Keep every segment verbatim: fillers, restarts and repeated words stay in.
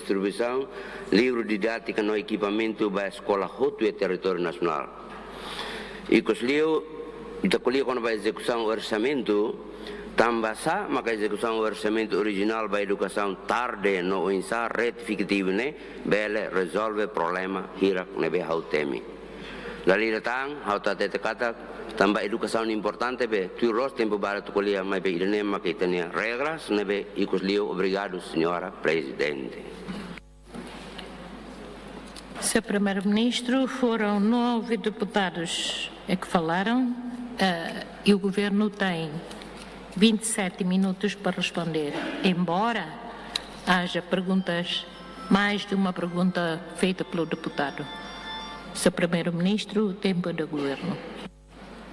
distribuisaun livru didátika no ekipamentu ba eskola hotu iha territóriu nasionál. Ikus liu, ita ko'alia kona-ba ezekusaun orsamentu, tanbasá maka ezekusaun orsamentu orijinál ba edukasaun tarde no oinsá retifikativu ne'e bele rezolve problema hirak ne'ebé ha'u temi. Dala ida tan, ha'u hatete katak, tanba edukasaun importante be, tuir loos tempu barak atu ko'alia, maibé ida-ne'e maka ita-nia regras ne'ebé ikus liu. Obrigadu, Señora Prezidente. Senhor Primeiro-Ministro, foram nove deputados é que falaram, eh, e o Governo tem vinte e sete minutos para responder, embora haja perguntas, mais de uma pergunta feita pelo deputado. Senhor Primeiro-Ministro, o tempo é do Governo.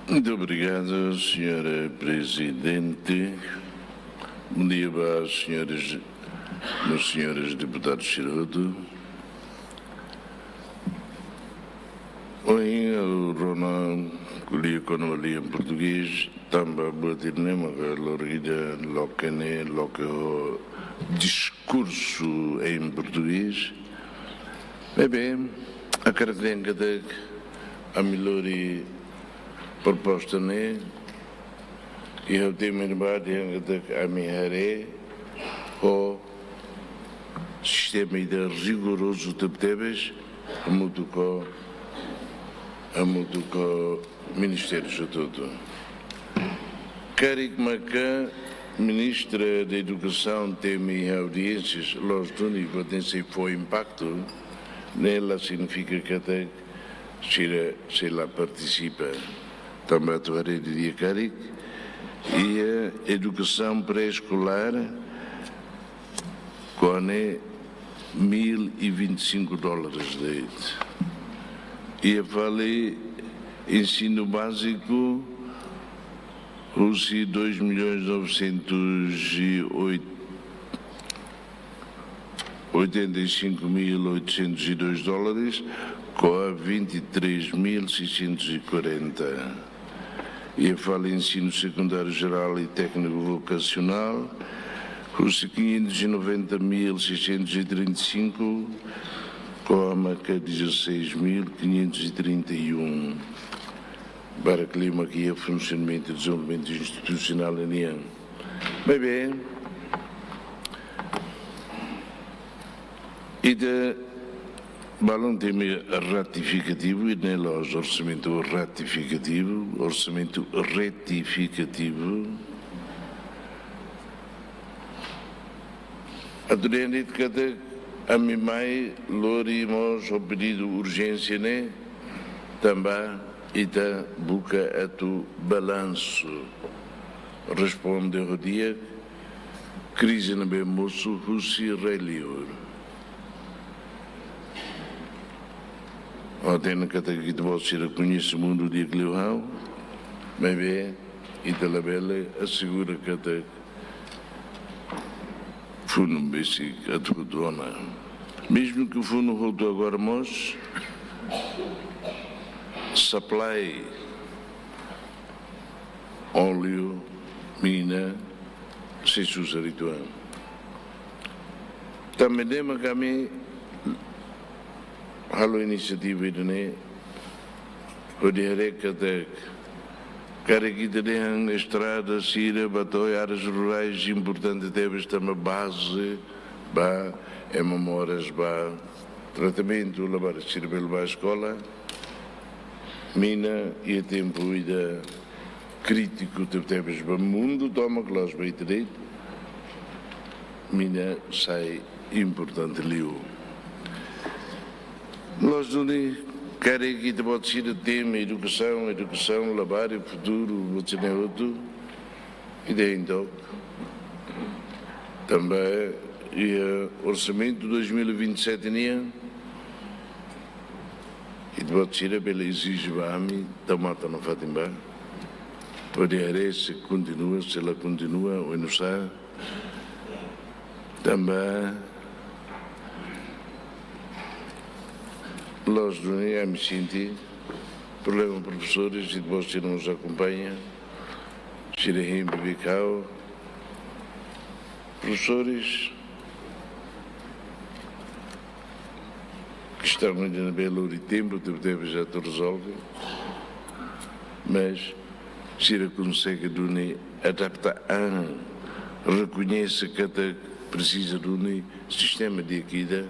Muito obrigado, Senhora Presidente. Bom dia ba senhores, meus senhores deputados sira hotu. Ohin ha'u rona ko'alia kona-ba lian portugés, tanba buat ida-ne'e maka loron ida loke ne'e, loke ho diskursu em português. Maibé, hakarak dehan katak ami lori proposta ne'e, i ha'u temi ba dehan katak ami haree ho sistema ida rigorozu tebetebes, hamutuk ho, hamutuk ho ministériu hotu-hotu. Karik maka Ministra da Edukasaun temi audiénsias, loos duni, buat ne'e sei fó impaktu, ne'e la signifika katak sira sei la partisipa. Tanba atu haree didi'ak karik, iha edukasaun pré-eskolár, kona mil e vinte e cinco dólares de'it. Iha fali ensinu báziku, husi dois milhões novecentos e oitenta e cinco mil oitocentos e dois dólares, kona vinte e três mil seiscentos e quarenta. Iha fali ensinu sekundáriu jerál i tékniku vokasionál, husi quinhentos e noventa mil seiscentos e trinta e cinco, kona dezasseis mil quinhentos e trinta e um. Barak liu maka iha funsionamentu dezenvolvimentu institusionál nian. Maibé, ita balun temi ratifikativu, i ne'e la'ós orsamentu ratifikativu, orsamentu retifikativu. Atu dehan de'it katak ami mai lori mós ho pedidu urjénsia ne'e, tanba ita buka atu balansu, responde ho di'ak krize ne'ebé mosu husi rai-liur. Ha'u hatene katak ita-boot sira koñese mundu di'ak liu ha'u, maibé ita labele asegura katak funu besik atu hotu ona. Mezmu ke funu hotu agora mós, supply óleu, mina, sei susar uitoan. Tanba ne'e maka ami halo inisiativa ida-ne'e, hodi haree katak, karik ita dehan estrada sira ba to'o áreas rurais importante tebes tanba baze ba ema moras ba tratamentu, labarik sira bele ba eskola. Mina iha tempu ida krítiku tebetebes ba mundu tomak, la'ós ba ita de'it. Mina sai importante liu. Loos duni, karik ita-boot sira temi edukasaun, edukasaun, labarik, futuru, buat sira-ne'e hotu, ita hein took. Tanba iha orsamentu dois mil e vinte e sete nian, ita-boot sira bele ezije ba ami, tau matan nafatin ba, hodi haree se kontinua, se la kontinua, oinsá. Tanba loos duni ami sente problema profesores, ita-boot sira mós akompaña, sira hein bibi kau. Profesores, Kestaun ida ne'ebé lori tempu, tempu, tempu atu rezolve. Mas sira konsege duni adapta an, rekoñese katak presiza duni sistema di'ak ida,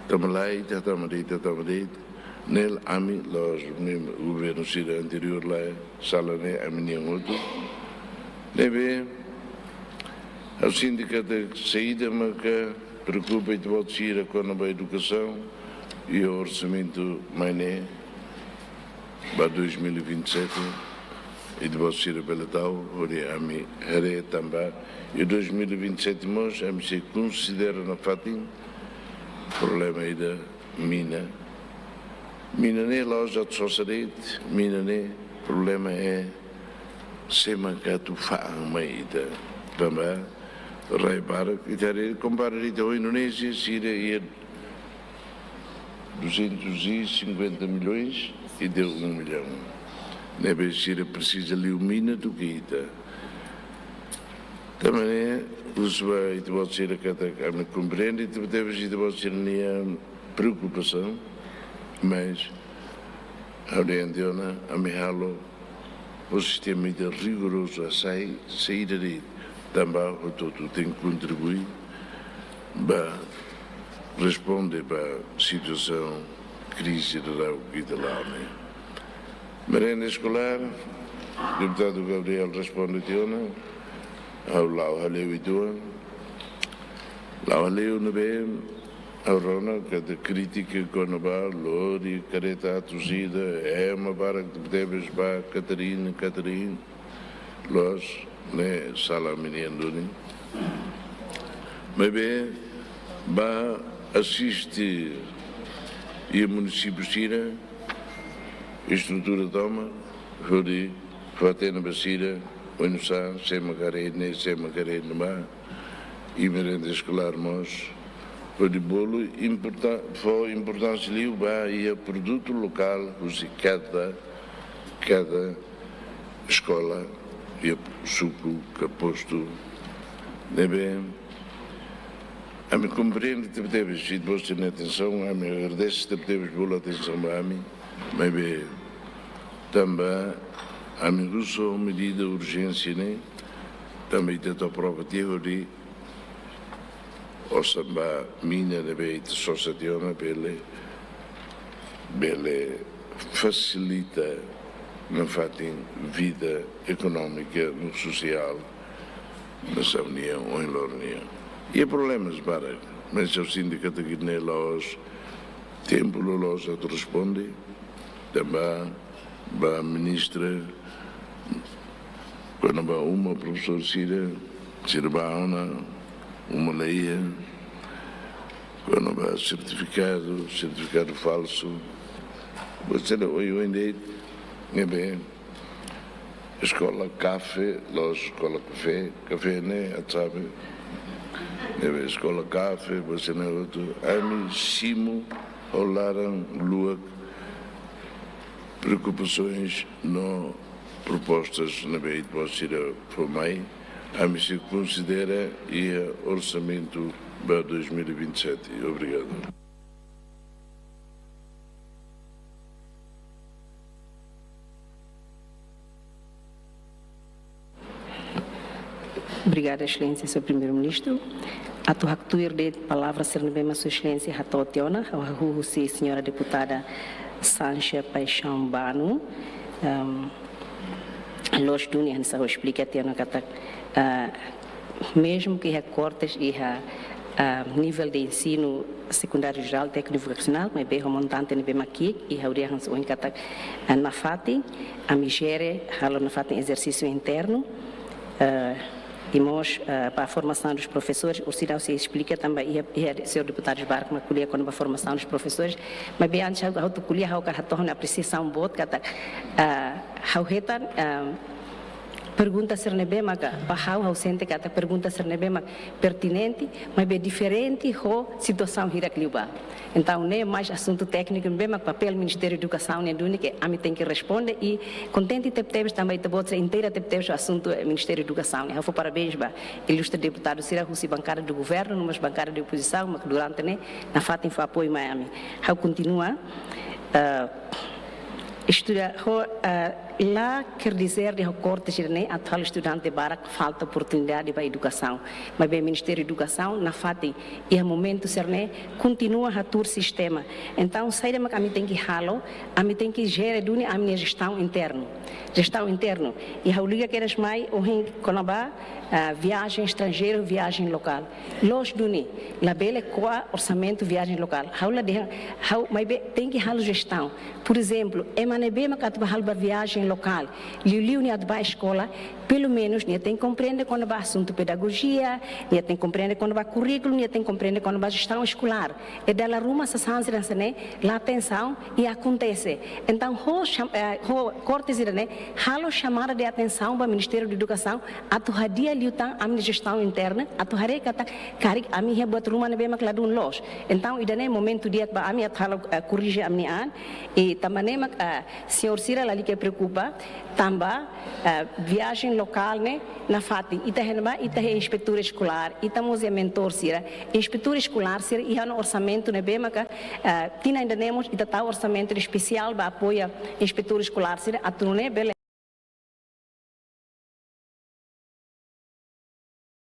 tama lai, tama de'it, tama de'it. Ne'e ami, la'ós governu sira anteriór la'o, sala ne'e ami-nian hotu. Ne'ebé, ha'u sente katak saida maka preokupa ita-boot sira kona-ba edukasaun iha orsamentu mai ne'e ba dois mil e vinte e sete, ita-boot sira bele tau, hodi ami haree tanba iha dois mil e vinte e sete mós, ami sei konsidera nafatin problema ida mina. Mina ne'e la'ós atu sosa de'it, mina ne'e problema é sé maka atu fa'an mai ita. Tanba rai barak, ita haree kompara ita ho Indonézia, sira iha duzentos e cinquenta milhões, ita um milhão. Ne'ebé sira presiza liu mina duké ita. Tanba ne'e, husu ba ita-boot sira katak ami komprende, ita-boot sira-nia preokupasaun, mas ha'u dehan tiha ona, ami halo ho sistema ida rigorozu, hasai saida de'it, tanba hotu-hotu tenke kontribui ba responde ba situasaun krize daudaun ida la'o ne'e. Merenda eskolár, deputadu Gabriel responde tiha ona, ha'u la'o hale'u uitoan, la'o hale'u ne'ebé ha'u rona katak krítika kona-ba lori kareta atus ida, ema barak tebes ba Catarina, Catarina, loos, ne'e sala ami-nian duni. Maibé, ba asiste iha munisípiu sira, estrutura tomak, hodi fó-hatene ba sira, oinsá, sé maka haree ne'e, sé maka haree ne'ebá, i merenda eskolár mós, hodi bolu importá-, fó importánsia liu ba iha produtu lokál, husi kada, kada eskola, iha suku, ka postu. Ne'ebé, ami komprende tebetebes ita-boot sira-nia atensaun, ami agradese tebetebes bolu atensaun ba ami, maibé tanba ami husu medida urjénsia ne'e, tanba ita atu aprova tiha hodi osan ba mina ne'ebé ita sosa tiha ona bele, bele fasilita nafatin vida ekonómika no sosiál nasaun nian, ohin loron nian. Iha problemas barak, mas ha'u sente katak ne'e la'ós tempu loloos atu responde, tanba ba ministra, kona-ba uma profesór sira, sira bá ona, uma la iha, kona-ba sertifikadu, sertifikadu falsu, buat sira oioin de'it, ne'ebé, eskola kafé, la'ós eskola kafé, kafé ne'e atu sabe, ne'ebé eskola kafé, buat sira-ne'e hotu, ami simu ho laran luak preokupasoens no propostas ne'ebé ita-boot sira fó mai, ami sei konsidera iha orsamentu ba dois mil e vinte e sete. Obrigadu. Obrigada, Exelénsia, Señór Primeiru-Ministru. Atu haktuir de'it palavra sira ne'ebé mak Sua Exelénsia hato'o tiha ona, ha'u hahú husi Señora Deputada Sancha Paixão Bano, ehm, loos duni hanesan ha'u esplika tiha ona katak, ah, mezmu ke iha kortes iha, ah, nivel de ensinu sekundáriu jerál, tékniku vokasionál, maibé ho montante ne'ebé mak ki'ik, i ha'u dehan hanesan ohin katak, ah, nafatin, ami jere, halo nafatin ezersísiu internu, ah, i mós, ah, ba formasaun dos profesores, orsida ha'u sei esplika tanba iha, iha señór deputadu barak mak ko'alia kona-ba formasaun dos profesores, maibé antes ha'u, ha'u atu ko'alia ha'u hakarak hato'o ha'u-nia apresiasaun boot katak, ah, ha'u hetan, ah, pergunta sira ne'ebé maka, ba ha'u, ha'u sente katak pergunta sira ne'ebé mak pertinente, maibé diferente ho situasaun hirak liubá. Entaun, ne'e mais asuntu tékniku ne'ebé mak papél Ministériu Edukasaun nian duni ke ami tenke responde i kontente tebetebes tanba ita-boot sira inteira tebetebes asuntu, eh, Ministériu Edukasaun nian. Ha'u fó parabéns ba ilustre deputadu sira husi bankada do governu, no mós bankada de opozisaun, mak durante ne'e nafatin fó apoiu mai ami. Ha'u kontinua, eh, estuda ho, eh, la quer dizer de ho korte sira-ne'e atu halo estudante barak falta oportunidade ba edukasaun. Maibé Ministériu Edukasaun nafatin iha momentu sira-ne'e kontinua hatuur sistema. Entaun, saida mak ami tenke halo, ami tenke jere duni ami-nia jestaun internu. Jestaun internu. I ha'u liga kedas mai ohin kona-ba, ah, viajen estranjeiru, viajen lokál. Loos duni, labele ko'a orsamentu viajen lokál. Ha'u la dehan, ha'u, maibé tenke halo jestaun. Por ezemplu, ema ne'ebé mak atu bá halo ba viajen lokál, liuliu nia atu bá eskola, pelumenus nia tenke komprende kona-ba asuntu pedagojia, nia tenke komprende kona-ba kurríkulu, nia tenke komprende kona-ba jestaun eskolár. I dala ruma sasán sira hanesan ne'e la atensaun i akontese. Entaun, ho cham-, eh, ho korte sira-ne'e halo chamada de atensaun ba Ministériu Edukasaun, atu hadi'a liután ami-nia jestaun interna, atu haree katak karik ami iha buat ruma ne'ebé mak ladún loos. Entaun, ida-ne'e momentu di'ak ba ami atu halo, eh, korrije ami-nia an, i tanba ne'e mak, eh, señór sira lalika preokupa, tanba, eh, viajen lokál ne'e nafatin, ita iha ne'ebá, ita iha inspetór eskolár, ita mós iha mentór sira, inspetór eskolár sira iha ona orsamentu ne'ebé maka, eh, tinan ida-ne'e mós ita tau orsamentu espesiál ba apoia inspetór eskolár sira, atu nune'e bele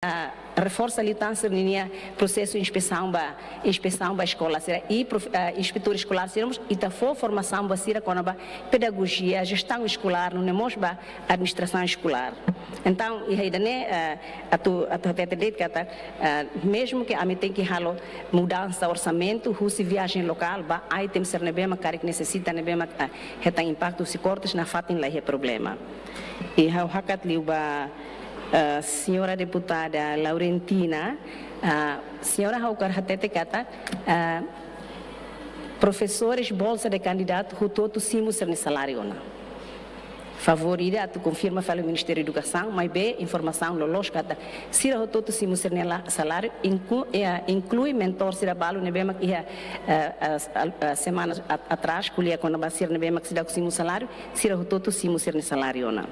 ah, reforsa liután sira-nia prosesu inspesaun ba, inspesaun ba eskola sira i prof-, ah, inspetór eskolár sira mós ita fó formasaun ba sira kona-ba pedagojia, jestaun eskolár, nune'e mós ba administrasaun eskolár. Entaun, iha ida-ne'e, ah, atu, atu hatete de'it katak, ah, mezmu ke ami tenke halo mudansa orsamentu, husi viajen lokál ba item sira ne'ebé mak karik nesesita ne'ebé mak, ah, hetan impaktu husi kortes, nafatin la iha problema. I ha'u hakat liu ba, eh, señora deputada Laurentina, ah, señora ha'u hakarak hatete katak, ah, profesores bolsa de kandidatu hotu-hotu simu sira-nia saláriu ona. Favór ida atu konfirma fali Ministériu Edukasaun, maibé informasaun loloos katak sira hotu-hotu simu sira-nia la-, saláriu, inklu-, eh, inklui mentór sira balu ne'ebé mak iha, eh, eh, al-, eh, semana at-, atrás, ko'alia kona-ba sira ne'ebé mak seidauk simu saláriu, sira hotu-hotu simu sira-nia saláriu ona.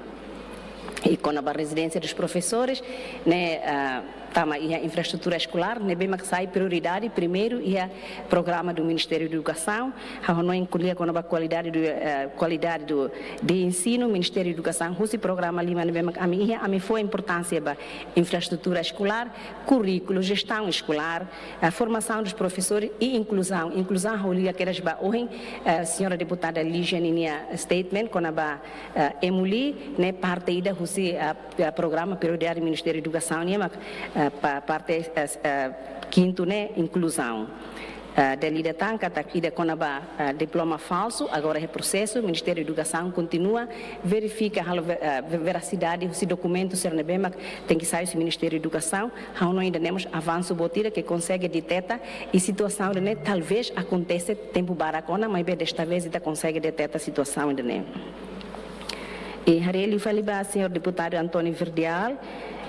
I kona-ba rezidénsia dos profesores, ne'e, ah, tama iha infraestrutura eskolár, ne'ebé mak sai prioridade primeiru iha programa do Ministériu Edukasaun, ha'u hanoin ko'alia kona-ba kualidade do, eh, kualidade do, de ensinu, Ministériu Edukasaun, husi programa lima ne'ebé mak ami iha, ami fó importánsia ba infraestrutura eskolár, kurríkulu, jestaun eskolár, a formasaun dos profesores i inkluzaun. Inkluzaun, ha'u liga kedas ba ohin, eh, señora deputada Lígia ninia statement kona-ba, eh, EMULI, ne'e parte ida husi, eh, eh, programa prioridade Ministériu Edukasaun nian mak, eh, pa-, parte, eh, eh, kintu ne'e inkluzaun. Eh, dala ida tan katak ida kona-ba, eh, diploma falsu, agora iha prosesu, Ministériu Edukasaun kontinua verifika halo ve-, eh, ve-, verasidade husi dokumentu sira ne'ebé mak tenke sai husi Ministériu Edukasaun, ha'u hanoin ida-ne'e mós avansu boot ida ke konsege deteta i situasaun ida-ne'e talvés akontese tempu barak ona, maibé desta vez ita konsege deteta situasaun ida-ne'e. I haree liu fali ba señór deputadu António Verdial,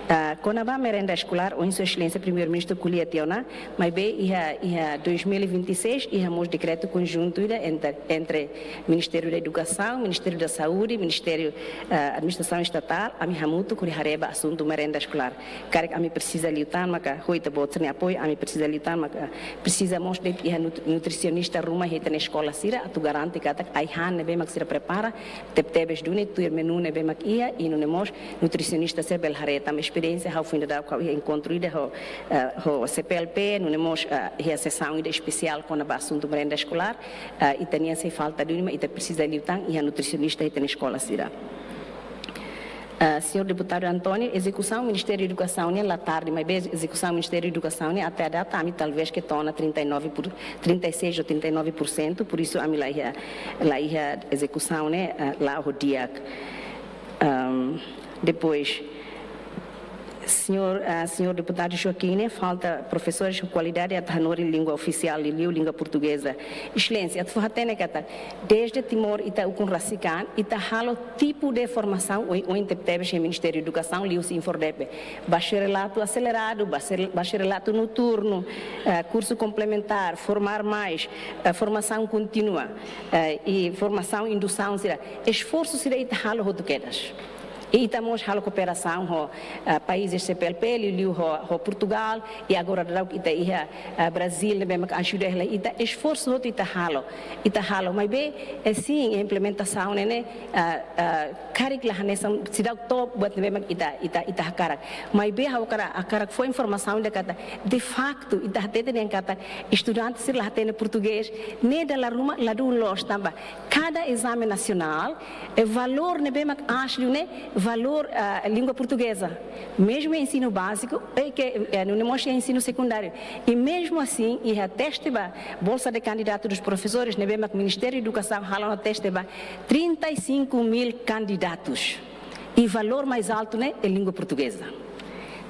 ah, kona-ba merenda eskolár, ohin Sua Exelénsia Primeiru-Ministru ko'alia tiha ona, maibé iha, iha dois mil e vinte e seis, iha mós dekretu konjuntu ida entre, entre Ministériu da Edukasaun, Ministériu da Saúde, Ministériu, ah, Administrasaun Estatál, ami hamutuk hodi haree ba asuntu merenda eskolár. Karik ami presiza liután maka ho ita-boot sira-nia apoiu, ami presiza liután maka presiza mós de'it iha nut-, nutrisionista ruma iha ita-nia eskola sira atu garante katak ai-han ne'ebé mak sira prepara tebetebes duni tuir menu ne'ebé mak iha, i nune'e mós nutrisionista sira bele haree. Tanba esperiénsia ha'u foin daudauk ha'u iha enkontru ida ho, eh, ho C P L P, nune'e mós, eh, iha sesaun ida espesiál kona-ba asuntu merenda eskolár, eh, ita-nian sei falta duni, maibé ita presiza liután iha nutrisionista iha ita-nia eskola sira. Ah, señór deputadu António, ezekusaun Ministériu Edukasaun nian la tarde, maibé ezekusaun Ministériu Edukasaun nian até a data, ami talvés ke to'o ona trinta e nove por, trinta e seis ou trinta e nove por cento, por isso ami la iha, la iha ezekusaun ne'e, ah, la'o di'ak. Ahm, depois, Señór, ah, señór deputadu Joaquim, ne'e falta profesores ho kualidade atu hanorin língua ofisiál, liuliu língua portugeza. Exelénsia, atu fó hatene katak, desde Timor ita ukun rasik an, ita halo tipu de formasaun oin, oin tebetebes iha Ministériu Edukasaun, liuhusi INFORDEPE. Baxerelatu aseleradu, baxer-, baxerelatu noturnu, eh, kursu komplementár, formar mais, eh, formasaun kontínua, eh, i formasaun indusaun sira. Esforsu sira ita halo hotu kedas. I ita mós halo kooperasaun ho, ah, países C P L P, liuliu ho, ho Portugal, i agora daudaun ita iha, ah, Brazil, ne'ebé mak ajuda hela ita, esforsu hotu ita halo. Ita halo, maibé, eh, sin, implementasaun ne'e, ne'e, ah, ah, karik la hanesan seidauk to'o buat ne'ebé mak ita, ita, ita hakarak. Maibé ha'u hakarak, hakarak fó informasaun ida katak, de faktu, ita hatete dehan katak, estudante sira la hatene portugés, ne'e dala ruma ladún loos tanba kada ezame nasionál, eh, valór ne'ebé mak aas liu ne'e, valór, ah, língua portugeza. Mezmu ensinu báziku, eh, ke, eh, nune'e mós ensinu sekundáriu. I mezmu asin, iha teste ba bolsa de candidato dos professores, ne'ebé mak Ministériu Edukasaun halo ona teste ba trinta e cinco mil candidatos. I valór mais altu ne'e, é língua portugeza.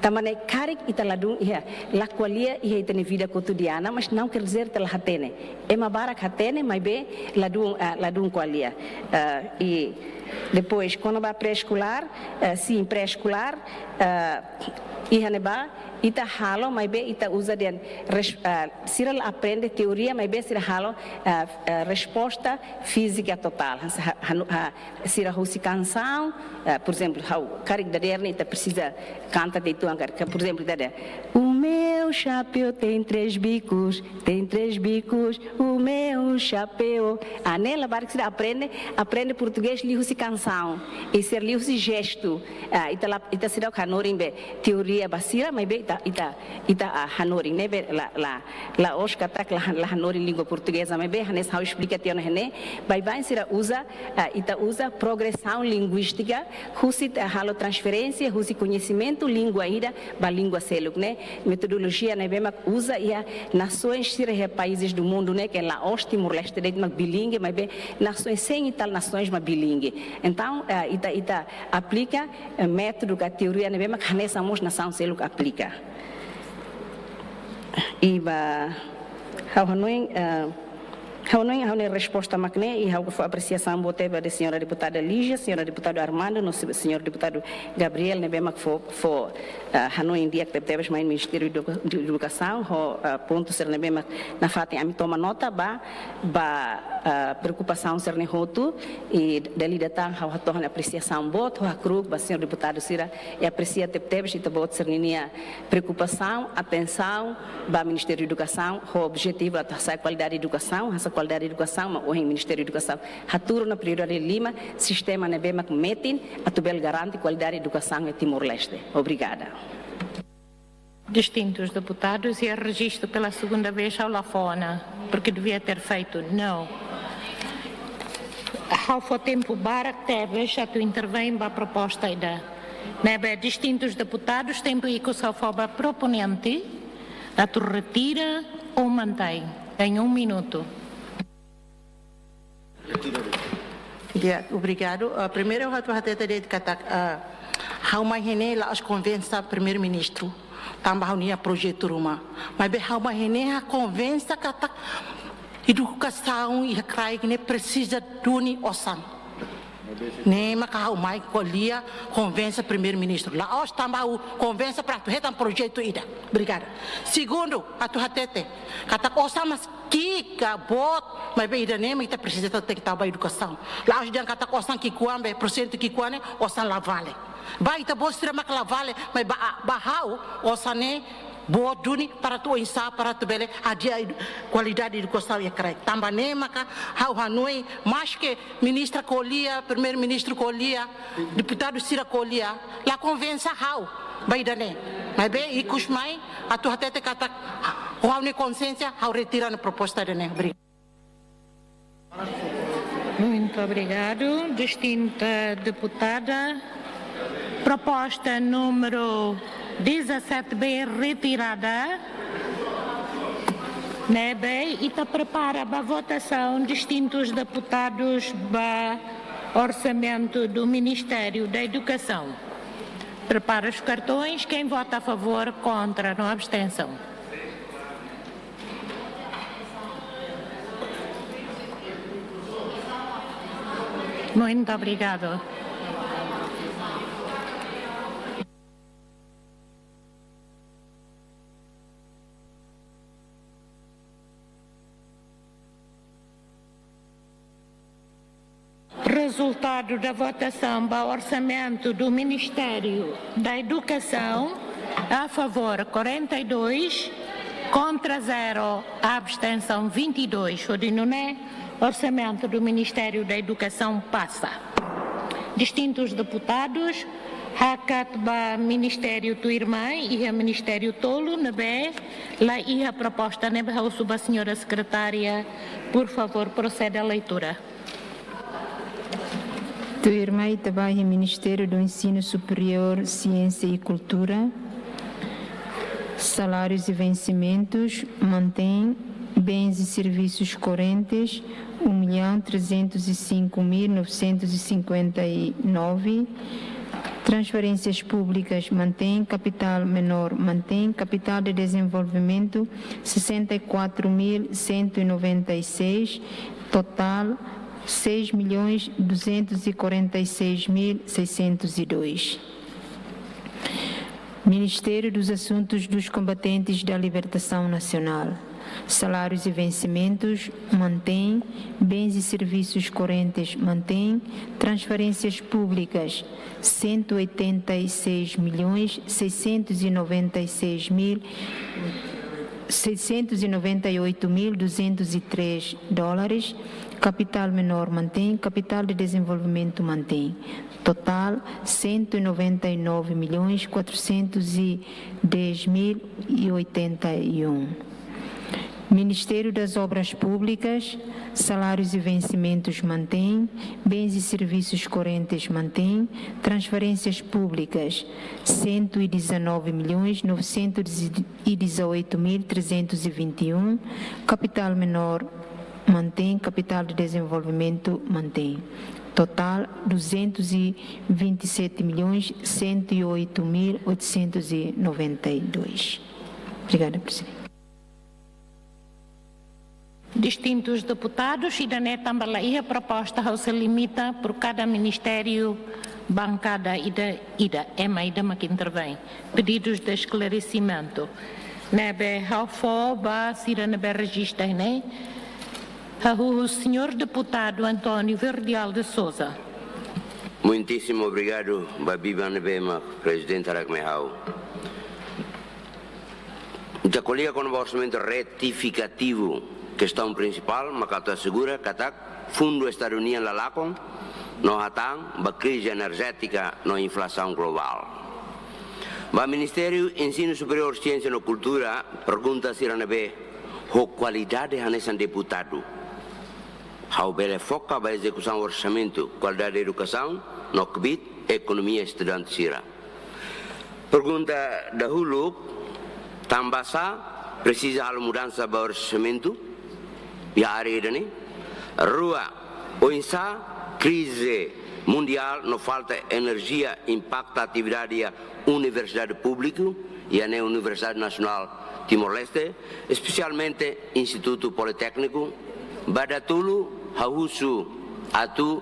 Tanba ne'e karik ita ladún iha, la ko'alia iha ita-nia vida kotidiana, mas não quer dizer ita la hatene. Ema barak hatene, maibé ladún, ah, ladún ko'alia. Ah, i depois, kona-ba pré-eskolár, ah, sin, pré-eskolár, ah, iha ne'ebá, ita halo, maibé ita uza dehan res-, ah, sira la aprende teoria, maibé sira halo, ah, ah, resposta fízika totál. Ha, ha, ha, sira husi kansaun, eh, por exemplo, ha'u karik dadeer ne'e ita presiza kanta de'it uitoan karik, por exemplo, ita dehan, "O meu chapéu tem três bicos, tem três bicos, o meu chapéu." Ah, ne'e labarik sira aprende, aprende portugés liuhusi kansaun, i sira liuhusi jestu. Ah, ita la, ita seidauk hanorin be teoria ba sira, maibé ita, ita, ita, ah, hanorin ne'ebé la, la, la'ós katak la, la hanorin língua portugeza, maibé hanesan ha'u esplika tiha ona iha ne'e, baibain sira uza, ah, ita uza progresaun linguístika, husi, ah, halo transferénsia husi koñesimentu língua ida ba língua seluk ne'e. Metodolojia ne'ebé mak uza iha nasoens sira iha países do mundo ne'e, ke la'ós Timor-Leste de'it mak bilingue, maibé nasoens, cem e tal nasoens mak bilingue. Entaun, ah, ita, ita aplika, eh, métodu ka teoria ne'ebé mak hanesan mós nasaun seluk aplika. I ba, ha'u hanoin, eh, ha'u hanoin, ha'u-nia resposta mak ne'e, i ha'u fó apresiasaun boot ba de señora deputada Lígia, señora deputadu Armando, no se-, señór deputadu Gabriel, ne'ebé mak fó, fó, eh, hanoin di'ak tebetebes mai Ministériu Eduka-, Edukasaun, ho, eh, pontu sira ne'ebé mak nafatin ami toma nota ba, ba, ah, preokupasaun sira-ne'e hotu, i dala ida tan ha'u hato'o ha'u-nia apresiasaun boot, ho hakru'uk ba señór deputadu sira, i apresia tebetebes ita-boot sira-ninia preokupasaun, atensaun ba Ministériu Edukasaun, ho objetivu atu hasa'e kualidade edukasaun, hasa'e kualidade edukasaun, mak ohin Ministériu Edukasaun hatuur ona prioridade lima, sistema ne'ebé mak metin, atu bele garante kualidade edukasaun iha Timor-Leste. Obrigada. Distintos deputados, e rejisto pela segunda vez ao Lafona, porque devia ter feito. Não. Ha'u fó tempu barak tebes atu intervém ba proposta ida. Ne'ebé distintos deputados, tempu ikus ha'u fó ba proponente, atu retira ou mantém, em um minuto. Di'ak, obrigadu. Ah, primeiru, ha'u atu hatete de'it katak, ah, ha'u mai iha ne'e la'ós konvensa Primeiru-Ministru, tanba ha'u-nia projetu ruma. Maibé ha'u mai iha ne'e ha'u konvensa katak edukasaun iha kraik ne'e presiza duni osan. Ne'e maka ha'u mai ko'alia konvensa Primeiru-Ministru. La'ós tanba ha'u konvensa para atu hetan projetu ida. Obrigada. Segundu, atu hatete katak osan mak ki'ik ka boot, maibé ida-ne'e mak ita presiza tenke tau ba edukasaun. La'ós dehan katak osan ki'ikoan be, porsentu ki'ikoan ne'e, osan la vale. Ba ita-boot sira mak la vale, maibé ba, ba ha'u, osan ne'e boot duni para atu oinsá, para atu bele hadi'a edu-, kualidade edukasaun iha kraik. Tanba ne'e maka ha'u hanoin, maske ministra ko'alia, Primeiru-Ministru ko'alia, deputadu sira ko'alia, la konvensa ha'u ba ida-ne'e. Maibé ikus mai, atu hatete katak, ho ha'u-nia konsiénsia, ha'u retira ona proposta ida-ne'e. Obrigadu. Muito obrigado. Distinta deputada. Proposta número dezassete B retirada. Ne'ebé, ita prepara ba votasaun distintus deputadus ba orçamento do Ministério da Educação. Prepara os cartões. Quem vota a favor, contra, não abstenção. Muito obrigado. Resultado da votação ba orçamento do Ministério da Educação: a favor quarenta e dois, contra zero, abstenção vinte e dois. Hodi nune'e, orçamento do Ministério da Educação pasa. Distintos deputados, hakat ba ministériu tuirmai, iha ministériu tolu ne'ebé la iha proposta ne'ebá, ha'u husu ba señora sekretária, por favor, proseda a leitura. Tuirmai ita ba iha Ministério do Ensino Superior, Ciência e Cultura. Salários e vencimentos, mantém. Bens e serviços correntes, um milhão trezentos e cinco mil novecentos e cinquenta e nove. Transferências públicas, mantém. Capital menor, mantém. Capital de desenvolvimento, sessenta e quatro mil cento e noventa e seis. Total, seis milhões duzentos e quarenta e seis mil seiscentos e dois. Ministério dos Assuntos dos Combatentes da Libertação Nacional. Salários e vencimentos, mantém. Bens e serviços correntes, mantém. Transferências públicas, cento e oitenta e seis milhões seiscentos e noventa e seis mil, seiscentos e noventa e oito mil duzentos e três dólares. Capital menor, mantém. Capital de desenvolvimento, mantém. Total, cento e noventa e nove milhões quatrocentos e dez mil e oitenta e um. Ministério das Obras Públicas, salários e vencimentos, mantém. Bens e serviços correntes, mantém. Transferências públicas, cento e dezanove milhões novecentos e dezoito mil trezentos e vinte e um. Capital menor, mantém. Capital de desenvolvimento, mantém. Total, duzentos e vinte e sete milhões cento e oito mil oitocentos e noventa e dois. Obrigada, Presidente. Distintos deputados, ida-ne'e tanba la iha proposta, ha'u sei limita por cada ministério, bankada ida-ida, ema ida mak intervém. Pedidos de esclarecimento. Ne'ebé ha'u fó ba sira ne'ebé rejista ne'e. Ha'u husu señór deputadu António Verdial de Sousa. Muitíssimo obrigado ba biban ne'ebé mak Prezidente haraik mai ha'u. Ita ko'alia kona-ba orsamentu retifikativu, kestaun prinsipál mak atu asegura katak fundu Estadu nian la lakon no hatán ba krize enerjétika no inflasaun globál. Ba Ministériu Ensinu Superiór, Siénsia no Kultura, pergunta sira ne'ebé ho kualidade hanesan deputadu, ha'u bele foka ba ezekusaun orsamentu, kualidade edukasaun no kbiit ekonomia estudante sira. Pergunta dahuluk, tanbasá presiza halo mudansa ba orsamentu iha área ida-ne'e? Rua, oinsá krize mundiál no falta enerjia impakta atividade iha universidade públiku, iha ne'e Universidade Nasionál Timor-Leste, espesialmente Institutu Politékniku? Ba datolu, ha'u husu atu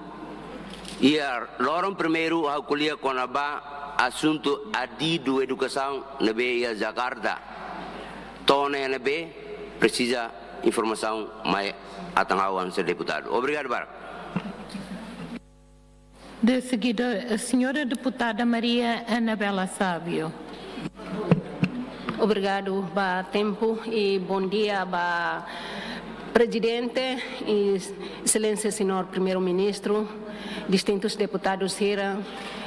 iha loron primeiru ha'u ko'alia kona-ba asuntu adidu edukasaun ne'ebé iha Jakarta. To'o ne'ebé presiza informasaun mai atan ha'u hanesan deputadu. Obrigadu barak. De seguida, a senhora deputada Maria Anabela Sávio. Obrigadu ba tempu i bondia ba Prezidente i Exelénsia Señór Primeiru-Ministru, distintus deputadus sira,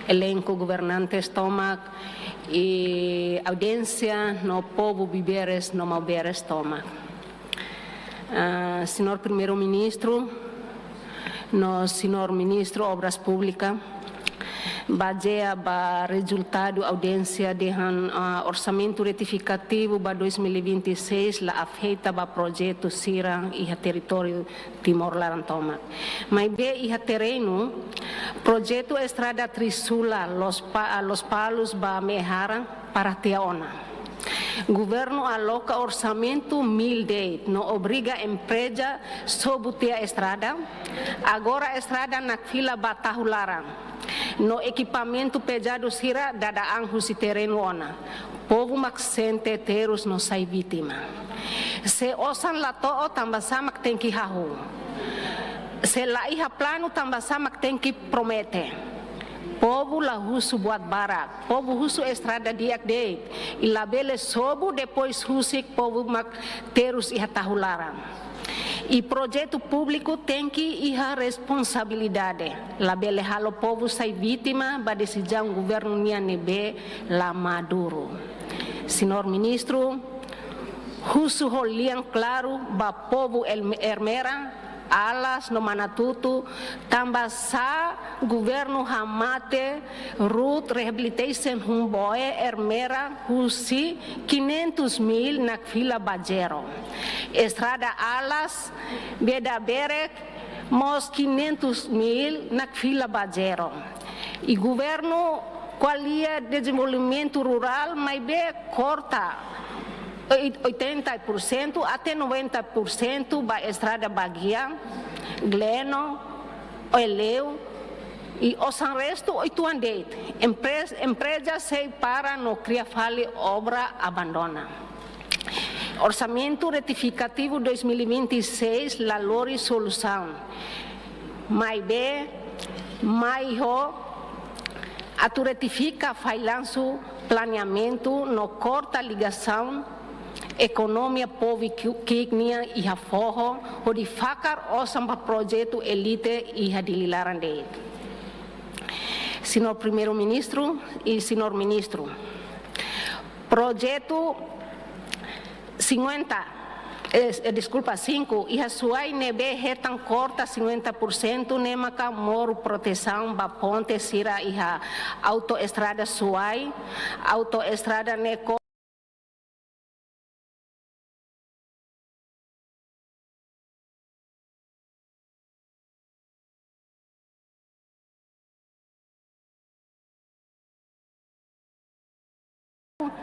elenku governantes tomak, i audiénsia no povu biberes no maubere tomak. Ah, Señór Primeiru-Ministru, no Señór Ministru Obras Públikas, Bazeia ba rezultadu audiénsia dehan, ah, orsamentu retifikativu ba dois mil e vinte e seis la afeta ba projetu sira iha territóriu Timor laran tomak. Maibé iha terrenu, projetu estrada Trisula, Lospa-, Lospalos ba Mehara para tiha ona. Governu aloka orsamentu mil de'it no obriga empreza sobu tiha estrada. Agora estrada nakfila ba tahu laran. No ekipamentu pezadu sira dada an husi terrenu ona. Povu mak sente terus no sai vítima. Se osan la to'o tanbasá mak tenke hahú. Se la iha planu tanbasá mak tenke promete. Povu la husu buat barak. Povu husu estrada di'ak de'it. I labele sobu depois husik povu mak terus iha tahu laran. I projetu públiku tenke iha responsabilidade. Labele halo povu sai vítima ba desizaun governu nian ne'ebé la maduru. Señór Ministru, husu ho lian klaru ba povu El-, Ermera, Alas no Manatutu, tanbasá governu hamate Road Rehabilitation Humboe Ermera husi quinhentos mil nakfila ba zero. Estrada Alas Bedaberek mós quinhentos mil nakfila ba zero. I governu ko'alia dezenvolvimentu rurál, maibé korta oitenta por cento até noventa por cento ba estrada Baguia, Gleno, Oeleu, i osan restu oituan de'it. Emprez-, empreza sei para no kria fali obra abandona. Orsamentu retifikativu dois mil e vinte e seis la lori solusaun. Maibé, mai ho atu retifika fallansu planeamentu no korta ligasaun ekonomia povu ki-, ki'ik nian iha foho, hodi fakar osan ba projetu elite iha Dili laran de'it. Señór Primeiru-Ministru i Señór Ministru, projetu cinquenta, eh, eh, deskulpa, cinco, iha Suai ne'ebé hetan korta cinquenta por cento ne'e maka moru protesaun ba ponte sira iha autoestrada Suai, autoestrada ne'e ko-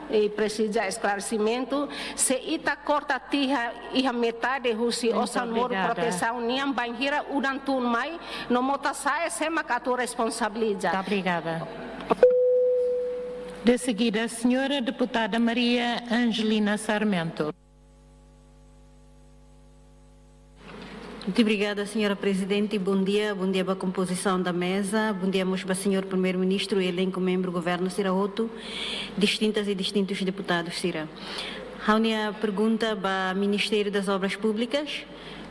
I presiza esklaresimentu, se ita korta tiha iha metade husi osan moru protesaun nian, bainhira udan tun mai, no mota sa'e sé mak atu responsabiliza. Obrigada. De seguida, a senhora deputada Maria Angelina Sarmento. Muito obrigada, senhora Presidente. Bom dia, bom dia ba kompozisaun da meza, bom dia mós ba señór Primeiru-Ministru i elenku membru governu sira hotu, distintas i distintus deputadus sira. Ha'u-nia pergunta ba Ministériu das Obras Públikas,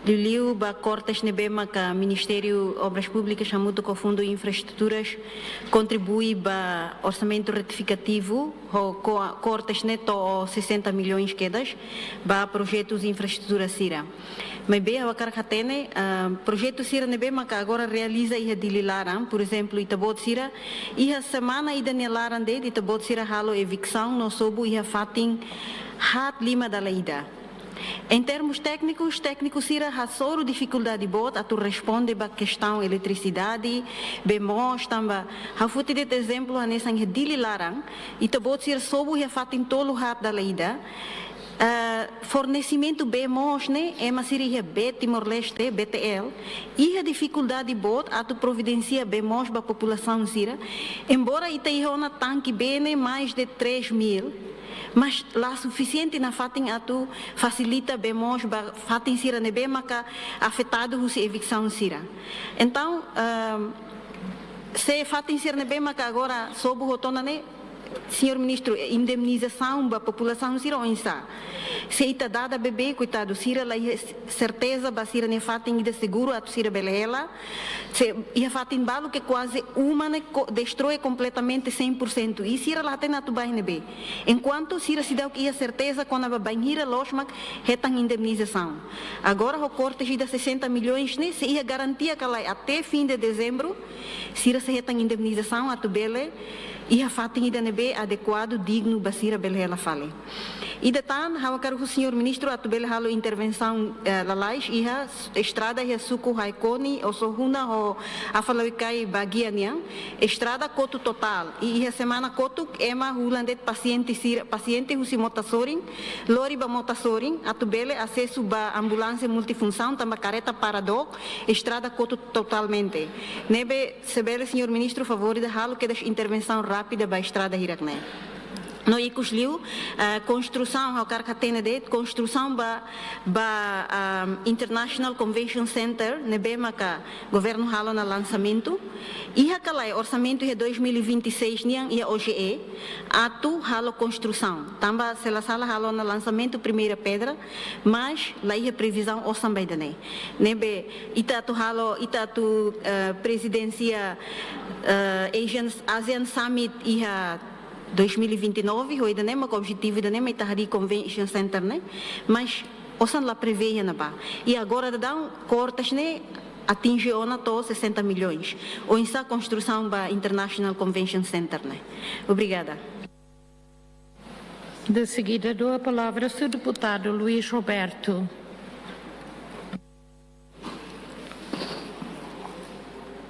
liuliu ba kortes ne'ebé maka Ministériu Obras Públikas hamutuk ho Fundu Infraestruturas kontribui ba orsamentu retifikativu, ho ko-, kortes ne'e to'o sessenta milhões kedas ba projetus infraestrutura sira. Maibé ha'u hakarak hatene, ah, projetu sira ne'ebé maka agora realiza iha Dili laran, por ezemplu, ita-boot sira, iha semana ida nia laran de'it, ita-boot sira halo eviksaun no sobu iha fatin haat lima dala ida. Em termos técnicos, tékniku sira hasoru difikuldade boot atu responde ba kestaun eletrisidade, bee moos tanba, ha'u foti de'it ezemplu hanesan iha Dili laran, ita-boot sira sobu iha fatin tolu haat dala ida, ah, fornesimentu bee moos ne'e, ema sira iha Bee Timor-Leste, B T L, iha difikuldade boot atu providensia bee moos ba populasaun sira, embora ita iha ona tanke bee ne'e mais de três mil, mas la sufisiente nafatin atu fasilita bee moos ba fatin sira ne'ebé maka afetadu husi eviksaun sira. Entaun, ehm, se fatin sira ne'ebé maka agora sobu hotu ona ne'e, Señór Ministru, indemnizasaun ba populasaun sira oinsá? Se ita dada bebé, koitadu, sira la iha serteza ba sira-nia fatin ida seguru atu sira bele hela. Se iha fatin balu ke kuaze uma ne'e ko-, destroi kompletamente cem por cento. I sira la hatene atu ba iha ne'ebé. Enkuantu sira seidauk iha serteza kona-ba bainhira loos mak hetan indemnizasaun. Agora ho kortes ida sessenta milhões ne'e, sei iha garantia ka lae até fim de dezembro, sira sei hetan indemnizasaun atu bele iha fatin ida ne'ebé adekuadu, dignu ba sira bele hela fali. Ida tan, ha'u hakarak husu señór ministru atu bele halo intervensaun, eh, lalais iha s-, estrada iha suku Haikoni, Osohuna ho Afaloikai bagian nian, estrada kotu totál. I iha semana kotuk ema hulan de'it pasiente sira, pasiente husi mota sorin, lori ba mota sorin, atu bele asesu ba ambulánsia multifunsaun tanba kareta para dook, estrada kotu totalmente. Ne'ebé, se bele, señór ministru, favór ida halo kedas intervensaun rápida ba estrada hirak-ne'e. No ikus liu, eh, konstrusaun, ha'u hakarak hatene de'it, konstrusaun ba, ba, ah, International Convention Center, ne'ebé maka governu halo ona lansamentu. Iha ka lae orsamentu iha dois mil e vinte e seis nian iha O G E, atu halo konstrusaun. Tanba se la sala halo ona lansamentu primeira pedra, mas la iha previzaun osan ba ida-ne'e. Ne'ebé ita atu halo, ita atu, eh, prezidensia, eh, Asian, ASEAN Summit iha dois mil e vinte e nove, ho ida-ne'e mak objetivu ida-ne'e mak ita harii Convention Center ne'e, mas osan la prevee iha ne'ebá. I agora daudaun kortes ne'e atinje ona to'o sessenta milhões. Oinsá konstrusaun ba International Convention Center ne'e? Obrigada. De seguida, dou a palavra ao senhor deputado Luís Roberto.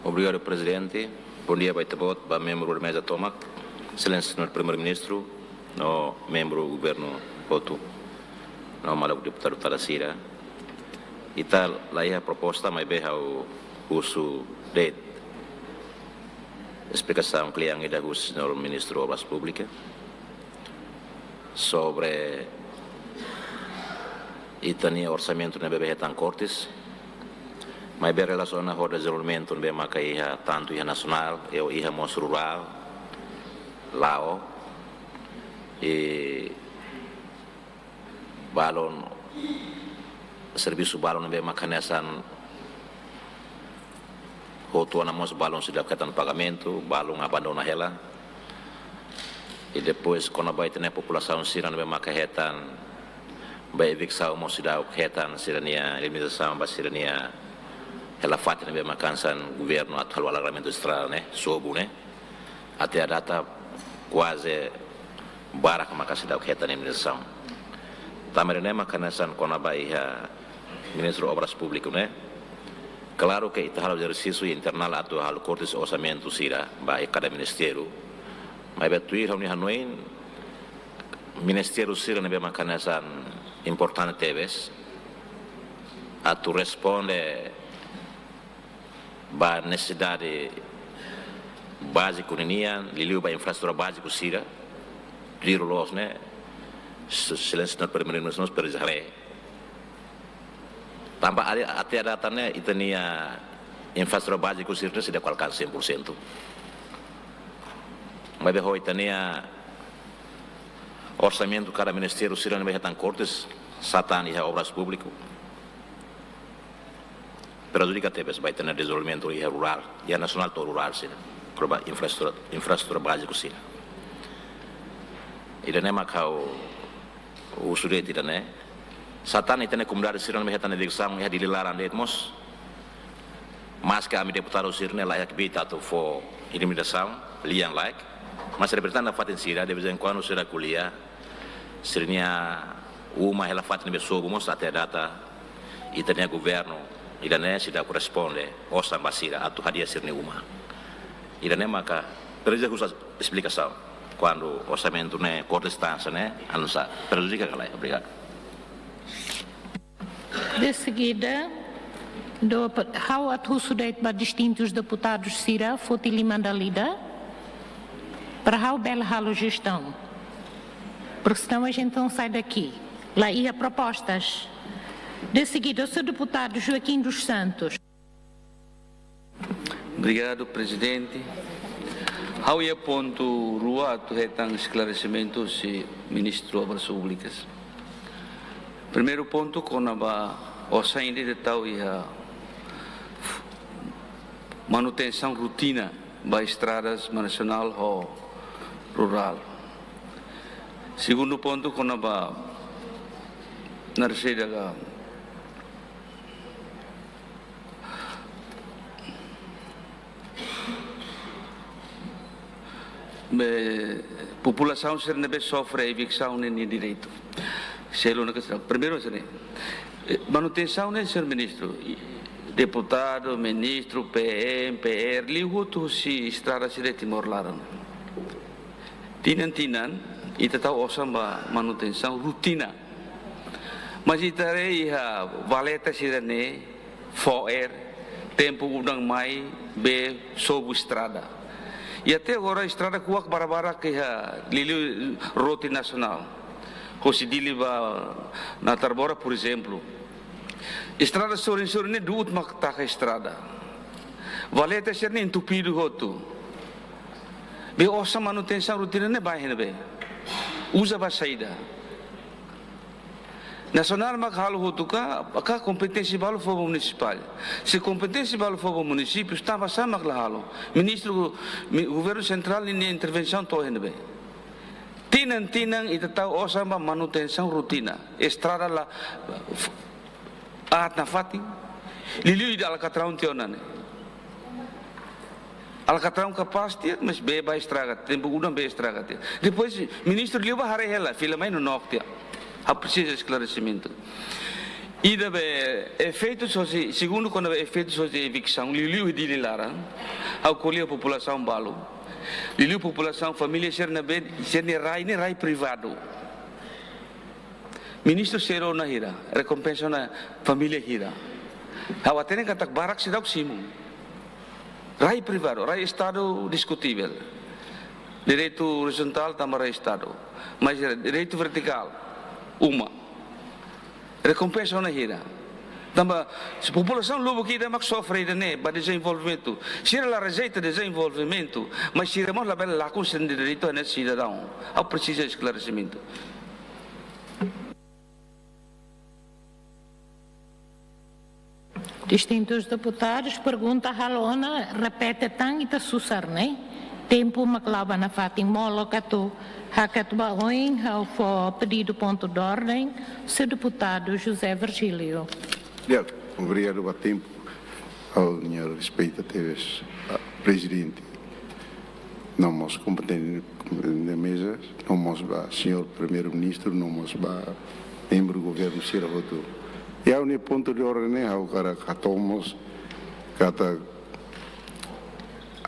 Obrigadu, Prezidente. Bondia ba ita-boot, ba membru meza tomak, Exelénsia Señór Primeiru-Ministru, no membru governu hotu, no maluk deputadu, deputada sira. Ita la iha proposta, maibé ha'u husu de'it esplikasaun kle'an ida husi Señór Ministru Obras Públikas sobre ita-nia orsamentu ne'ebé hetan kortes, maibé relasiona ho dezenvolvimentu ne'ebé maka iha, tantu iha nasionál, i iha mós rurál, la'o, i balun, servisu balun ne'ebé maka hanesan hotu ona mós balun seidauk hetan pagamentu, balun abandona hela. I depois, kona-ba ita-nia populasaun sira ne'ebé maka hetan ba eviksaun mós seidauk hetan sira-nia indemnizasaun ba sira-nia hela fatin ne'ebé maka hanesan governu atu halo alargamentu estrada ne'e, sobu ne'e. Até à data, kuaze barak maka seidauk hetan indemnizasaun. Tanba ne'e maka hanesan kona-ba iha Ministru Obras Públikas ne'e, klaru ke ita halo ezersísiu internál atu halo kortes orsamentu sira ba iha kada ministériu. Maibé tuir ha'u-nia hanoin, ministériu sira ne'ebé maka hanesan importante tebes atu responde ba nesesidade báziku ninian, liuliu ba infraestrutura báziku sira, diru loos ne'e, se-, Exelénsia Señór Primeiru-Ministru mós presiza haree. Tanba até, até à data ne'e, ita-nia infraestrutura báziku sira ne'e seidauk alkansa cem por cento. Maibé ho ita-nia orsamentu kada ministériu sira ne'ebé hetan kortes, sá tan iha Obras Públikas, prejudika tebes ba ita-nia dezenvolvimentu iha rurál, iha nasionál to'o rurál sira, kona-ba infraestrutura, infraestrutura báziku sira. Ida-ne'e mak ha'u husu de'it ida-ne'e. Sá tan ita-nia komunidade sira ne'ebé hetan eviksaun iha Dili laran de'it mós. Maske ami deputadu sira ne'e la iha kbiit atu fó indemnizasaun, lian laek. Mas reprezentante fatin sira, de vez em quando sira ko'alia, sira-nia uma hela fatin ne'ebé sobu mós até à data, ita-nia governu ida-ne'e seidauk responde osan ba sira atu hadi'a sira-nia uma. Ida-ne'e maka presiza husu esplikasaun. Kuandu orsamentu ne'e kortes tan hanesan ne'e, hanesan prejudika ka lae? Obrigadu. De seguida, dou pa-, ha'u atu husu de'it ba distintus deputadus sira foti liman dala ida, para ha'u bele halo jestaun. Porque senão a gente não sai daqui. La iha propostas. De seguida, o senhor deputado Joaquim dos Santos. Obrigadu, Prezidente. Ha'u iha pontu rua atu hetan esklaresimentu husi Ministru Obras Públikas. Primeiru pontu kona-ba osan ida ita tau iha manutensaun rutina ba estradas nasionál ho rurál. Segundu pontu kona-ba narsida ka be populasaun sira ne'ebé sofre eviksaun nia direitu. Selu na kestaun. Primeiru sira. Eh, manutensaun ne'e, señór Ministru, i-, deputadu, ministru, P M, P R, liu hotu husi estrada sira Timor laran. Tinan-tinan, ita tau osan ba manutensaun rutina. Mas ita haree iha valeta sira-ne'e, fo'er, tempu udan mai, bee sobu estrada. I até agora estrada kuak barbarak iha liuliu rota nasionál. Hosi Dili ba Natarbora, por ezemplu. Estrada sorin-sorin ne'e du'ut mak taka estrada. Valeta sira-ne'e entupidu hotu. Be osan manutensaun rutina ne'e ba iha ne'ebé? Uza ba saida? Nasionál mak halo hotu ka, ka kompeténsia balu fó ba munisipál? Se kompeténsia balu fó ba munisípiu, tanbasá mak la halo? Ministru, mi-, governu sentrál ninia intervensaun to'o iha ne'ebé? Tinan-tinan ita tau osan ba manutensaun rutina. Estrada la f-, aat nafatin. Liuliu ida alkatraun tiha ona ne'e. Alkatraun kapás tiha, mas bee bá estraga, tempu udan bee estraga tiha. Depois, ministru liu bá haree hela, fila mai no nok tiha. Ha'u presiza esklaresimentu. Ida be efeitu hosi, segundu kona-ba efeitu hosi eviksaun, liuliu iha Dili laran, ha'u ko'alia ho populasaun balu. Liuliu populasaun família sira ne'ebé, sira-nia rai ne'e rai privadu. Ministru selu ona hira, rekompensa ona família hira. Ha'u hatene katak barak seidauk simu. Rai privadu, rai Estadu diskutivel. Direitu orizontál tanba rai Estadu. Mas direitu vertikál, uma. Rekompensa ona hira. Tanba, se populasaun lubuk ida mak sofre ida-ne'e, ba dezenvolvimentu. Sira la rejeita dezenvolvimentu, mas sira mós labele lakon sira-nia direitu hanesan sidadaun. Ha'u presiza esklaresimentu. Distintus deputadus, pergunta halo ona, repete tan ita susar ne'e. Tempu mak la'o ba nafatin, molok atu hakat ba oin, ha'u fó pedidu pontu de orden, señór deputadu José Virgílio. Ya, obrigadu ba tempu. Ha'u-nia respeitu tebes, ah, prezidente. No mós kompetente meza, no mós ba señór Primeiru-Ministru, no mós ba membru governu sira hotu. I ha'u-nia pontu de orden ne'e, ha'u hakarak hato'o mós katak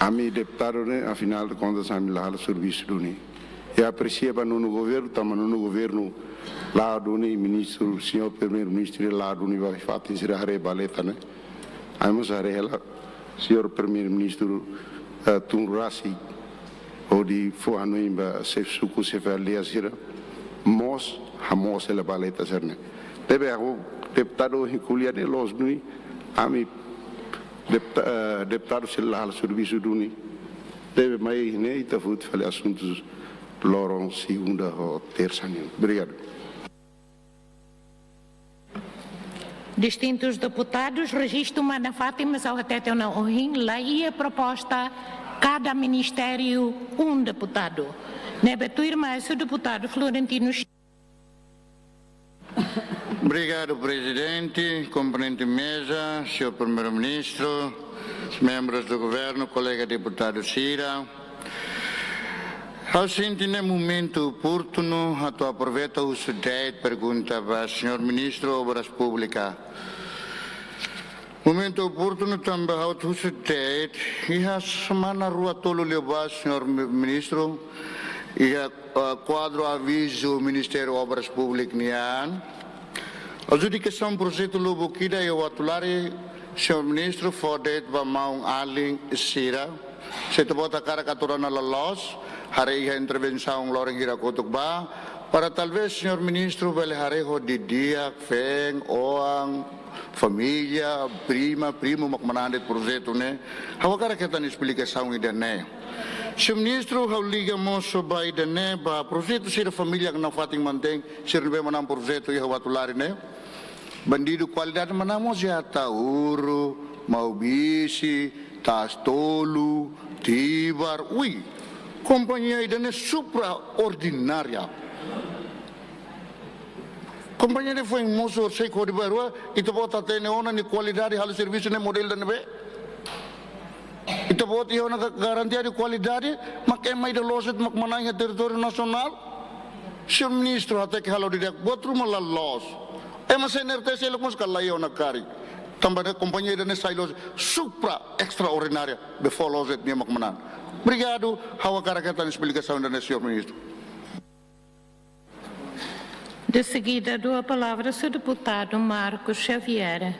ami deputadu ne'e, afinál de kontas, ami la halo servisu duni. I apresia ba nonu governu, tanba nonu governu la'o duni, ministru, señór Primeiru-Ministru la'o duni ba fatin sira haree valeta ne'e. Ami mós haree hela, señór Primeiru-Ministru, eh, tun rasik, hodi fó hanoin ba xefe suku, xefe aldeia sira, mós hamoos hela valeta sira-ne'e. Ne'ebé ha'u, deputadu ohin ko'alia ne'e loos duni, ami deputa-, eh, deputadu sira la halo servisu duni. Ne'ebé mai ne'e ita foti fali asuntus loron segunda ho tersa nian. Obrigadu. Distintus deputadus, rejistu mak nafatin, mas ha'u hatete ona ohin, la iha proposta kada ministériu um deputadu. Ne'ebé tuirmai husu deputadu Florentino. Obrigadu, prezidente, komponente meza, señór Primeiru-Ministru, membros do governu, kolega deputadu sira. Ha'u sente ne'e momentu oportunu atu aproveita husu de'it pergunta ba señór Ministru Obras Públikas. Momentu oportunu tanba ha'u atu husu de'it, iha semana rua tolu liubá, señór Mi-, Ministru, iha, ah, kuadru avizu Ministériu Obras Públikas nian. Adjudikasaun projetu lubuk ida iha Uatulari, señór Ministru, fó de'it ba maun-alin sira. Se ita-boot hakarak atu rona loloos, haree iha intervensaun loron hira kotuk bá, Para talvez señór ministru bele haree ho didi'ak, feen, oan, família, prima, primu mak manán de'it projetu ne'e. Ha'u hakarak hetan esplikasaun ida-ne'e. Señór ministru, ha'u liga mós ba ida-ne'e, ba projetu sira família nafatin mantein, sira ne'ebé manán projetu iha Uatulari ne'e. Bandidu kualidade manán mós iha Ataúro, Maubisse, Taas Tolu, Tibar, ui. Kompañia ida-ne'e supraordinária. Kompañia ne'e foin mosu horisehik hodi ba rua, ita-boot hatene ona nia kualidade halo servisu ne'e modelu ida-ne'ebé? Ita-boot iha ona ga-, garantia de kualidade, mak ema ida loos de'it mak manán iha territóriu nasionál. Señór ministru, hateke halo didi'ak, buat ruma la loos. Ema C N R T seluk mós ka lae ona karik. Tanba ne'e kompañia ida-ne'e sai loos, supra, extraordinária, befo loos de'it nia mak manán. Obrigadu, ha'u hakarak hetan esplikasaun ida-ne'e, señór ministru. De seguida, dou a palavra ao senhor deputado Marcos Xavier.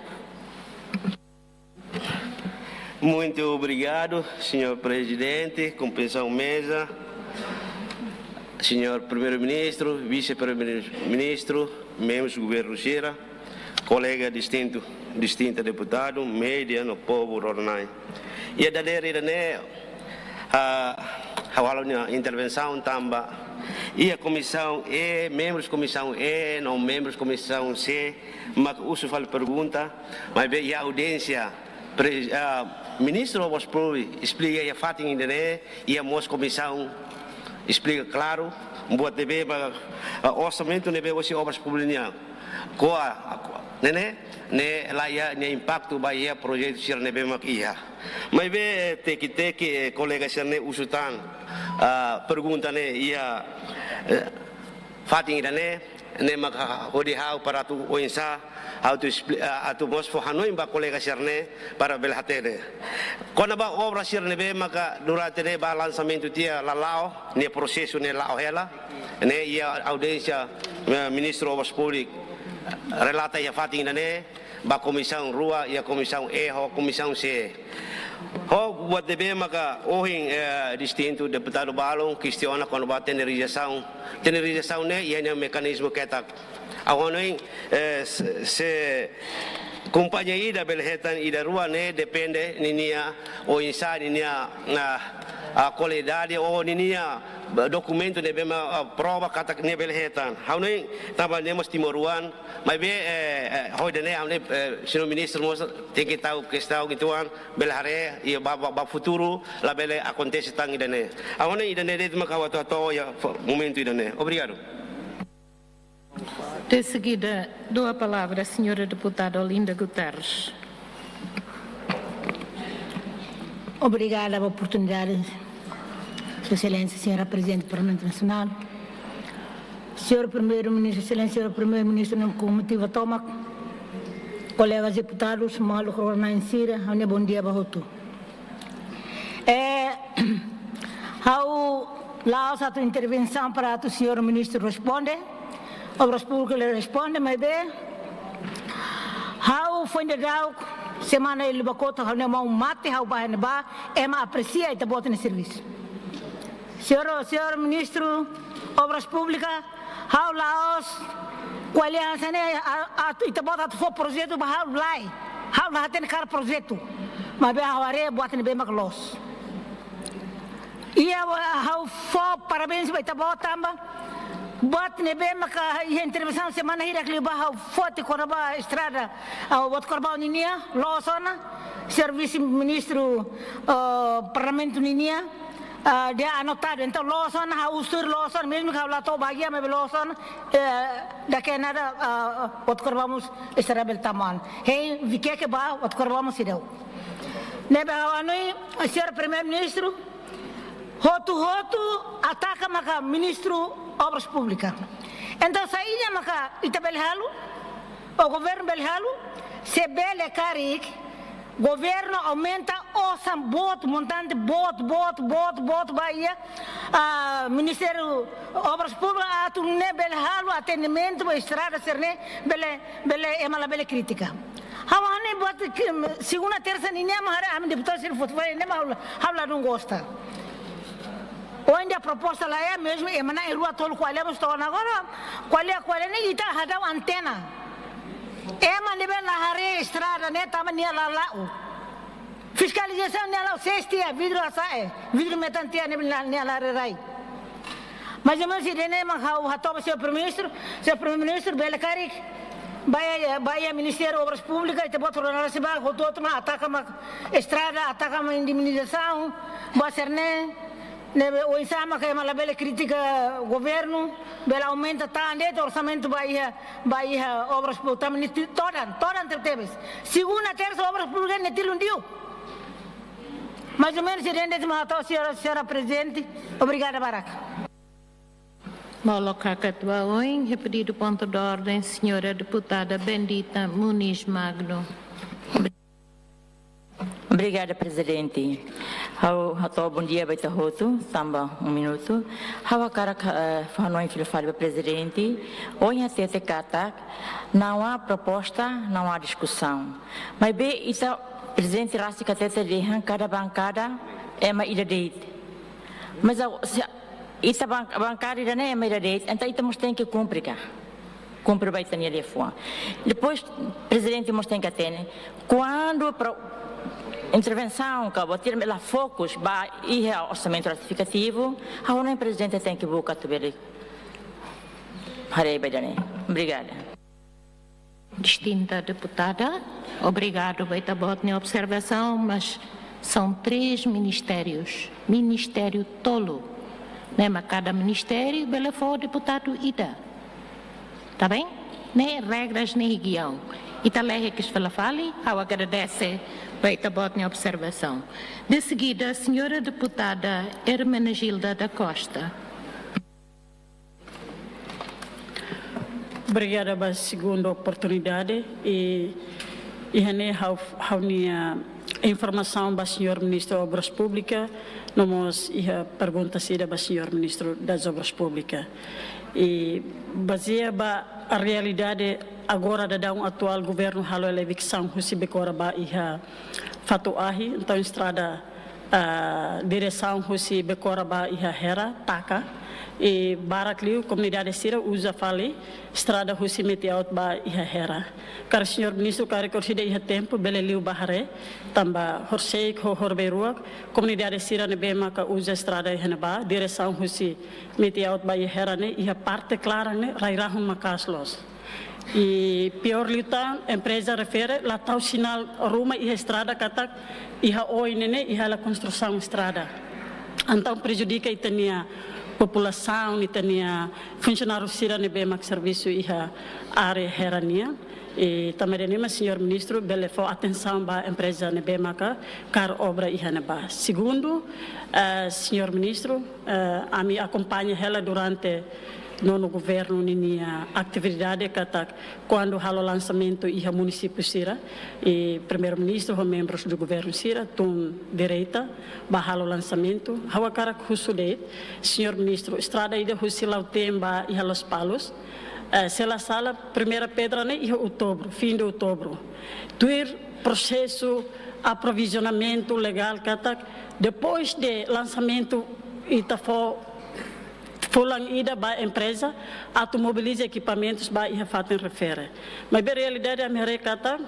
Muito obrigado, senhor presidente, komprensão meza, senhor primeiro-ministro, vice-primeiro-ministro, membros do governo sira, kolega distintu, distinta deputadu, média no povu rona-na'in. Iha dadeer ida-ne'e, ah, ha'u halo ha'u-nia intervensaun tanba iha komisaun E, membrus komisaun E, no membrus komisaun C, mak husu fali pergunta, maibé iha audiénsia, pre-, ah, ministru Obras Públikas esplika iha fatin ida-ne'e, iha mós komisaun esplika klaru, buat ne'ebé ba, ah, orsamentu ne'ebé hosi Obras Públikas nian. Ko'a, ne'e ne'e, ne'e la iha nia impaktu ba iha projetu sira ne'ebé mak iha. Maibé, eh, teki-teki, eh, kolega sira-ne'e husu tan, ah, pergunta ne'e iha, eh, fatin ida-ne'e, ne'e maka hodi ha'u para atu oinsá, atu espli-, ah, atu mós fó hanoin ba kolega sira-ne'e para bele hatene. Kona-ba obra sira ne'ebé maka durante ne'e ba lansamentu tiha la la'o, nia prosesu ne'e la'o hela, ne'e iha audiénsia, eh, Ministru Obras Públikas relata iha fatin ida-ne'e, ba komisaun rua, iha komisaun E ho komisaun C. Ho buat ne'ebé maka ohin, eh, distintu deputadu balun kestiona kona-ba tenderizasaun. Tenderizasaun ne'e iha nia mekanizmu ketak. Ha'u hanoin, eh, se, se kompañia ida bele hetan ida rua ne'e depende ninia oinsá ninia, ah, ah, kualidade ou ninia dokumentu ne'ebé mak, ah, prova katak nia bele hetan. Ha'u hanoin tanba ne'e mós timoroan, maibé, eh, eh, ho ida-ne'e ha'u hanoin, eh, señór ministru mós tenke tau kestaun ituan, bele haree iha ba, ba, ba futuru labele akontese tan ida-ne'e. Ha'u hanoin ida-ne'e de'it mak ha'u atu hato'o iha fo-, momentu ida-ne'e. Obrigadu. De seguida, dou a palavra à senhora deputada Olinda Guterres. Obrigada pela oportunidade, Sua Excelência, Senhora Presidente do Parlamento Nacional, Senhor Primeiro-Ministro, Excelência Senhor Primeiro-Ministro, no comitiva tomak, colegas deputados, maluk rona-na'in sira, ha'u-nia bom dia ba hotu. Eh, ha'u la'ós atu intervensaun para atu señór ministru responde, Obras Públikas ne'e responde, maibé ha'u foin daudauk semana ida liubá kotuk ha'u-nia maun mate ha'u bá iha ne'ebá, ema apresia ita-boot nia servisu. Señór, señór ministru Obras Públikas, ha'u la'ós ko'alia hanesan ne'e, a, atu ita-boot atu fó projetu ba ha'u lae. Ha'u la hatene karik projetu. Maibé ha'u haree buat ne'ebé mak loos. Iha, ha'u fó parabéns ba ita-boot tanba buat ne'ebé maka iha intervensaun semana hirak liubá ha'u foti kona-ba estrada, ah, Uatucarbau ninia, loos ona, señór vise-ministru, ah, parlamentu ninia, ah, dia anotadu. Entaun loos ona, ha'u husu tuir loos ona, mezmu ke ha'u la to'o bagian, maibé loos ona, eh, daqui a nada, ah, Uatucarbau mós estrada bele tama ona. Hein Viqueque ba Uatucarbau mós seidauk. Ne'ebé ha'u hanoin, señór Primeiru-Ministru, hotu-hotu ataka maka Ministru Obras Públikas. Entaun, saida maka ita bele halo, ou governu bele halo, se bele karik, governu aumenta osan boot, montante boot, boot, boot, boot, ba iha, ah, Ministériu Obras Públikas, atu nune'e bele halo atendimentu ba estrada sira-ne'e, bele, bele, ema labele kritika. Ha'u hanoin buat ke, segunda, tersa ninia mak haree ami deputadu sira foti fali ne'e mak ha'u la, ha'u ladún gosta. Ohin dehan proposta laiha, mezmu ema na'in rua tolu ko'alia, mas to'o agora ko'alia, ko'alia ne'e ita hadau antena. Ema ne'ebé la haree estrada ne'e tanba nia la la'o. Fiskalizasaun nia la'o, sees tiha, vidru hasa'e, vidru metan tiha, ne'ebé nia la haree rai. Mas ema, se ida-ne'e mak ha'u hato'o ba señór Primeiru-Ministru, señór Primeiru-Ministru bele karik ba iha, ba iha Ministériu Obras Públikas, ita-boot rona rasik ba, hotu-hotu mak ataka mak estrada, ataka mak indemnizasaun, ba sira-ne'e, ne'ebé oinsá mak ema labele kritika governu, bele aumenta tan de'it orsamentu ba iha, ba iha Obras Públikas, tanba ne'e ti-, todan, todan tebetebes. Segunda, tersa, Obras Públikas ne'e tilun diuk. Mais ou menos, se ida-ne'e mak hato'o, señora, señora Prezidente, obrigada barak. Molok hakat ba oin, iha pedidu pontu de orden, señora deputada Bendita Muniz Magno. Obrigada, Prezidente. Ha'u hato'o bondia ba ita hotu, tanba um minuto. Ha'u hakarak, eh, fó hanoin fila fali ba Prezidente. Ohin hatete katak, não há proposta, não há discussão. Maibé ita, Prezidente rasik hatete dehan kada bankada ema ida de'it. Mas ha'u, se ita ban-, bankada ida-ne'e ema ida de'it, entaun ita mós tenke kumpre ka. Kumpre ba ita-nia liafuan. Depois, Prezidente mós tenke hatene, kuandu pro-, intervensaun ka buat sira ne'ebé la fokus ba iha orsamentu retifikativu, ha'u hanoin Prezidente tenke buka atu bele haree ba ida-ne'e. Obrigada. Distinta deputada, obrigadu ba ita-boot nia observasaun, mas são três ministérios, ministériu tolu. Ne'e mak kada ministériu bele fó deputadu ida. Tá bem? Ne'e regras, ne'e regiaun. Ita lee iha ki'ik fila fali, ha'u agradese ba ita-boot nia observasaun. De seguida, señora deputada Hermenegilda da Costa. Obrigada ba segunda oportunidade. I, iha ne'e ha'u, ha'u-nia informasaun ba señór Ministru Obras Públikas, no mós iha pergunta ida ba señór Ministru das Obras Públikas. I bazeia ba realidade agora daudaun atuál governu halo hela eviksaun husi Bekora ba iha Fatuahi, entaun estrada, ah, diresaun husi Bekora ba iha Hera taka, i barak liu komunidade sira uza fali estrada husi Metiaut ba iha Hera. Karik señór Ministru karik orsida iha tempu, bele liu ba haree, tanba horisehik ho horibainruak, komunidade sira ne'ebé maka uza estrada iha ne'ebá, diresaun husi Metiaut ba iha Hera ne'e, iha parte klaran ne'e, rai-rahun maka'as loos. I piór liután, empreza refere la tau sinál ruma iha estrada katak iha oin ne'e ne'e iha hela konstrusaun estrada. Entaun prejudika ita-nia populasaun, ita-nia funsionáriu sira ne'ebé mak servisu iha área Hera nian. I tanba ida-ne'e mak señór Ministru bele fó atensaun ba empreza ne'ebé maka kaer obra iha ne'ebá. Segundu, eh, señór Ministru, eh, ami akompaña hela durante nonu governu ninia atividade katak kuandu halo lansamentu iha munisípiu sira, i Primeiru-Ministru ho membrus do governu sira tun direta ba halo lansamentu. Ha'u hakarak husu de'it, señór Ministru, estrada ida husi Lautém ba iha Lospalos, eh, se la sala, primeira pedra ne'e iha outubru, fim de outubru. Tuir prosesu aprovizionamentu legál katak, depois de lansamentu ita fó fulan ida ba empreza atu mobiliza ekipamentus ba iha fatin refere. Maibé realidade ami haree katak,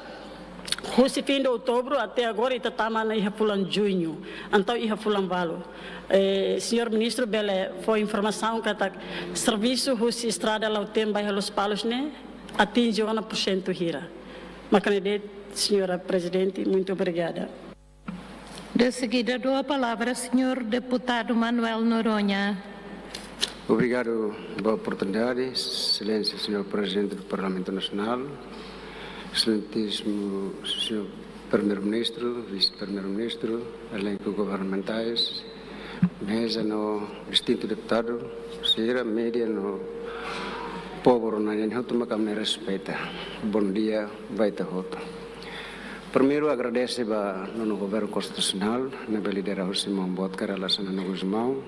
husi fim de outubru até agora ita tama ona iha fulan juñu, entaun iha fulan balu. Eh, señór Ministru bele fó informasaun katak servisu husi estrada Lautém ba iha Lospalos ne'e atinje ona porsentu hira. Mak ne'e de'it, señora Prezidente, muito obrigada. De seguida, dou a palavra ao senhor deputado Manuel Noronha. Obrigadu ba oportunidade, Exelénsia Señór Prezidente do Parlamentu Nasionál, Exelentísimu Señór Primeiru-Ministru, Vise-Primeiru-Ministru, elenku governamentais, meza no distintu deputadu sira, média no povu rona-na'in hotu mak ami respeita. Bondia ba ita hotu. Primeiru, agradese ba nonu governu konstitusionál, ne'ebé lidera husi maun boot Kay Rala Xanana Gusmão.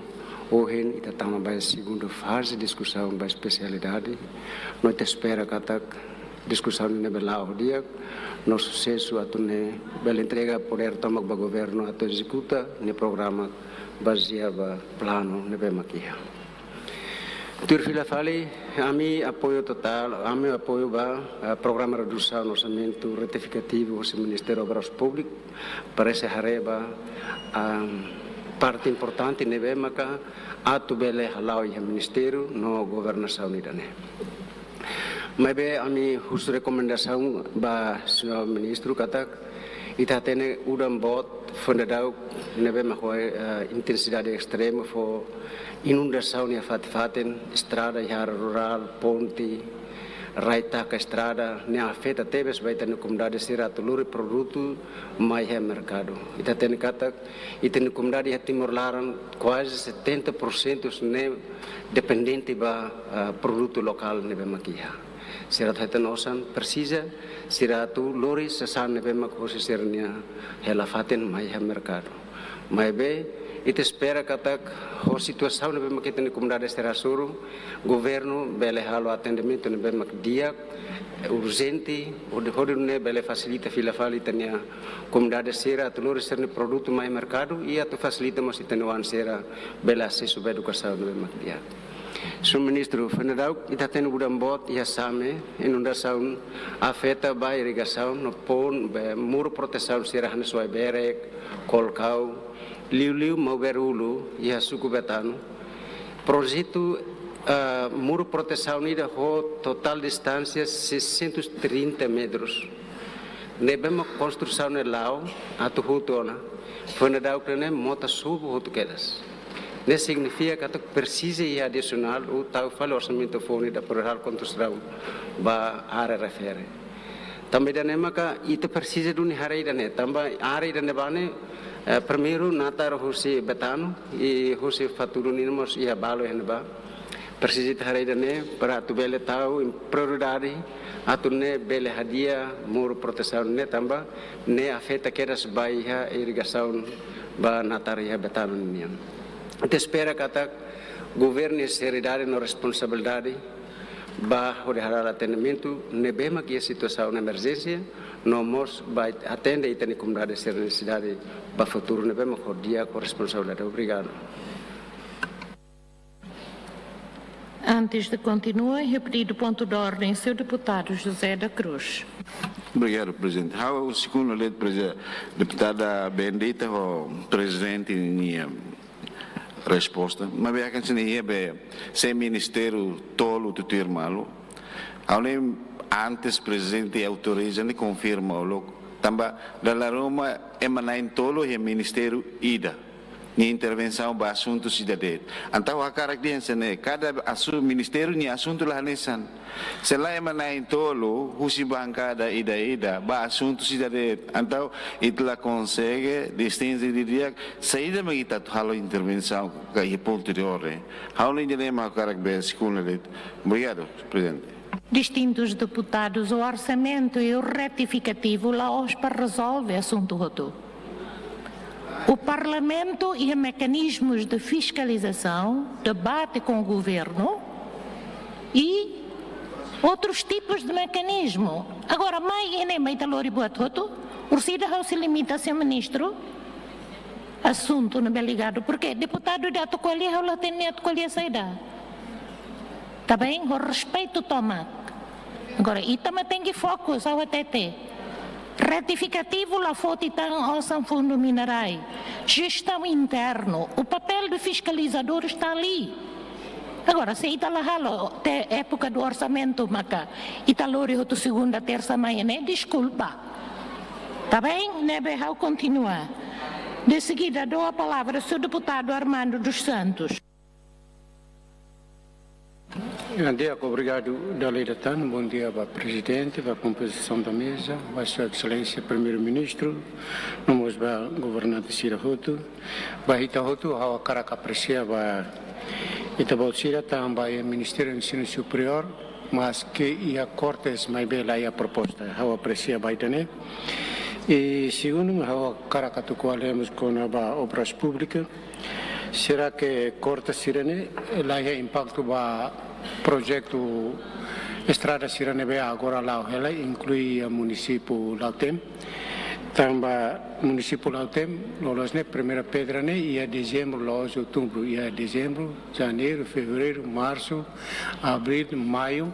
Ohin ita tama ba segundu faze diskusaun ba espesialidade. No ita espera katak diskusaun ne'ebé la'o di'ak, no susesu atu nune'e bele entrega podér tomak ba governu atu ezekuta nia programa bazeia ba planu ne'ebé mak iha. Tuir fila fali, ami apoiu totál, ami apoiu ba, eh, programa redusaun orsamentu retifikativu husi Ministériu Obras Públikas, parese haree ba, ah, parte importante ne'ebé maka atu bele hala'o iha ministériu no governasaun ida-ne'e. Maibé ami husu rekomendasaun ba señór ministru katak ita hatene udan boot foin daudauk ne'ebé mak ho, eh, intensidade estrema fó inundasaun iha fatin-fatin, estrada iha área rurál, ponte, rai taka estrada, ne'e afeta tebes ba ita-nia komunidade sira atu lori produtu mai iha merkadu. Ita hatene katak ita-nia komunidade iha Timor laran kuaze setenta por sentu ne'e dependente ba, ah, produtu lokál ne'ebé mak iha. Sira atu hetan osan presiza, sira atu lori sasán ne'ebé mak hosi sira-nia hela-fatin mai iha merkadu. Maibé, ita espera katak ho situasaun ne'ebé mak ita-nia komunidade sira hasoru, governu bele halo atendimentu ne'ebé mak di'ak, urjente, hodi, hodi nune'e bele fasilita fila fali ita-nia komunidade sira atu lori sira-nia produtu mai merkadu, i atu fasilita mós ita-nia oan sira bele asesu ba edukasaun ne'ebé mak di'ak. Señór Ministru, foin daudauk ita hatene udan boot iha Same, inundasaun afeta ba irrigasaun no pon, be, muru protesaun sira hanesan Wai Berek, Kolkau, liuliu Maubere Ulu iha suku Betano. Projetu, ah, muru protesaun ida ho totál distánsia seiscentos e trinta metros. Ne'ebé mak konstrusaun ne'e la'o atu hotu ona. Foin daudauk ne'e mota sobu hotu kedas. Ne'e signifika katak presiza iha adisionál ou tau fali orsamentu foun ida para halo konstrusaun ba área refere. Tanba ida-ne'e maka ita presiza duni haree ida-ne'e. Tanba área ida-ne'ebá ne'e, eh, primeiru natar husi Betano i husi Fatudun nian mós iha balu iha ne'ebá. Presiza ita haree ida-ne'e para atu bele tau prioridade atu nune'e bele hadi'a muru protesaun ne'e tanba ne'e afeta kedas ba iha irrigasaun ba natar iha Betano nian. Ita espera katak governu seriedade no responsabilidade ba hodi hala'o atendimentu ne'ebé mak iha situasaun emerjénsia no mós ba atende ita-nia komunidade sira-nia nesesidade ba futuru ne'ebé mak ho di'ak ho responsabilidade. Obrigadu. Antes de continuar, é pedido ponto de ordem, senhor deputado José da Cruz. Obrigadu, Prezidente. Ha'u sei ko'alia, Prezidente, deputada Bendita ho Prezidente nia resposta. Maibé hakarak hatete ne'e, be, se ministériu tolu tutuir malu. Ha'u lembra antes Prezidente autoriza ne'e konfirma uluk. Tanba dala ruma ema na'in-tolu iha ministériu ida nia intervensaun ba asuntu sira de'it. Entaun hakarak dehan hanesan ne'e, kada asu-, ministériu nia asuntu la hanesan. Se lae ema na'in-tolu husi bankada ida-ida ba asuntu sira de'it. Entaun ita la konsege distinge didi'ak saida mak ita atu halo intervensaun ka iha pontu de orden. Ha'u-nia dilema hakarak be sei ko'alia de'it. Obrigadu, Prezidente. Distintos deputados, o orçamento e o retificativo la'ós para rezolve asuntu hotu. O Parlamento iha mecanismos de fiscalização, debate com o governo e outros tipos de mecanismo. Agora, mai iha ne'e mai ita lori buat hotu, orsida ha'u sei limita, señór ministru, asuntu ne'ebé ligadu, porque deputadu ida atu ko'alia, ha'u la hatene nia atu ko'alia saida. Tá bem? Ho respeitu tomak. Agora, ita mak tenke fokus, ha'u hatete. Retifikativu la foti tan osan fundu minerais. Gestão interno. O papel do fiscalizador está ali. Agora, se ita la halo até época do orçamento, maka ita lori hotu segunda, tersa mai ne'e, deskulpa. Tá bem? Ne'ebé ha'u kontinua. De seguida, dou a palavra ao senhor deputado Armando dos Santos. Di'ak, obrigadu dala ida tan. Bondia ba Prezidente, ba kompozisaun da meza, ba Sua Exelénsia Primeiru-Ministru, no mós ba governante sira hotu. Ba ita hotu, ha'u hakarak apresia ba ita-boot sira tanba iha Ministériu Ensinu Superiór, maske iha kortes maibé la iha proposta. Ha'u apresia ba ida-ne'e. I segundu, ha'u hakarak atu ko'alia mós kona-ba Obras Públikas. Será que kortes sira-ne'e la iha impaktu ba projetu Estrada sira ne'ebé agora la'o hela inklui iha munisípiu Lautém. Tanba munisípiu Lautém, loloos ne'e primeira pedra ne'e iha dezembru, la'ós outubru, iha dezembru, janeiru, fevereiru, marsu, abríl, maiu.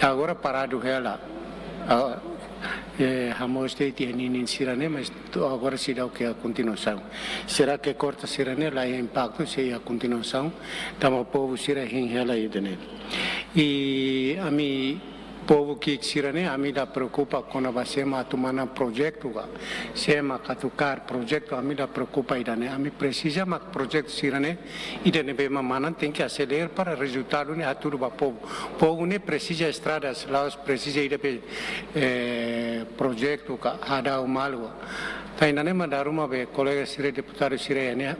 Agora paradu hela. Ah, eh, hamoos de'it iha ninin sira ne'e, mas agora seidauk iha kontinuasaun. Será que korta sira ne'e la iha impaktu, sei iha kontinuasaun, tanba povu sira hein hela ida-ne'e. I ami povu ki'ik sira ne'e, ami la preokupa kona-ba sé mak atu manán projetu ka, sé mak atu kaer projetu, ami la preokupa ida-ne'e. Ami presiza mak projetu sira ne'e, ida ne'ebé mak manán tenke aselera para rezultadu ne'e hatudu ba povu. Povu ne'e presiza estradas, la'ós presiza ida be, eh, projetu ka hadau malu. Tan ida-ne'e mak dala ruma be kolega sira deputadu sira iha ne'e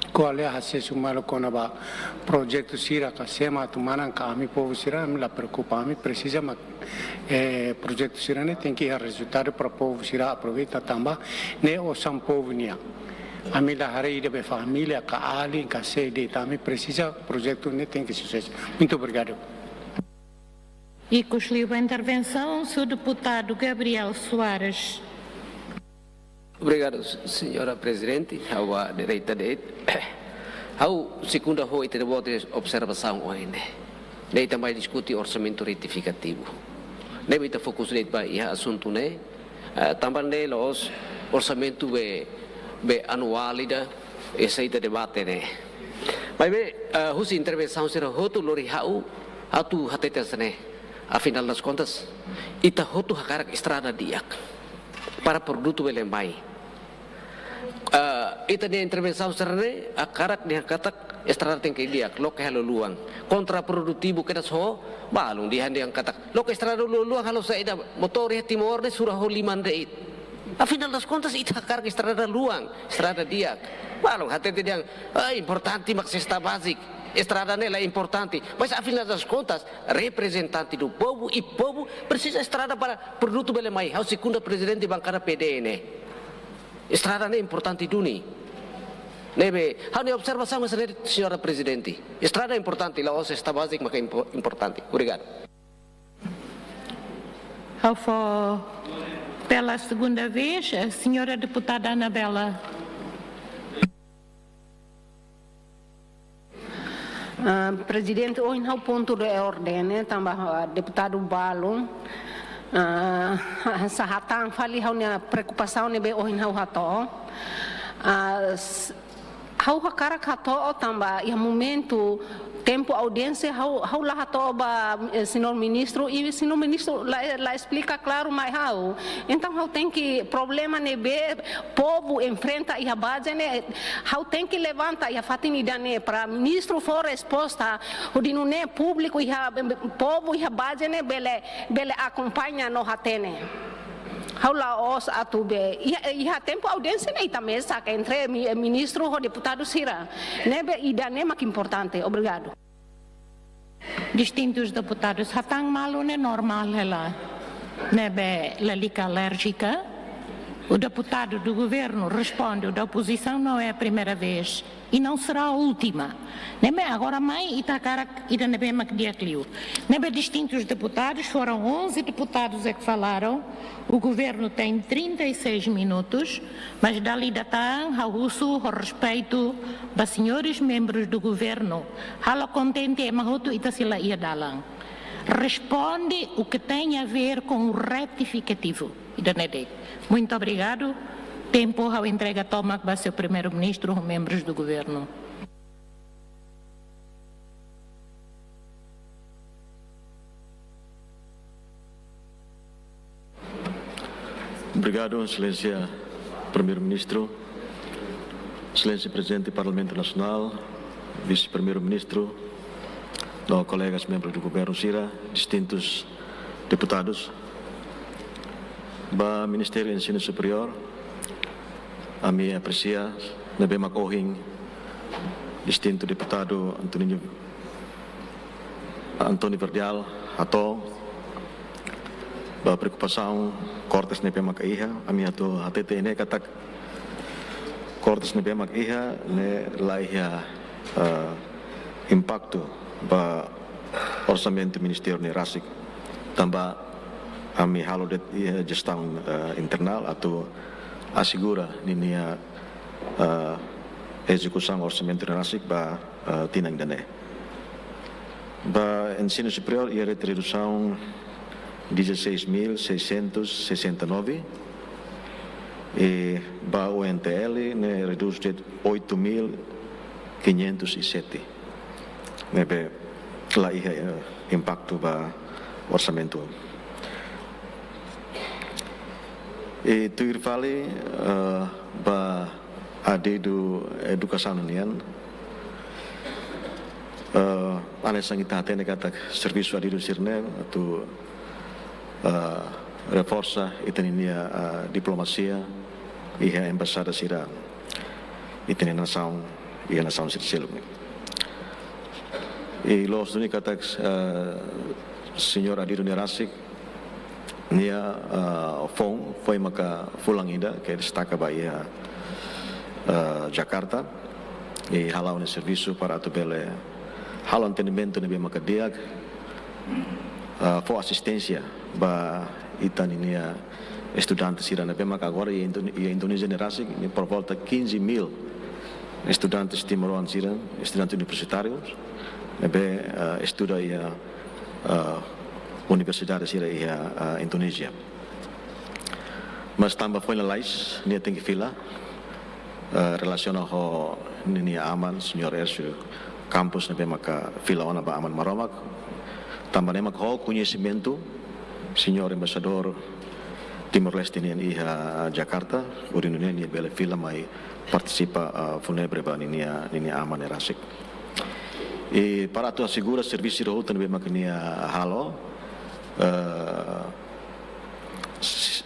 ko'alia hasesu malu kona-ba projetu sira ka sé mak atu manán ka ami povu sira, ami la preokupa, ami presiza mak, eh, projetu sira ne'e tenke iha rezultadu para povu sira aproveita tanba ne'e osan povu nian. Ami la haree ida be família ka alin ka sé de'it, ami presiza projetu ne'e tenke susesu. Muito obrigado. Ikus liu ba intervensaun, señór deputadu Gabriel Soares. Obrigadu, señora Prezidente. Ha'u ba direta de'it. Ha'u sei kunda ho ita-nia boot observasaun ohin ne'e. De'it ita mai diskute orsamentu retifikativu. Ne'ebé ita fokus de'it ba iha asuntu ne'e, eh, tanba ne'e la'ós orsamentu be, be anuál ida, ita sei debate ne'e. Maibé, eh, husi intervensaun sira hotu lori ha'u atu hatete hanesan ne'e. Afinál das kontas, ita hotu hakarak estrada di'ak para produtu bele mai. Ah, ita-nia intervensaun sira ne'e hakarak dehan katak estrada tenke di'ak, loke halo luan. Kontraprodutivu kedas ho balun, dehan dehan katak loke estrada luan-luan, halo saida, motór iha Timor ne'e sura ho liman de'it. Afinál das kontas, ita hakarak estrada luan, estrada di'ak. Balun hatete dehan, ah, importante mak sesta báziku. Estrada ne'e la importante. Mas afinál das kontas, reprezentante do povo i povu presiza estrada para produtu bele mai. Ha'u sei kunda prezidente bankada P D ne'e. Estrada ne'e importante duni. Ne'ebé, ha'u-nia observasaun hanesan ne'e, señora Prezidente. Estrada importante, la'ós sesta báziku maka impo-, importante. Obrigadu. Ha'u fó pela segunda vez, a senhora deputada Anabela. Ah, Prezidente, ohin ha'u pontu de orden, eh, tanba, ah, deputadu balun, ah, sa hatán fali ha'u-nia preokupasaun ne'ebé ohin ha'u hato'o. Ah, s-, ha'u hakarak hato'o tanba iha momentu tempu audiénsia ha'u, ha'u la hato'o ba, eh, señór ministru, i señór ministru la, la esplika klaru mai ha'u. Entaun ha'u tenke problema ne'ebé povu enfrenta iha baze ne'e, ha'u tenke levanta iha fatin ida-ne'e para ministru fó resposta, hodi nune'e públiku iha, povu iha baze ne'e bele, bele akompaña no hatene. Ha'u la'ós atu be, iha, iha tempu audiénsia ne'e ita mesak entre mi-, ministru ho deputadu sira. Ne'ebé ida-ne'e mak importante. Obrigadu. Distintus deputadus, hatán malu ne'e normál hela. Ne'ebé lalika alérjika. O deputado do governo responde, o da oposição não é a primeira vez e não será a última. Ne'ebé agora mai ita hakarak ida ne'ebé mak di'ak liu. Ne'ebé distintus deputados, foram onze deputados é que falaram. O governo tem trinta e seis minutos, mas dala ida tan, ha'u husu ho respeitu ba senhores membros do governo, halo kontente ema hotu, ita sei la iha dalan. Responde o que tem a ver com o retificativo. Ida-ne'e de'it. Muito obrigado. Tempu ha'u entrega tomak ba señór Primeiru-Ministru ho membros do governo. Obrigadu, Exelénsia Primeiru-Ministru, Exelénsia Prezidente Parlamentu Nasionál, Vise-Primeiru-Ministru, no kolegas membru do governu sira, distintus deputadus. Ba Ministériu Ensinu Superiór, ami apresia ne'ebé mak ohin distintu deputadu António, António Verdial hato'o ba preokupasaun kortes ne'ebé mak iha, ami atu hatete ne'e katak kortes ne'ebé mak iha ne'e la iha, eh, impaktu ba orsamentu ministériu ne'e rasik. Tanba ami halo de'it, eh, jestaun, eh, internál atu asegura ninia, eh, ezekusaun orsamentu ne'e rasik ba, eh, tinan ida-ne'e. Ba ensinu superiór iha redusaun dezasseis mil seiscentos e sessenta e nove, i ba U N T L ne'e redús de'it oito mil quinhentos e sete. Ne'ebé la iha, eh, impaktu ba orsamentu. I tuir fali, eh, ba adidu edukasaun nian, eh, hanesan ita hatene katak servisu adidu sira-ne'e atu, eh, reforsa ita-nia, eh, diplomasia iha embaixada sira ita-nia nasaun, iha nasaun sira seluk ne'e. I loos duni katak, eh, señór adidu ne'e rasik nia, eh, foun foin maka fulan ida ke destaka ba iha, eh, Jakarta, i hala'o nia servisu para atu bele halo entendimentu ne'ebé maka di'ak, eh, fó asisténsia ba ita-nia estudante sira ne'ebé maka agora iha Indo-, iha Indonézia ne'e rasik, ne'e por volta quinze mil estudantes timoroan sira, estudantes universitários, ne'ebé, eh, estuda iha, eh, universidade sira iha, eh, Indonézia. Mas tanba foin lalais, nia tenke fila, eh, relasiona ho ninia aman, señór Hércio Campos, ne'ebé maka fila ona ba Aman Maromak. Tanba ne'e maka ho koñesimentu señór embaixadór Timor-Leste nian iha Jakarta, hodi nune'e nia bele fila mai partisipa, ah, fúnebre ba ninia, ninia aman ne'e rasik. I para atu asegura servisu sira hotu ne'ebé maka nia halo, eh, s-,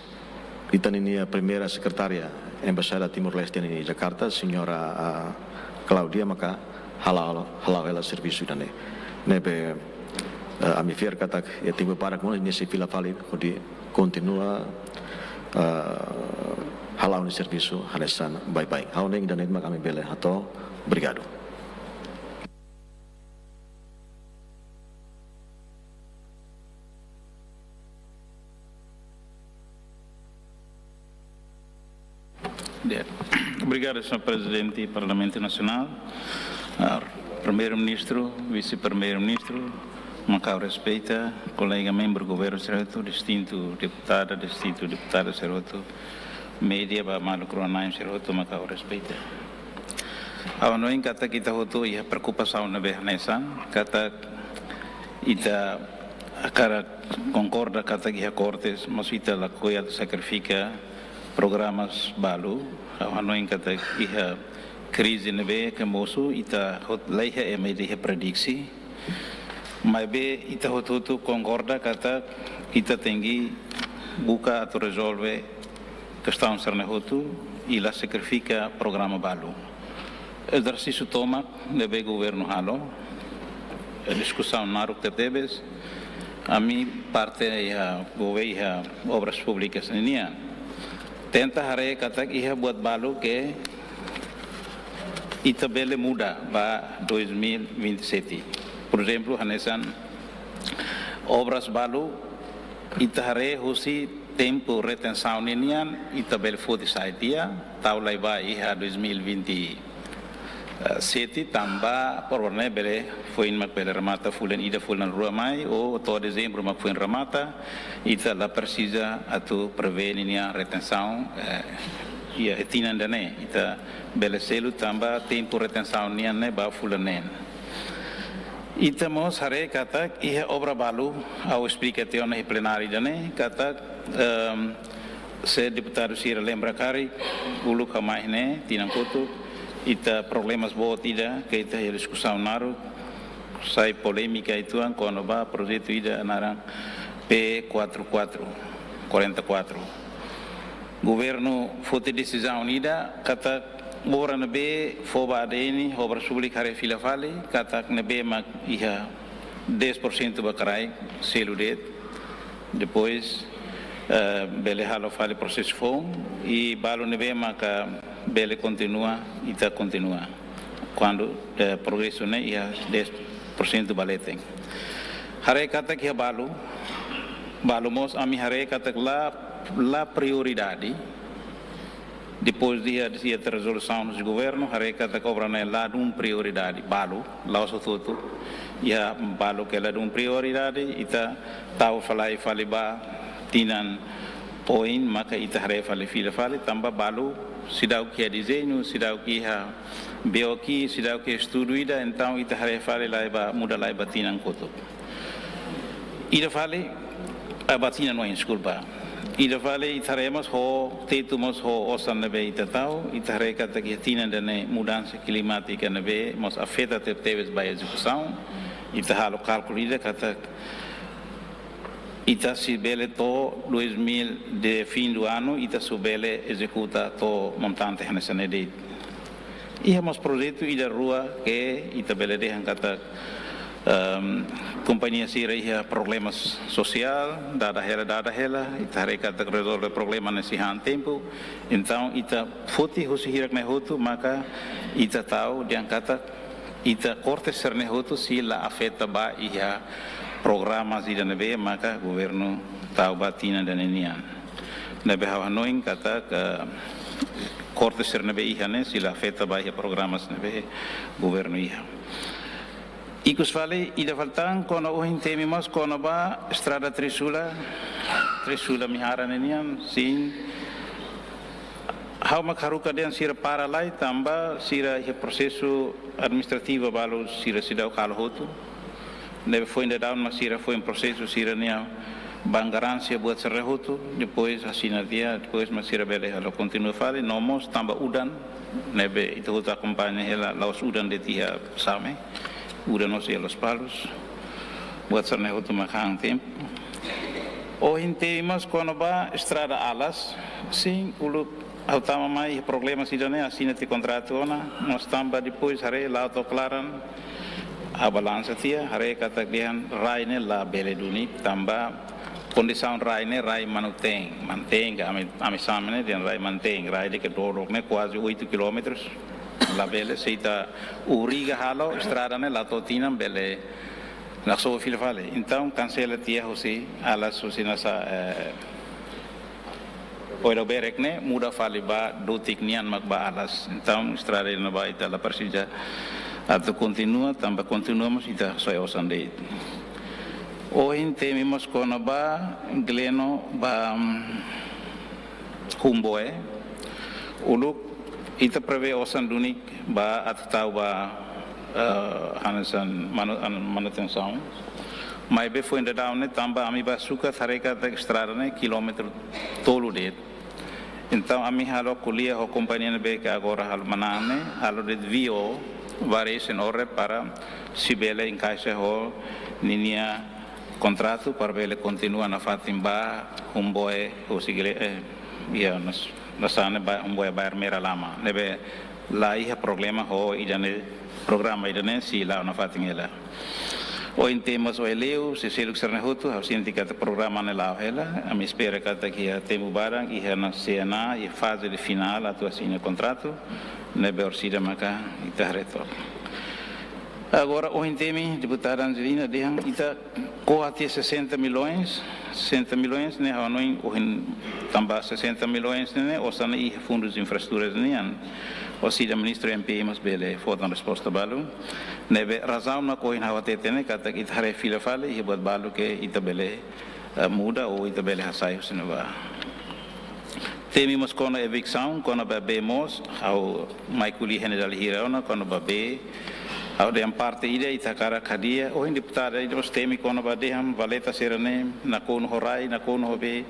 ita-nia primeira sekretária Embaixada Timor-Leste iha Jakarta, señora, ah, Claudia, maka hala'o, hala'o hela servisu ida-ne'e. Ne'ebé, eh, ami fiar katak iha tempu badak mós nia sei fila fali hodi kontinua, eh, hala'o nia servisu hanesan baibain. Ha'u hanoin ida-ne'e mak ami bele hato'o. Obrigadu. Di'ak. Obrigadu, señór Prezidente Parlamentu Nasionál. Ah, Primeiru-Ministru, Vise-Primeiru-Ministru, mak ha'u respeita, kolega membru governu sira hotu, distintu deputada, distintu deputadu sira hotu, média ba maluk rua-na'in sira hotu mak ha'u respeita. Ha'u hanoin katak ita hotu iha preokupasaun ne'ebé hanesan, katak ita hakarak konkorda katak iha kortes, mas ita lakohi atu sakrifika programas balu. Ha'u hanoin katak iha krize ne'ebé ke mosu, ita hotu la iha ema ida iha prediksi. Maibé ita hotu-hotu konkorda katak ita tenke buka atu rezolve kestaun sira-ne'e hotu i la sakrifika programa balu. Ezersísiu tomak ne'ebé governu halo, diskusaun naruk tebetebes, ami parte iha governu iha Obras Públikas nian. Tenta haree katak iha buat balu ke ita bele muda ba dois mil e vinte e sete. Por ezemplu, hanesan obras balu, ita haree husi tempu retensaun nian, ita bele foti sai tiha, tau lai ba iha dois mil e vinte e sete, tanba por ne'e bele foin mak bele remata fulan ida, fulan rua mai, ou to'o dezembru mak foin remata, ita la presiza atu prevene nia retensaun, eh, iha tinan ida-ne'e, ita bele selu tanba tempu retensaun nian ne'e ba fulan neen. Ita mós haree katak iha obra balu, ha'u esplika tiha ona iha plenáriu ida-ne'e, katak, ehm, se deputadu sira lembra karik, uluk ha'u mai ne'e, tinan kotuk, ita problemas boot ida, ke ita iha diskusaun naruk, sai polémika uitoan kona-ba projetu ida naran P quatro quatro, quarenta e quatro. Governu foti desizaun ida, katak obra ne'ebé fó ba A D N, Obras Públikas haree fila fali, katak ne'ebé mak iha dez por cento ba kraik, selu de'it. Depois, eh, bele halo fali prosesu foun, i balu ne'ebé maka bele kontinua, ita kontinua. Kuandu, eh, progresu ne'e iha dez por cento ba leten. Haree katak iha balu, Balu mós ami haree katak la, la prioridade. Depois de iha, de iha rezolusaun husi governu, haree katak obra ne'e ladún prioridade. Balu, la'ós hotu-hotu. Iha balu ke ladún prioridade, ita tau fali, fali ba tinan oin, maka ita haree fali fila fali, tanba balu seidauk iha dezeñu, seidauk iha B O Q, seidauk iha estudu ida, entaun ita haree fali laiba, muda laiba tinan kotuk. Ida fali, ah, ba tinan oin, deskulpa. Ida fali ita haree mós ho, tetu mós ho osan ne'ebé ita tau, ita haree katak iha tinan ida-ne'e mudansa klimátika ne'ebé mós afeta tebetebes ba ezekusaun. Ita halo kálkulu ida katak ita sei bele to'o dois mil de fim do ano, ita sei bele ezekuta to'o montante hanesan ne'e de'it. Iha mós projetu ida rua ke ita bele dehan katak, ehm, kompañia sira iha problema sosiál, dada hela, dada hela, ita haree katak rezolve problema ne'e sei han tempu. Entaun ita foti husi hirak ne'e hotu, maka ita tau dehan katak ita korte sira-ne'e hotu sei la afeta ba iha programa ida ne'ebé maka governu tau ba tinan ida-ne'e nian. Ne'ebé ha'u hanoin katak korte sira ne'ebé iha ne'e sei la afeta ba iha programa ne'ebé governu iha. Ikus fali, ida fali tan kona ohin temi mós kona-ba estrada Trisula, Trisula Mihara ne'e nian, sin. Ha'u mak haruka dehan sira para lai tanba sira iha prosesu administrativu balu sira seidauk halo hotu. Ne'ebé foin daudaun mak sira foin prosesu sira-nia bank garansia buat sira hotu, depois asina tiha, depois mak sira bele halo kontinua fali, no mós tanba udan, ne'ebé ita hotu akompaña hela la'ós udan de'it iha Same, udan mós iha Lospalos, buat sira-ne'e hotu mak han tempu. Ohin temi mós kona-ba estrada Alas, sin, uluk ha'u tama mai problema ida-ne'e, asina tiha kontratu ona, mós tanba depois haree la'o to'o klaran, ha'u balansa tiha, haree katak dehan rai ne'e labele duni, tanba kondisaun rai ne'e rai manu-teen, manu-teen ka ami, ami Same ne'e dehan rai manu-teen, rai ida ke dodok ne'e kuaze oito quilómetros, labele, se ita obriga halo estrada ne'e la to'o tinan bele naksobu fila fali. Entaun kansela tiha husi Alas husi Nasa, eh, Oero Berek ne'e muda fali ba Dutik nian mak ba Alas. Entaun estrada ne'ebá ita la presiza atu kontinua, tanba kontinua mós ita soe osan de'it. Ohin temi mós kona-ba Gleno ba, mm, Humboe. Uluk ita prevee osan duni ba atu tau ba, eh, hanesan manu-, an-, manutensaun. Maibé foin daudaun ne'e tanba ami ba sukat haree katak estrada ne'e kilómetru tolu de'it. Entaun ami halo ko'alia ho kompañia ne'ebé ke agora halo manán ne'e, halo de'it V O, variation order para sei bele enkaixa ho ninia kontratu para bele kontinua nafatin ba Humboe husi Gle-, eh, iha Nas-, Nasa ne'e ba Humboe Bairru Merah Lama. Ne'ebé la iha problema ho ida-ne'e, programa ida-ne'e sei la'o nafatin hela. Ohin temi mós Oeliu, sei seluk sira-ne'e hotu, ha'u sente katak programa ne'e la'o hela, ami espera katak iha tempu badak, iha ona C N A, iha faze de finál, atu asina kontratu, ne'ebé orsida maka ita haree took. Agora, ohin temi, deputada Angelina dehan, ita ko'a tiha sessenta milhões, sessenta milhões ne'e ha'u hanoin ohin tanba sessenta milhões ne'e, ne'e osan ne'e iha fundus infraestruturas nian. Orsida ministru M P I mós bele fó tan resposta balu. Ne'ebé razaun mak ohin ha'u hatete ne'e katak ita haree fila fali, iha buat balu ke ita bele, eh, muda ou ita bele hasai husi ne'ebá. Temi mós kona eviksaun, kona-ba bee mós, ha'u mai ko'alia iha ne'e dala hira ona, kona-ba bee, ha'u dehan parte ida ita hakarak hadi'a, ohin deputada ida mós temi kona-ba dehan valeta sira-ne'e, nakonu ho rai, nakonu ho bee,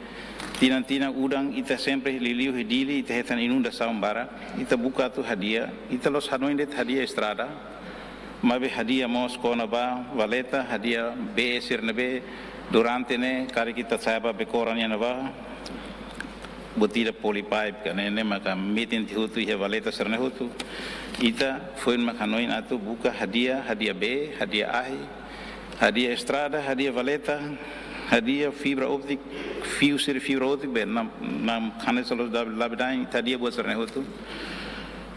tinan-tinan udan ita sempre liuliu iha Dili, ita hetan inundasaun barak, ita buka atu hadi'a, ita la'ós hanoin de'it hadi'a estrada, maibé hadi'a mós kona-ba valeta, hadi'a bee sira ne'ebé durante ne'e, karik ita sa'e ba Becora nian ne'ebá, buat ida polypipe ka ne'e, ne'e maka metin tiha hotu iha valeta sira-ne'e hotu. Ita foin mak hanoin atu buka hadi'a, hadi'a bee, hadi'a ahi, hadi'a estrada, hadi'a valeta, hadi'a fibra óptika, fiu sira fibra óptika, bee, nam, nam kane salos da labidang, ita hadi'a buat sira-ne'e hotu.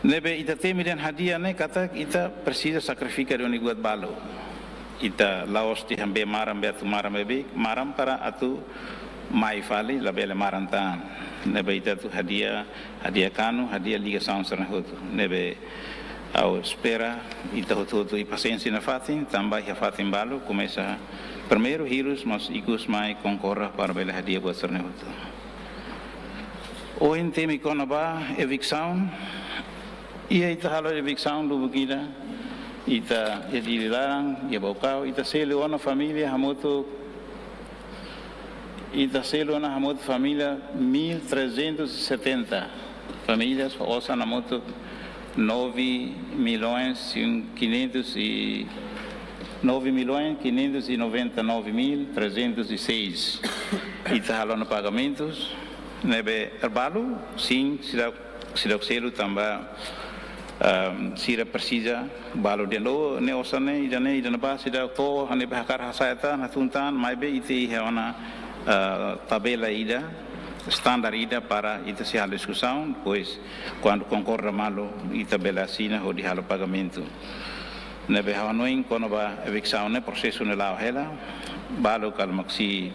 Ne'ebé ita temi dehan hadi'a ne'e katak ita presiza sakrifika duni buat balu. ita la'ós dehan be maran be atu maran be be maran para atu mai fali labele maran tan. Ne'ebé ita atu hadi'a, hadi'a kanu, hadi'a ligasaun sira-ne'e hotu. Ne'ebé ha'u espera ita hotu-hotu iha pasiénsia nafatin, tanba iha fatin balu komesa primeiru hirus, mas ikus mai konkorda para bele hadi'a buat sira-ne'e hotu. Ohin temi kona-ba eviksaun, iha ita halo eviksaun lubuk ida, ita iha Dili laran, iha Baucau, ita selu ona família hamutuk, ita selu ona hamutuk família mil trezentos e setenta famílias, osan hamutuk nove milhões quinhentos e, nove milhões quinhentos e noventa e nove mil trezentos e seis. Ita halo ona pagamentus, ne'ebé balu, sin, sira, sira selu tanba, ahm, sira presiza balu dehan, ne'e osan ne'e, ida-ne'e, ida-ne'ebá, sira to'o, ne'ebé hakarak hasa'e tan, hatún tan, maibé ita iha ona, ah, tabela ida, standar ida para ita sei halo diskusaun, depois, kuandu konkorda malu, ita bele asina hodi halo pagamentu. Ne'ebé ha'u hanoin kona-ba eviksaun ne'e prosesu ne'e la'o hela, balu kala maksi,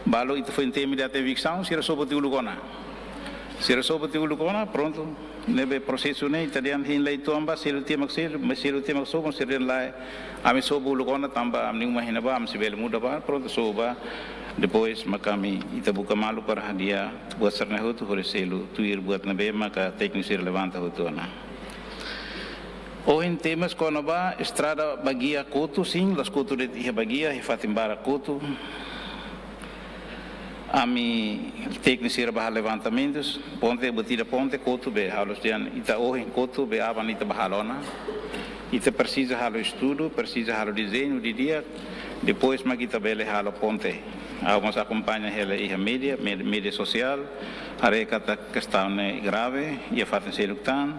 balu ita foin temi data eviksaun, sira sobu tiha uluk ona. Sira sobu tiha uluk ona, prontu. Ne'ebé prosesu ne'e, ita dehan hein lai to'o ba, selu tiha mak selu, mas selu tiha mak sobu, sira dehan lae, ami sobu uluk ona tanba ami-nia uma iha ne'ebá, ami sei bele muda ba, prontu sobu ba. Depois, mak ami, ita buka malu para hadi'a buat sira-ne'e hotu, hodi selu tuir buat ne'ebé maka tékniku sira levanta hotu ona. Ohin temi mós kona-ba estrada Baguia Kotu, sin, la'ós Kotu de'it, iha Baguia, iha fatin barak Kotu. Ami tékniku sira bá halo levantamentus, ponte, buat ida ponte, Kotu be, halo dehan, ita ohin Kotu be, aban ita bá halo ona. Ita presiza halo estudu, presiza halo dezeñu didi'ak, depois mak ita bele halo ponte. Ha'u mós akompaña hela iha média, méd-, média sosiál, haree katak kestaun ne'e grave, iha fatin seluk tan,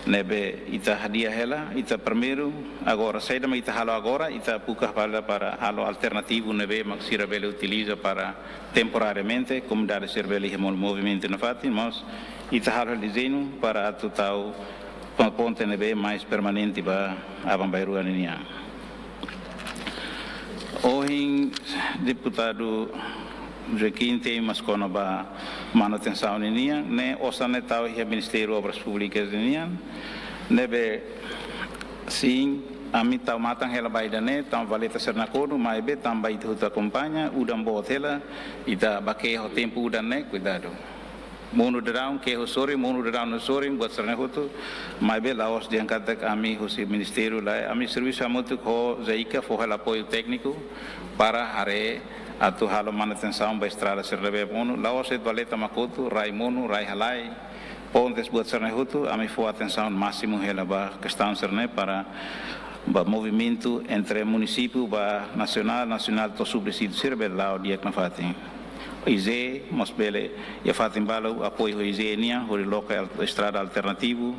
ne'ebé ita hadi'a hela, ita primeiru, agora, saida mak ita halo agora, ita buka fali para halo alternativu ne'ebé mak sira bele utiliza para temporariamente, komunidade sira bele iha mo-, movimentu nafatin, mas ita halo dezeñu para atu tau pon-, ponte ne'ebé mais permanente ba aban-bainrua ninian. Ohin deputadu Joaquim temi mós kona-ba manutensaun ninian, ne'e osan ne'e tau iha Ministériu Obras Públikas ninian, ne'ebé sin, ami tau matan hela ba ida-ne'e, tau valeta sira nakonu, maibé tanba ita hotu akompaña, udan boot hela, ita bá kehon tempu udan ne'e, kuidadu. Monu daudaun, kehon sorin, monu daudaun no sorin, buat sira-ne'e hotu, maibé la'ós dehan katak ami husi ministériu lae, ami servisu hamutuk ho JICA fó hela apoiu tékniku para haree atu halo manutensaun ba estrada sira ne'ebé monu, la'ós de'it valeta mak kotu, rai monu, rai halai, pontes buat sira-ne'e hotu, ami fó atensaun másimu hela ba kestaun sira-ne'e para ba movimentu entre munisípiu ba nasionál, nasionál to'o subdistritu sira bele la'o di'ak nafatin. IGE mós bele, iha fatin balu apoiu IGE nian, hodi loke al-, estrada alternativu.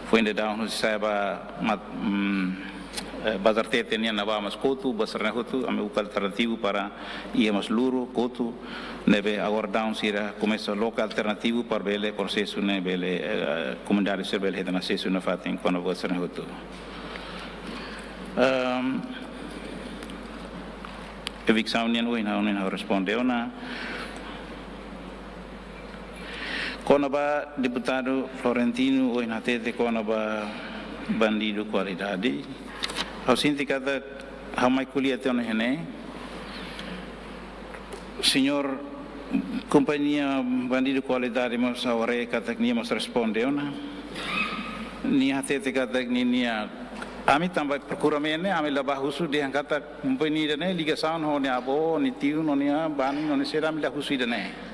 Foin daudaun husi Saia ba Mat-, mm, eh, Bazar Tete nian ne'ebá mós kotu, buat sira-ne'e hotu, ami buka alternativu para iha mós luru, kotu, ne'ebé agora daudaun sira komesa loke alternativu para bele prosesu ne'e bele, eh, komunidade sira bele hetan asesu nafatin kona-ba buat sira-ne'e hotu. Ehm, eviksaun nian ohin, ohin ha'u responde ona. Kona-ba deputadu Florentino ohin hatete kona-ba bandidu kualidade. Ha'u sente katak ha'u mai ko'alia tiha ona iha ne'e. Señór, kompañia bandidu kualidade mós ha'u haree katak nia mós responde ona. Nia hatete katak nia, nia, ami tanba prokuramentu ne'e, ami la bá husu dehan katak kompañia ida-ne'e ligasaun ho nia avó, nia tiu, no nia bani, no nia sira, ami la husu ida-ne'e.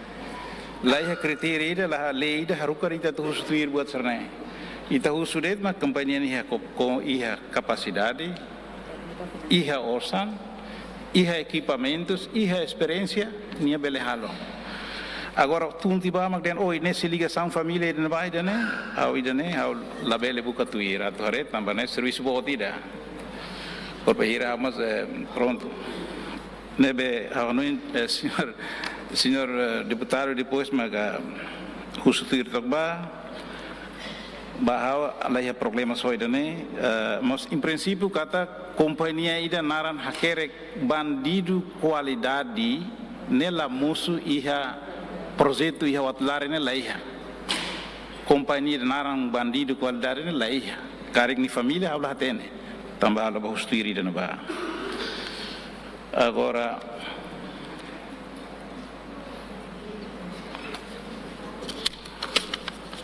La iha kritéria ida, la iha lei ida haruka ita atu husu tuir buat sira-ne'e. Ita husu de'it mak kompañia ne'e iha ko-, ko-, iha kapasidade, iha osan, iha ekipamentus, iha esperiénsia, nia bele halo. Agora, tun tiha ba mak dehan, oi, ne'e sei ligasaun família ida-ne'ebá, ida-ne'e, ha'u ida-ne'e, ha'u labele buka tuir, atu haree, tanba ne'e servisu boot ida. Porke hira mas, eh, prontu. Ne'ebé, ha'u hanoin, eh, señór, señór, eh, deputadu, depois maka husu tuir took ba, Ba ha'u la iha problema só ida-ne'e, eh, mas em princípio katak kompañia ida naran hakerek bandidu kualidade ne'e la mosu iha projetu iha Uatulari ne'e la iha. Kompañia ida naran bandidu kualidade ne'e la iha. Karik nia família ha'u la hatene. Tanba ha'u la bá husu tuir ida-ne'ebá. Agora,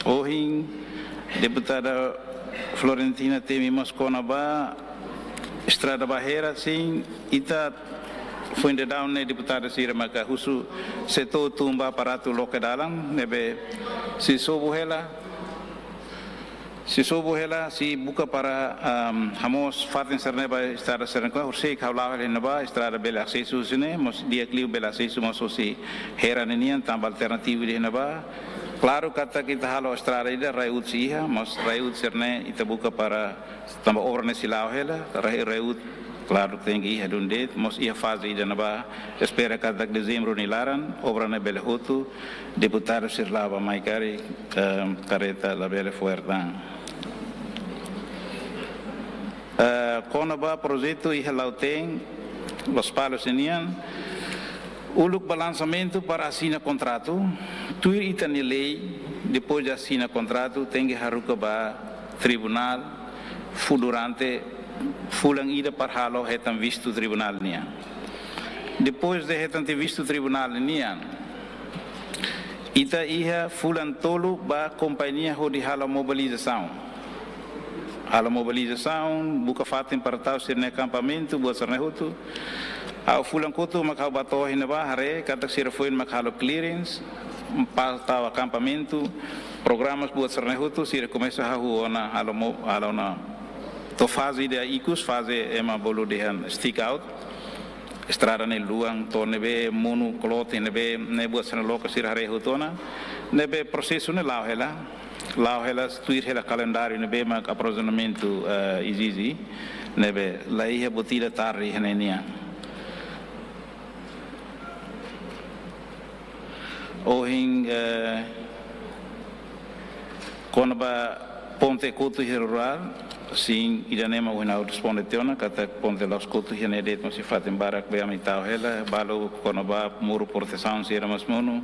ohin deputada Florentina temi mós kona-ba estrada ba Hera, sin, ita foin daudaun ne'e deputada sira maka husu setór tun ba para atu loke dalan, ne'ebé sei sobu hela, sei sobu hela, sei buka para, am, hamoos fatin sira-ne'e ba estrada sira-ne'e, horisehik ha'u la'o hela iha ne'ebá, estrada bele asesu husi ne'e, mas di'ak liu bele asesu mós husi Hera ninian, tanba alternativu iha ne'ebá. Klaru katak ita halo estrada ida, RAEUD sei iha, mas RAEUD sira-ne'e ita buka para, tanba obra ne'e sei la'o hela, RAE-, RAEUD, klaru, tenke iha duni de'it, mas iha faze ida ne'ebá, espera katak dezembru nia laran obra ne'e bele hotu, deputadu sira la'o bá mai karik, em, karreta labele fó tan. Eh, kona-ba projetu iha Lautém, Lospalos nian, uluk ba lansamentu para asina kontratu, tuir ita-nia lei, depois de asina kontratu, tenke haruka ba tribunál, fó durante fulan ida para halo hetan vistu tribunál nian. Depois de hetan tiha vistu tribunál nian, ita iha fulan tolu ba kompañia hodi halo mobilizasaun. Halo mobilizasaun, buka fatin para tau sira-nia akampamentu, buat sira-ne'e hotu. Ha'u fulan kotuk mak ha'u bá to'o iha ne'ebá, haree katak sira foin mak halo clearance, bá tau akampamentu, programa buat sira-ne'e hotu, sira komesa hahú ona, halo mo-, halo ona. To'o faze ida ikus, faze ema bolu dehan stake out. Estrada ne'e luan, to'o ne'ebé monu kloot, ne'ebé, ne'e buat sira-ne'e loke sira haree hotu ona. Ne'ebé prosesu ne'e la'o hela. La'o hela, tuir hela kalendáriu ne'ebé mak aprovizionamentu, eh, ezije. Ne'ebé la iha buat ida tarde iha ne'e nian. Ohin, eh, kona-ba ponte kotu iha rurál, sin, ida-ne'e mak ohin ha'u responde tiha ona, katak ponte la'ós kotu iha ne'e de'it, mas iha fatin barak be ami tau hela, balu kona-ba muru protesaun sira mós monu.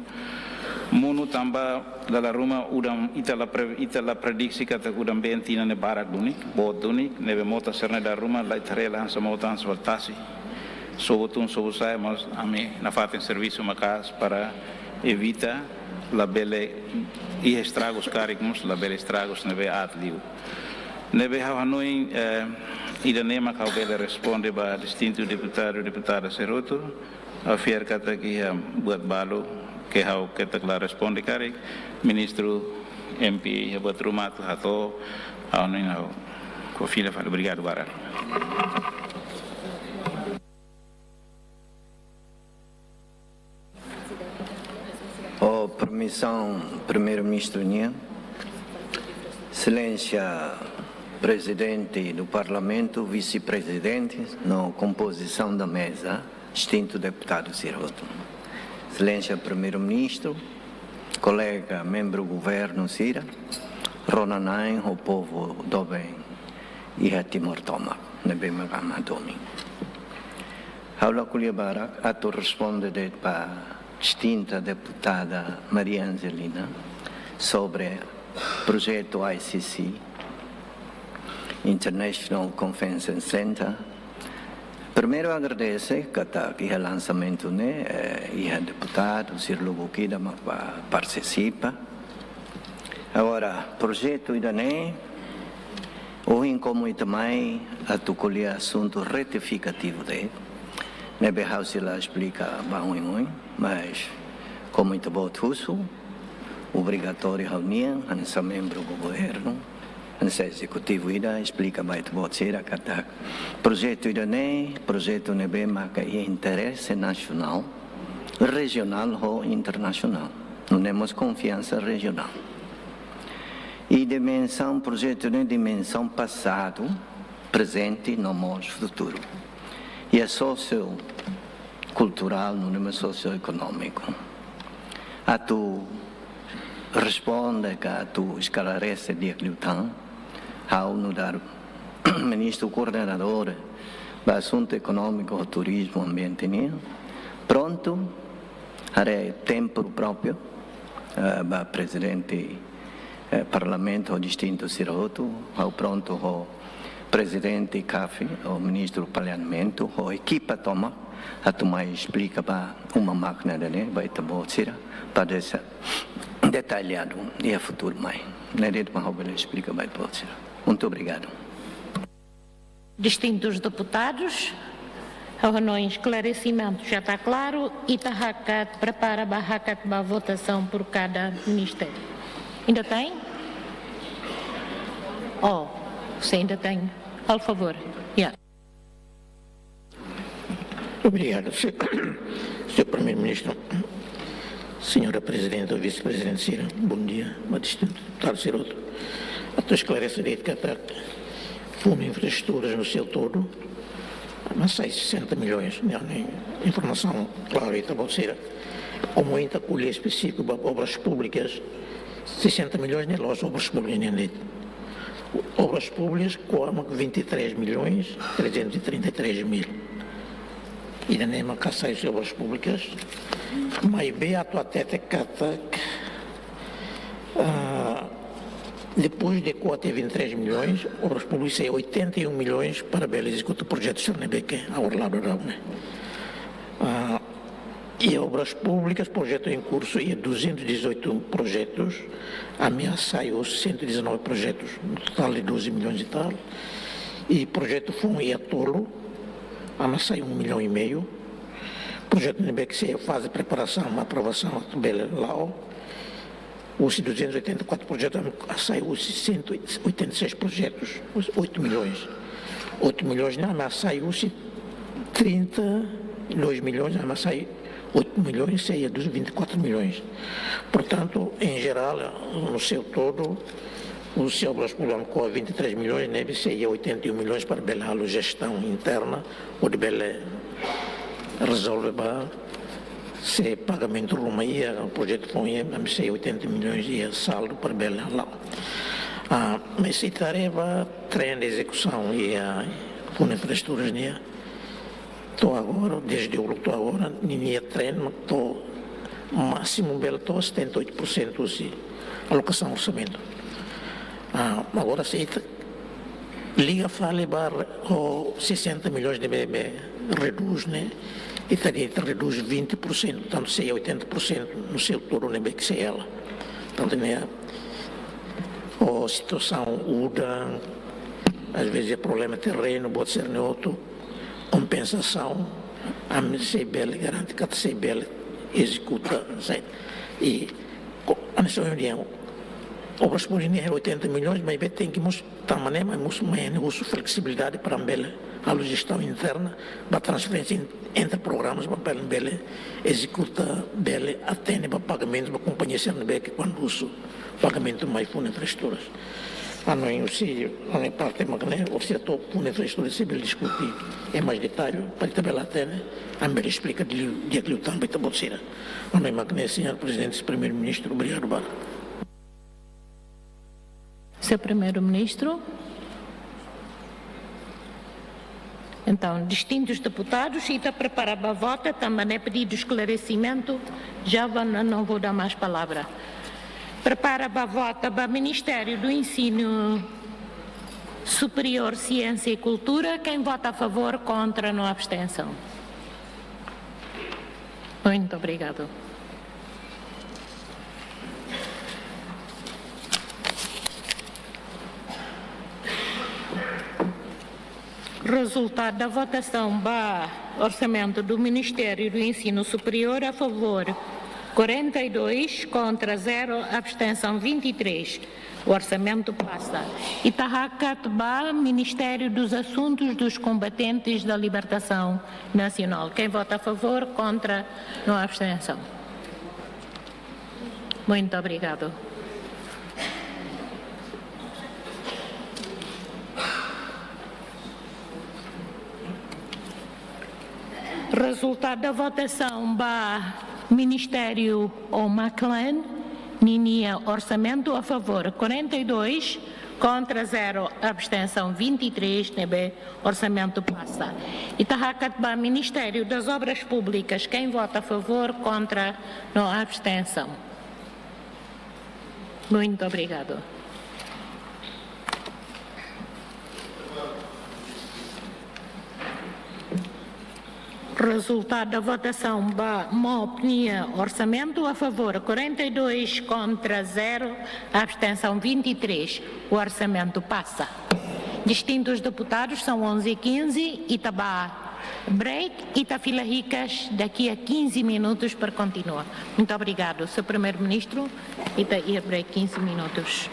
Monu tanba dala ruma udan ita la pre-, ita la prediksi katak udan-been tinan ne'e barak duni, boot duni, ne'ebé mota sira-ne'e dala ruma la ita haree la hanesan mota, hanesan tasi. Sobu tun, sobu sa'e, mas ami nafatin servisu maka'as para evita labele iha estragus karik mós, labele estragus ne'ebé aat liu. Ne'ebé ha'u hanoin, eh, ida-ne'e mak ha'u bele responde ba distintu deputadu, deputada sira hotu. Ha'u fiar katak iha buat balu ke ha'u keta klara responde karik, ministru, M P, iha buat ruma atu hato'o, ha'u hanoin ha'u fila fali. Obrigadu barak. Ho permisaun Primeiru-Ministru nian, Exelénsia Prezidente do Parlamentu, Vise-Prezidente, no kompozisaun da meza, distintu deputadu sira hotu. Exelénsia Primeiru-Ministru, kolega membru governu sira, rona-na'in ho povu doben iha Timor tomak, ne'ebé mak ami domin. Ha'u la ko'alia barak atu responde de'it ba distinta deputada Maria Angelina sobre projetu I C C, International Convention Center. Primeiru agradese katak iha lansamentu ne'e, eh, iha deputadu sira lubuk ida mak bá partisipa. Agora, projetu ida-ne'e, ohin komu ita mai atu ko'alia asuntu retifikativu de'it, ne'ebé ha'u sei la esplika ba oin-oin, mas komu ita-boot husu, obrigatóriu ha'u-nian, hanesan membru governu, hanesan ezekutivu ida, esplika ba ita-boot sira katak projetu ida-ne'e, projetu ne'ebé maka iha interese nasionál, rejionál ho internasionál. Nune'e mós konfiansa rejionál. I dimensaun, projetu ne'e dimensaun pasadu, prezente no mós futuru. I é sosiokulturál, nune'e mós sosioekonómiku. Atu Responde ka atu esklarese di'ak liután, ha'u nu'udar Ministru Koordenadór ba Asuntu Ekonómiku, Turizmu, Ambiente nian, prontu, haree tempu própriu, eh, ba Prezidente, eh, Parlamentu ho distintu sira hotu, ha'u prontu ho Prezidente CAFI, ho Ministru Planeamentu, ho ekipa tomak, atu mai esplika ba uma mákina ida-ne'e, ba ita-boot sira, para dexa detalladu iha futuru mai. Ne'e de'it mak ha'u bele esplika ba ita-boot sira. Muito obrigado. Distintus deputadus, ha'u hanoin esklaresimentu já está klaru, ita hakat, prepara ba hakat ba votasaun por kada ministériu. Ainda tem? Oh, se ainda tem, por favor. Yeah. Obrigadu, se-, señór Primeiru-Ministru, señora Prezidente, Vise-Prezidente sira, bondia, ba distintu deputadu sira hotu. Atu esklarese di'ak katak Fundu Infraestruturas no seu todo, mak sai sessenta milhões, ne'e, ne'e informasaun klaru ita-boot sira. Komu ita ko'alia espesífiku ba obras públikas, sessenta milhões ne'e la'ós obras públikas nian de'it. Obras públikas ko'a mak vinte e três milhões trezentos e trinta e três mil. Ida-ne'e mak hasai husi obras públikas. Maibé atu hatete katak, ah, depois de ko'a tiha vinte e três milhões, obras públikas sei oitenta e um milhões para bele ezekuta projetu sira ne'ebé ke agora la'o daudaun ne'e. Ah, e obras públikas, projetu em curso, iha duzentos e dezoito projetus, ami hasai cento e dezanove projetus, no total de doze milhões e tal. E projetu foun iha tolu, ami hasai um milhão e meio. Projetu ne'ebé ke sei faze preparasaun, aprovasaun, atu bele la'o. Husi duzentos e oitenta e quatro projetus, ami hasai husi cento e oitenta e seis projetus, oito milhões. Oito milhões ne'e, ami hasai husi trinta e dois milhões, ami hasai oito milhões, sei iha vinte e quatro milhões. Portantu, em geral, no seu todo, husi obras públikas ko'a vinte e três milhões, ne'ebé sei iha oitenta e um milhões para bele halo jestaun interna, hodi bele rezolve ba se pagamentu ruma iha, projetu foun iha, ami sei oitenta milhões iha saldu para bele la'o. Ah, mas se ita haree ba trend de ezekusaun iha Fundu Infraestruturas nian, to'o agora, desde outubru to'o agora, ninia trend mak to'o másimu bele to'o setenta e oito por cento husi alokasaun orsamentu. Ah, agora se ita liga fali ba re-, ho sessenta milhões ne'ebé reduz ne'e, ita de'it reduz vinte por cento, portantu sei oitenta por cento no seu todo ne'ebé ke sei hela. Portantu ne'e, ho situasaun udan, às vezes é problema terrenu, pode ser ne'e outro, kompensasaun, ami sei bele garante katak sei bele ezekuta, sei. E ko-, ami sei, obras públikas ne'e oitenta milhões, maibé tenke mós, tanba ne'e, mas mós mai husu fleksibilidade para bele halo jestaun interna, ba transferénsia en-, entre programas, ba bele, bele ezekuta, bele atende ba pagamentu ba kompañia sira ne'ebé ke kuandu husu pagamentu mai Fundu Infraestruturas. Ha'u hanoin husi, ha'u-nia parte mak ne'e, orsida to'o Fundu Infraestruturas sei bele diskute em mais detalhe, para ita bele hatene, ami bele esplika di'ak liu, di'ak liután ba ita-boot sira. Ha'u hanoin mak ne'e, señór Prezidente, Primeiru-Ministru, obrigadu barak. Señór Primeiru-Ministru. Entaun, distintus deputadus, ita prepara ba vota, tanba ne'e pedidu esklaresimentu, já va-, não vou dar mais palavra. Prepara ba vota ba Ministériu do Ensinu Superiór, Siénsia e Kultura. Quem vota a favor, contra, no abstensaun. Muito obrigado. Rezultadu da votasaun ba orsamentu do Ministériu do Ensinu Superiór, a favor quarenta e dois, contra zero, abstensaun vinte e três. O orsamentu pasa. Ita hakat ba Ministério dos Assuntos dos Combatentes da Libertação Nacional. Quem vota a favor, contra, no abstensaun. Muito obrigado. Rezultadu da votasaun ba Ministériu ou MACLN, ninia orsamentu, a favor quarenta e dois, contra zero, abstensaun vinte e três, ne'ebé orsamentu pasa. Ita hakat ba Ministério das Obras Públicas, quem vota a favor, contra, no abstensaun. Muito obrigado. Rezultadu da votasaun ba MOP nia orsamentu, a favor quarenta e dois, contra zero, abstensaun vinte e três. O orsamentu pasa. Distintos deputados, são onze e quinze, ita bá break, ita fila hikas daqui a quinze minutos para continuar. Muito obrigado, senhor Primeiro-Ministro, ita iha break quinze minutos.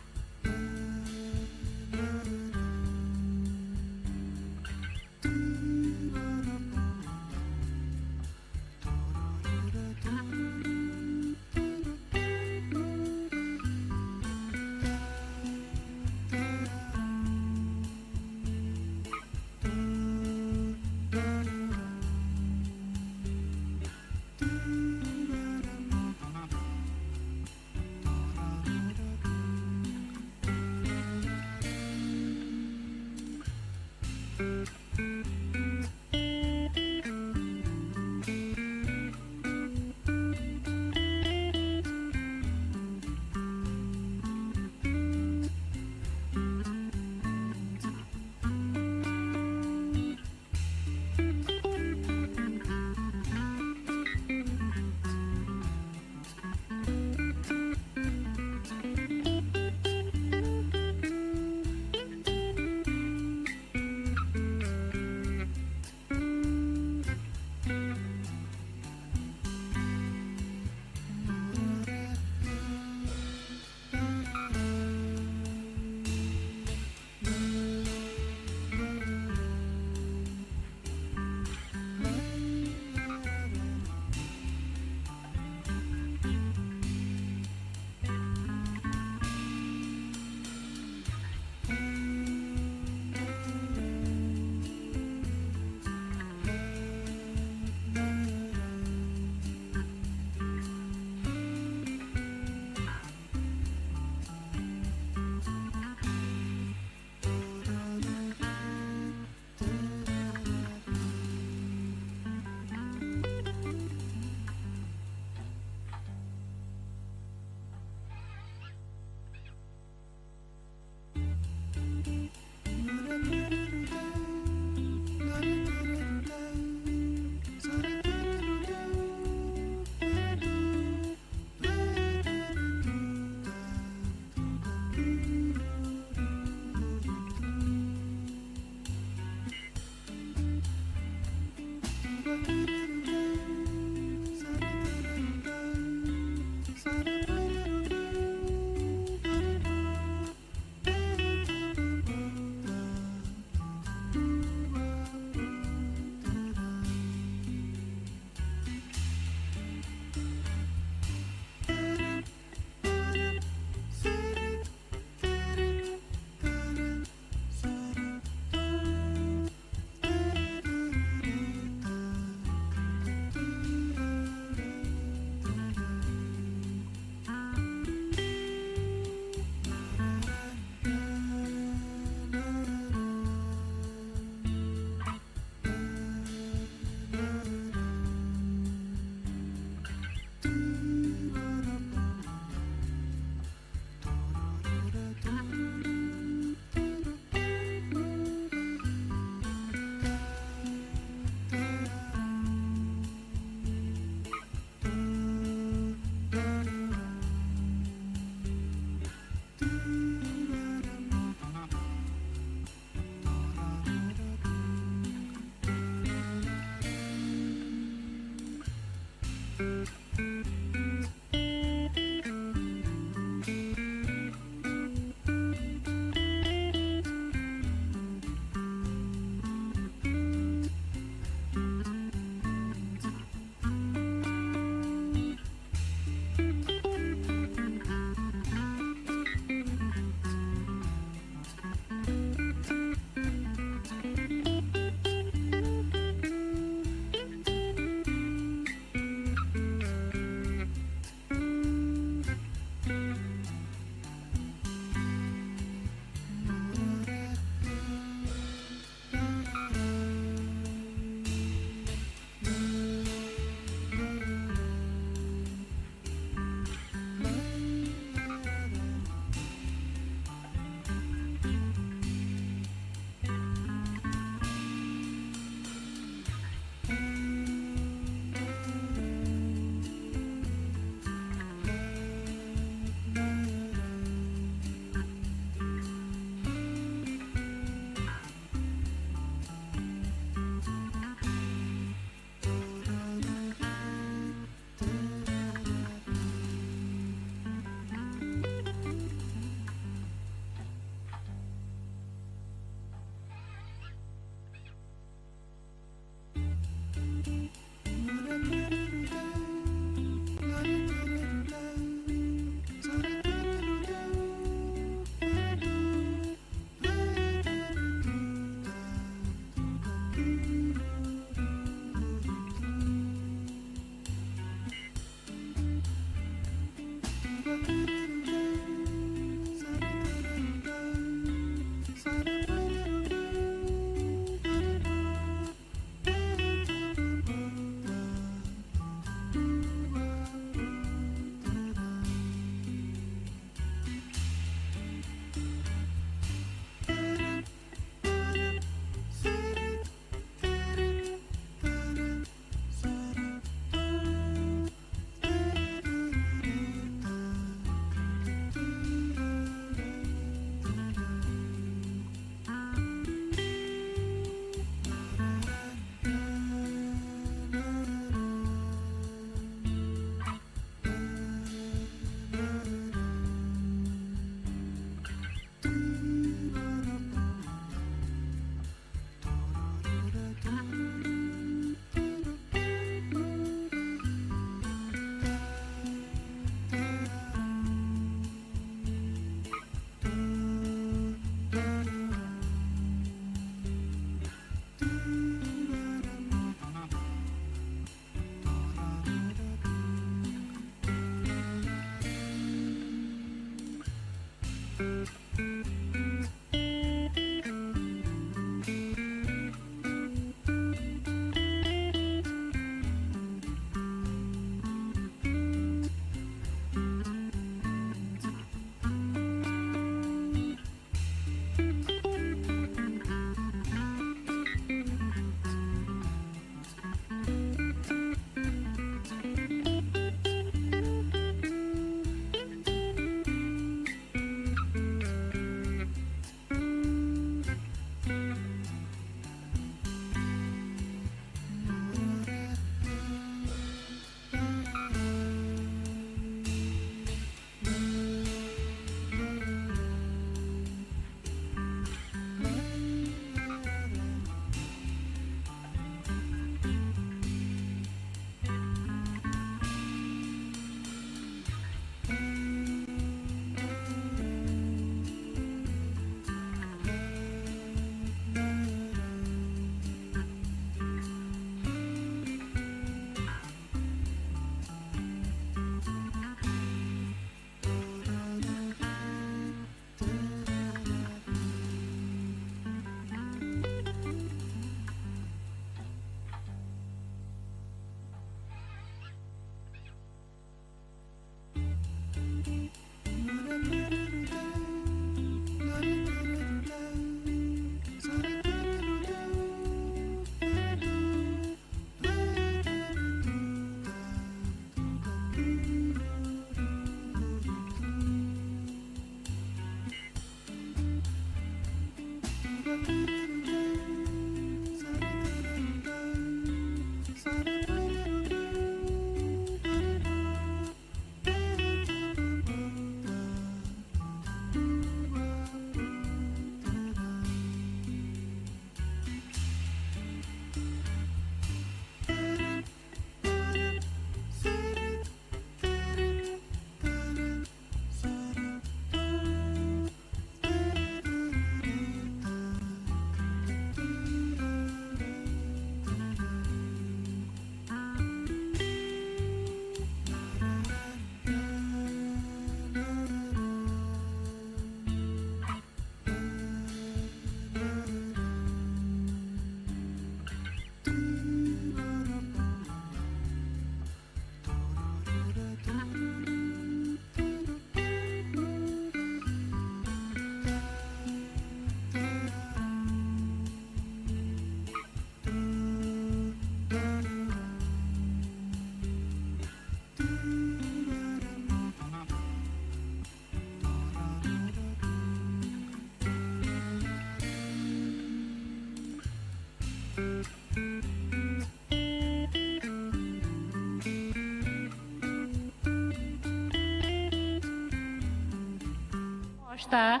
Posta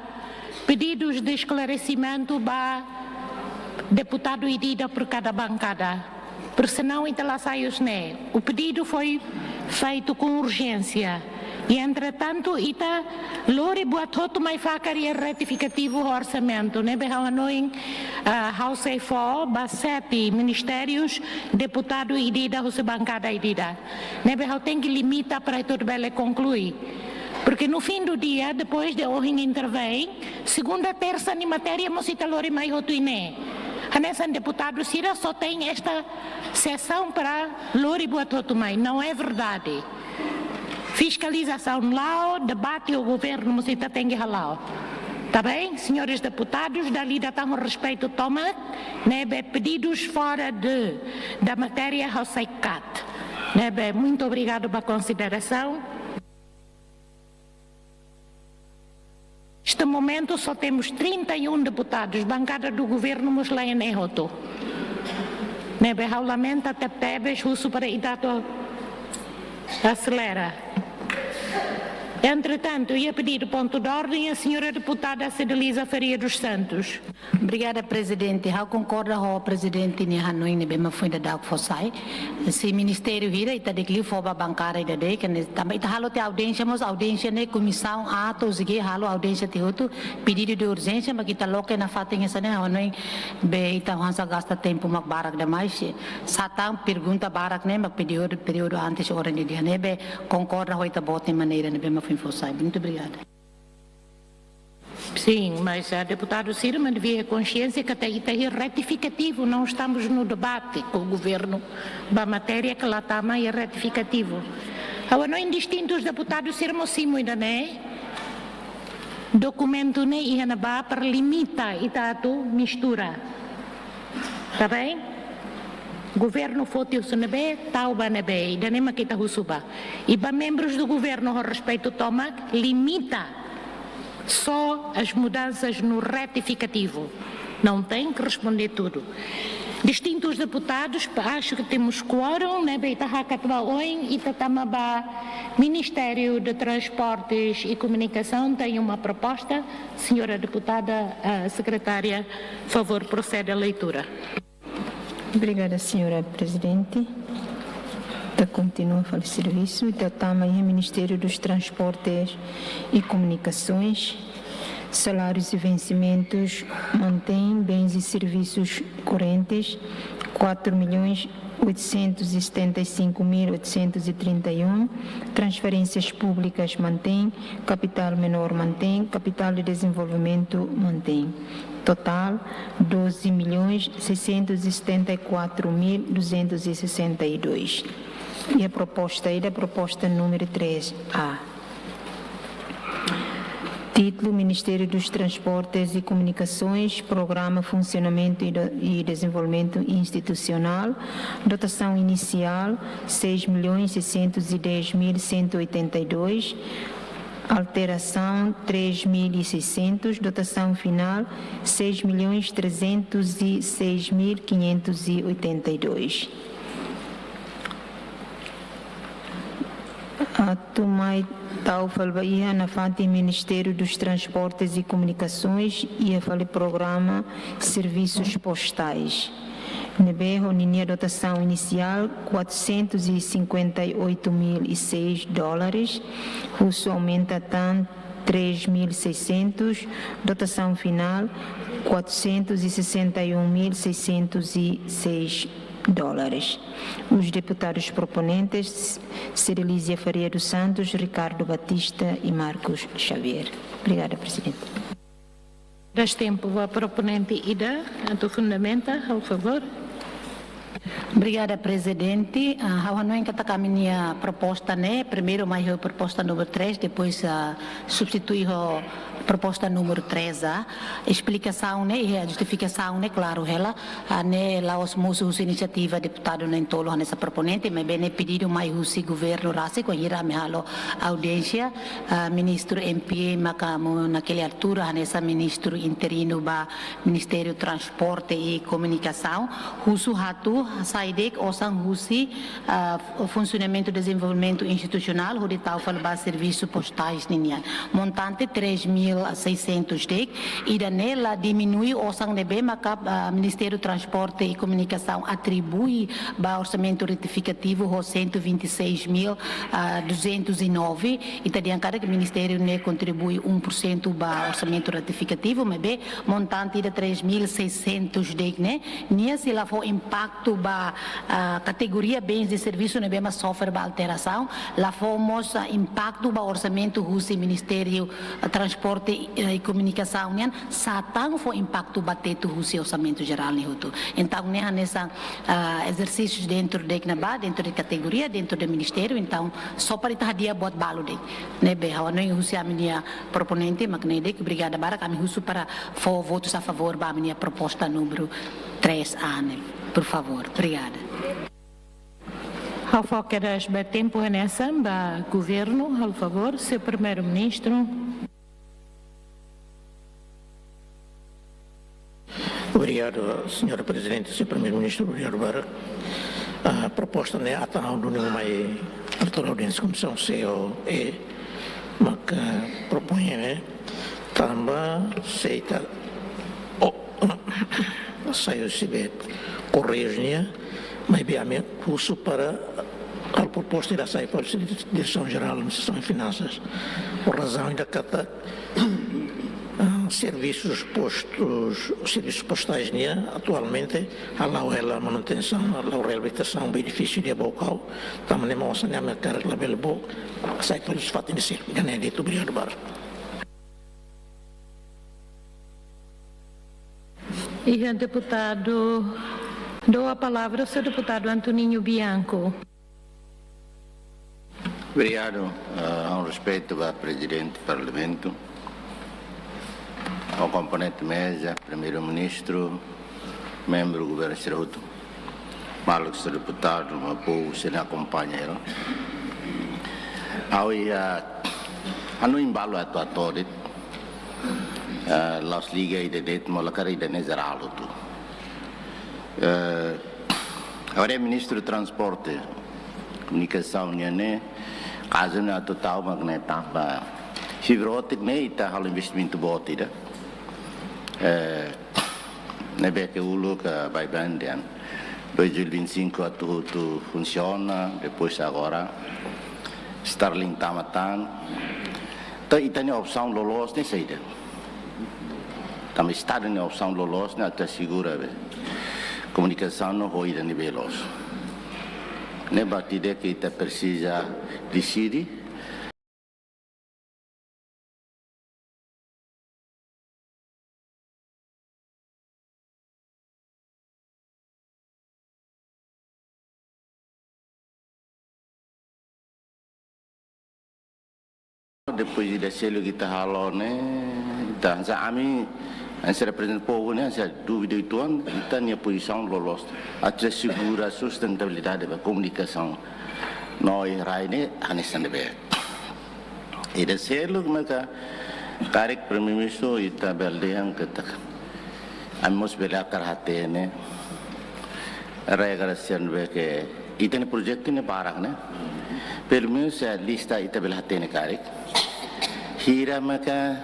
pedidus de esklaresimentu ba deputadu ida-ida por kada bankada. Por senão, ita la sai husi ne'e. O pedido foi feito com urgência. E, entretanto, ita lori buat hotu mai fakar iha retifikativu ho orsamentu. Ne'ebé ha'u hanoin, ah, ha'u sei fó ba sete ministérius, deputadu ida-ida husi bankada ida-ida. Ne'ebé ha'u tenke limita para ita hotu bele konklui. Porque no fim do dia, depois de ohin intervém, segunda, tersa nia matéria mós ita lori mai hotu iha ne'e. Hanesan deputadu sira só tem esta sessão para lori buat hotu mai. Não é verdade. Fiscalização la'o, debate ho governu mós ita tenke hala'o. Tá bem? Senhores deputados, dala ida tan ho respeitu tomak, ne'ebé pedidos fora de, da matéria ha'u sei kata. Ne'ebé, muito obrigado pela consideração. Este momento só temos trinta e um deputados, bankada do governu mós la iha ne'e hotu. Ne'ebé ha'u lamenta tebetebes, husu para ita atu aselera. Entretanto, iha pedido ponto de ordem, a senhora deputada Cedeliza Faria dos Santos. Obrigada, Prezidente. Ha'u konkorda ho Prezidente nia hanoin ne'ebé mak foin daudauk fó sai. Se ministériu hira, ita dekliu fó ba bankada ida de'it, ne'e tanba ita halo tiha audiénsia, mós audiénsia ne'e komisaun A to'o Z G halo audiénsia tiha hotu, pedido de urgência, mak ita loke nafatin hanesan ne'e, ha'u hanoin be ita hanesan gasta tempu mak barak demais. Sá tan pergunta barak ne'e, mak períodu, períodu antes hora ne'e di'ak, ne'ebé konkorda ho ita-boot nia maneira ne'ebé mak foin fó sai. Muito obrigada. Sim, mas a deputadu sira mak devia consciência que até ita iha retifikativu, não estamos no debate com o governo ba matéria que la tama iha retifikativu. Agora, no indistintos deputados sira mós simu ida-ne'e, dokumentu ne'e iha ne'ebá para limita ita atu mistura. Tá bem? Governu foti husu ne'ebé, tau ba ne'ebé, ida-ne'e mak ita husu ba. E ba membros do governo, ho respeitu tomak, limita só as mudanças no retificativo. Não tem que responder tudo. Distintos deputados, acho que temos quórum, ne'ebé ita hakat ba oin, ita tama ba Ministério de Transportes e Comunicação, tem uma proposta. Senhora deputada, a secretária, favor, procede à leitura. Obrigada, senhora Prezidente. Ita kontinua fali servisu, ita tama iha Ministério dos Transportes e Comunicações, salários e vencimentos, mantém, bens e serviços correntes, quatro milhões oitocentos e setenta e cinco mil oitocentos e trinta e um, transferências públicas, mantém, capital menor, mantém, capital de desenvolvimento, mantém. Total, doze milhões seiscentos e setenta e quatro mil duzentos e sessenta e dois. E a proposta é da proposta número três A. Título: Ministério dos Transportes e Comunicações, Programa Funcionamento e de-, e Desenvolvimento Institucional. Dotação inicial, seis milhões seiscentos e dez mil cento e oitenta e dois. Alteração, três mil e seiscentos. Dotação final, seis milhões trezentos e seis mil quinhentos e oitenta e dois. Atu mai tau fali ba iha nafatin Ministério dos Transportes e Comunicações, iha fali programa serviços postais. Ne'ebé ho ninia dotação inicial quatrocentos e cinquenta e oito mil e seis dólares, husu aumenta tan três mil e seiscentos, dotação final quatrocentos e sessenta e um mil seiscentos e seis dólares. Os deputados proponentes, Cedelízia Faria dos Santos, Ricardo Batista e Marcos Xavier. Obrigada, Prezidente. Dá tempu ba proponente ida atu fundamenta, por favor. Obrigada, Prezidente. Ah, ha'u hanoin katak ami-nia proposta ne'e, primeiru mai ho proposta número três, depois, ah, substitui ho Proposta númeru três A, esplikasaun ne'e, i justifikasaun ne'e, klaru hela, ah, ne'e la'ós mosu husi inisiativa deputadu na'in-tolu hanesan proponente, maibé ne'e pedidu mai husi governu rasik, wainhira ami halo audiénsia, ah, ministru M P A maka mo naquele altura, hanesan ministru interinu ba Ministériu Transporte i Komunikasaun, husu atu sai de'it osan husi, ah, Funsionamentu Dezenvolvimentu Institusionál, hodi tau fali ba servisu postais ninian. Montante três mil seiscentos de'it, ida-ne'e la diminui osan ne'ebé maka, ah, Ministériu Transporte i Komunikasaun atribui ba orsamentu retifikativu ho cento e vinte e seis mil, ah, duzentos e nove, ita dehan katak ministériu ne'e kontribui um por cento ba orsamentu retifikativu, maibé montante ida três mil seiscentos de'it ne'e, nia sei la fó impaktu ba, ah, kategoria bens de servisu ne'ebé mak sofre ba alterasaun, la fó mós, ah, impaktu ba orsamentu husi Ministériu, ah, Transporte, eh, i Komunikasaun nian, sá tan fó impaktu ba tetu husi orsamentu jerál ne'e hotu. Entaun, ne'e hanesan, ah, ezersísiu dentru de ne'ebá, dentru de kategoria, dentru de ministériu, entaun, só para ita hadi'a buat balu de'it. Ne'ebé, ha'u hanoin husi ami-nia proponente, mak ne'e de'it, obrigada barak, ami husu para fó votus a favór ba ami-nia proposta númeru três A ne'e. Por favór, obrigada. Ha'u fó kedas ba tempu hanesan ba governu, halo favór, señór Primeiru-Ministru. Obrigadu, señora Prezidente, señór Primeiru-Ministru, obrigadu barak. Ah, proposta ne'e atu ha'u duni mai altura audiénsia Komisaun C O E, mak propoin ne'e tanba sei ta, oh, sai husi be korreiu nian, maibé ami husu para halo proposta ida sai fali husi Diresaun Jerál Administrasaun i Finansas. Por razaun ida katak, ah, servisus postus, servisus postais nian atualmente hala'o hela manutensaun, hala'o reabilitasaun ba edifísiu ida book ha'u, tanba ne'e mós ne'e ami hakarak labele book, sai fali husi fatin ida seluk. Ida-ne'e de'it, obrigadu barak. Iha deputadu, dou a palavra ao señór deputadu Antoninho Bianco. Obrigadu, eh, ho respeitu ba Prezidente Parlamentu, ho komponente meza, Primeiru-Ministru, membru governu sira hotu, maluk sira deputadu, ho povu sira akompaña hela. Ha'u iha hanoin balu atu hato'o de'it, eh, la'ós liga ida de'it, maibé karik ida-ne'e jerál hotu. Eh, agora Ministru Transporte, Komunikasaun nian ne'e, kazu ne'e atu tau mak ne'e tanba fibra ótika ne'e ita halo investimentu boot ida. Eh, ne'ebé ke uluk, eh, baibain dehan dois mil e vinte e cinco atu hotu funsiona, depois agora Starlink tama tan. Entaun, ita-nia opsaun loloos ne'e saida? Tanba Estadu nia opsaun loloos ne'e atu asegura be komunikasaun no ho ida-ne'ebé loos. Ne'e buat ida ke ita presiza deside. Depois ida seluk ita halo ne'e, ita hanesan ami, hanesan reprezentante povu ne'e, hanesan dúvida uitoan, ita-nia pozisaun loloos. Atu asegura sustentabilidade ba komunikasaun no iha rai ne'e, hanesan ne'ebé. Ida seluk maka karik Primeiru-Ministru ita bele dehan katak ami mós bele hakarak hatene regra sira ne'ebé ke ita-nia projetu ne'e barak ne'e. Pelumenus iha lista ita bele hatene karik hira maka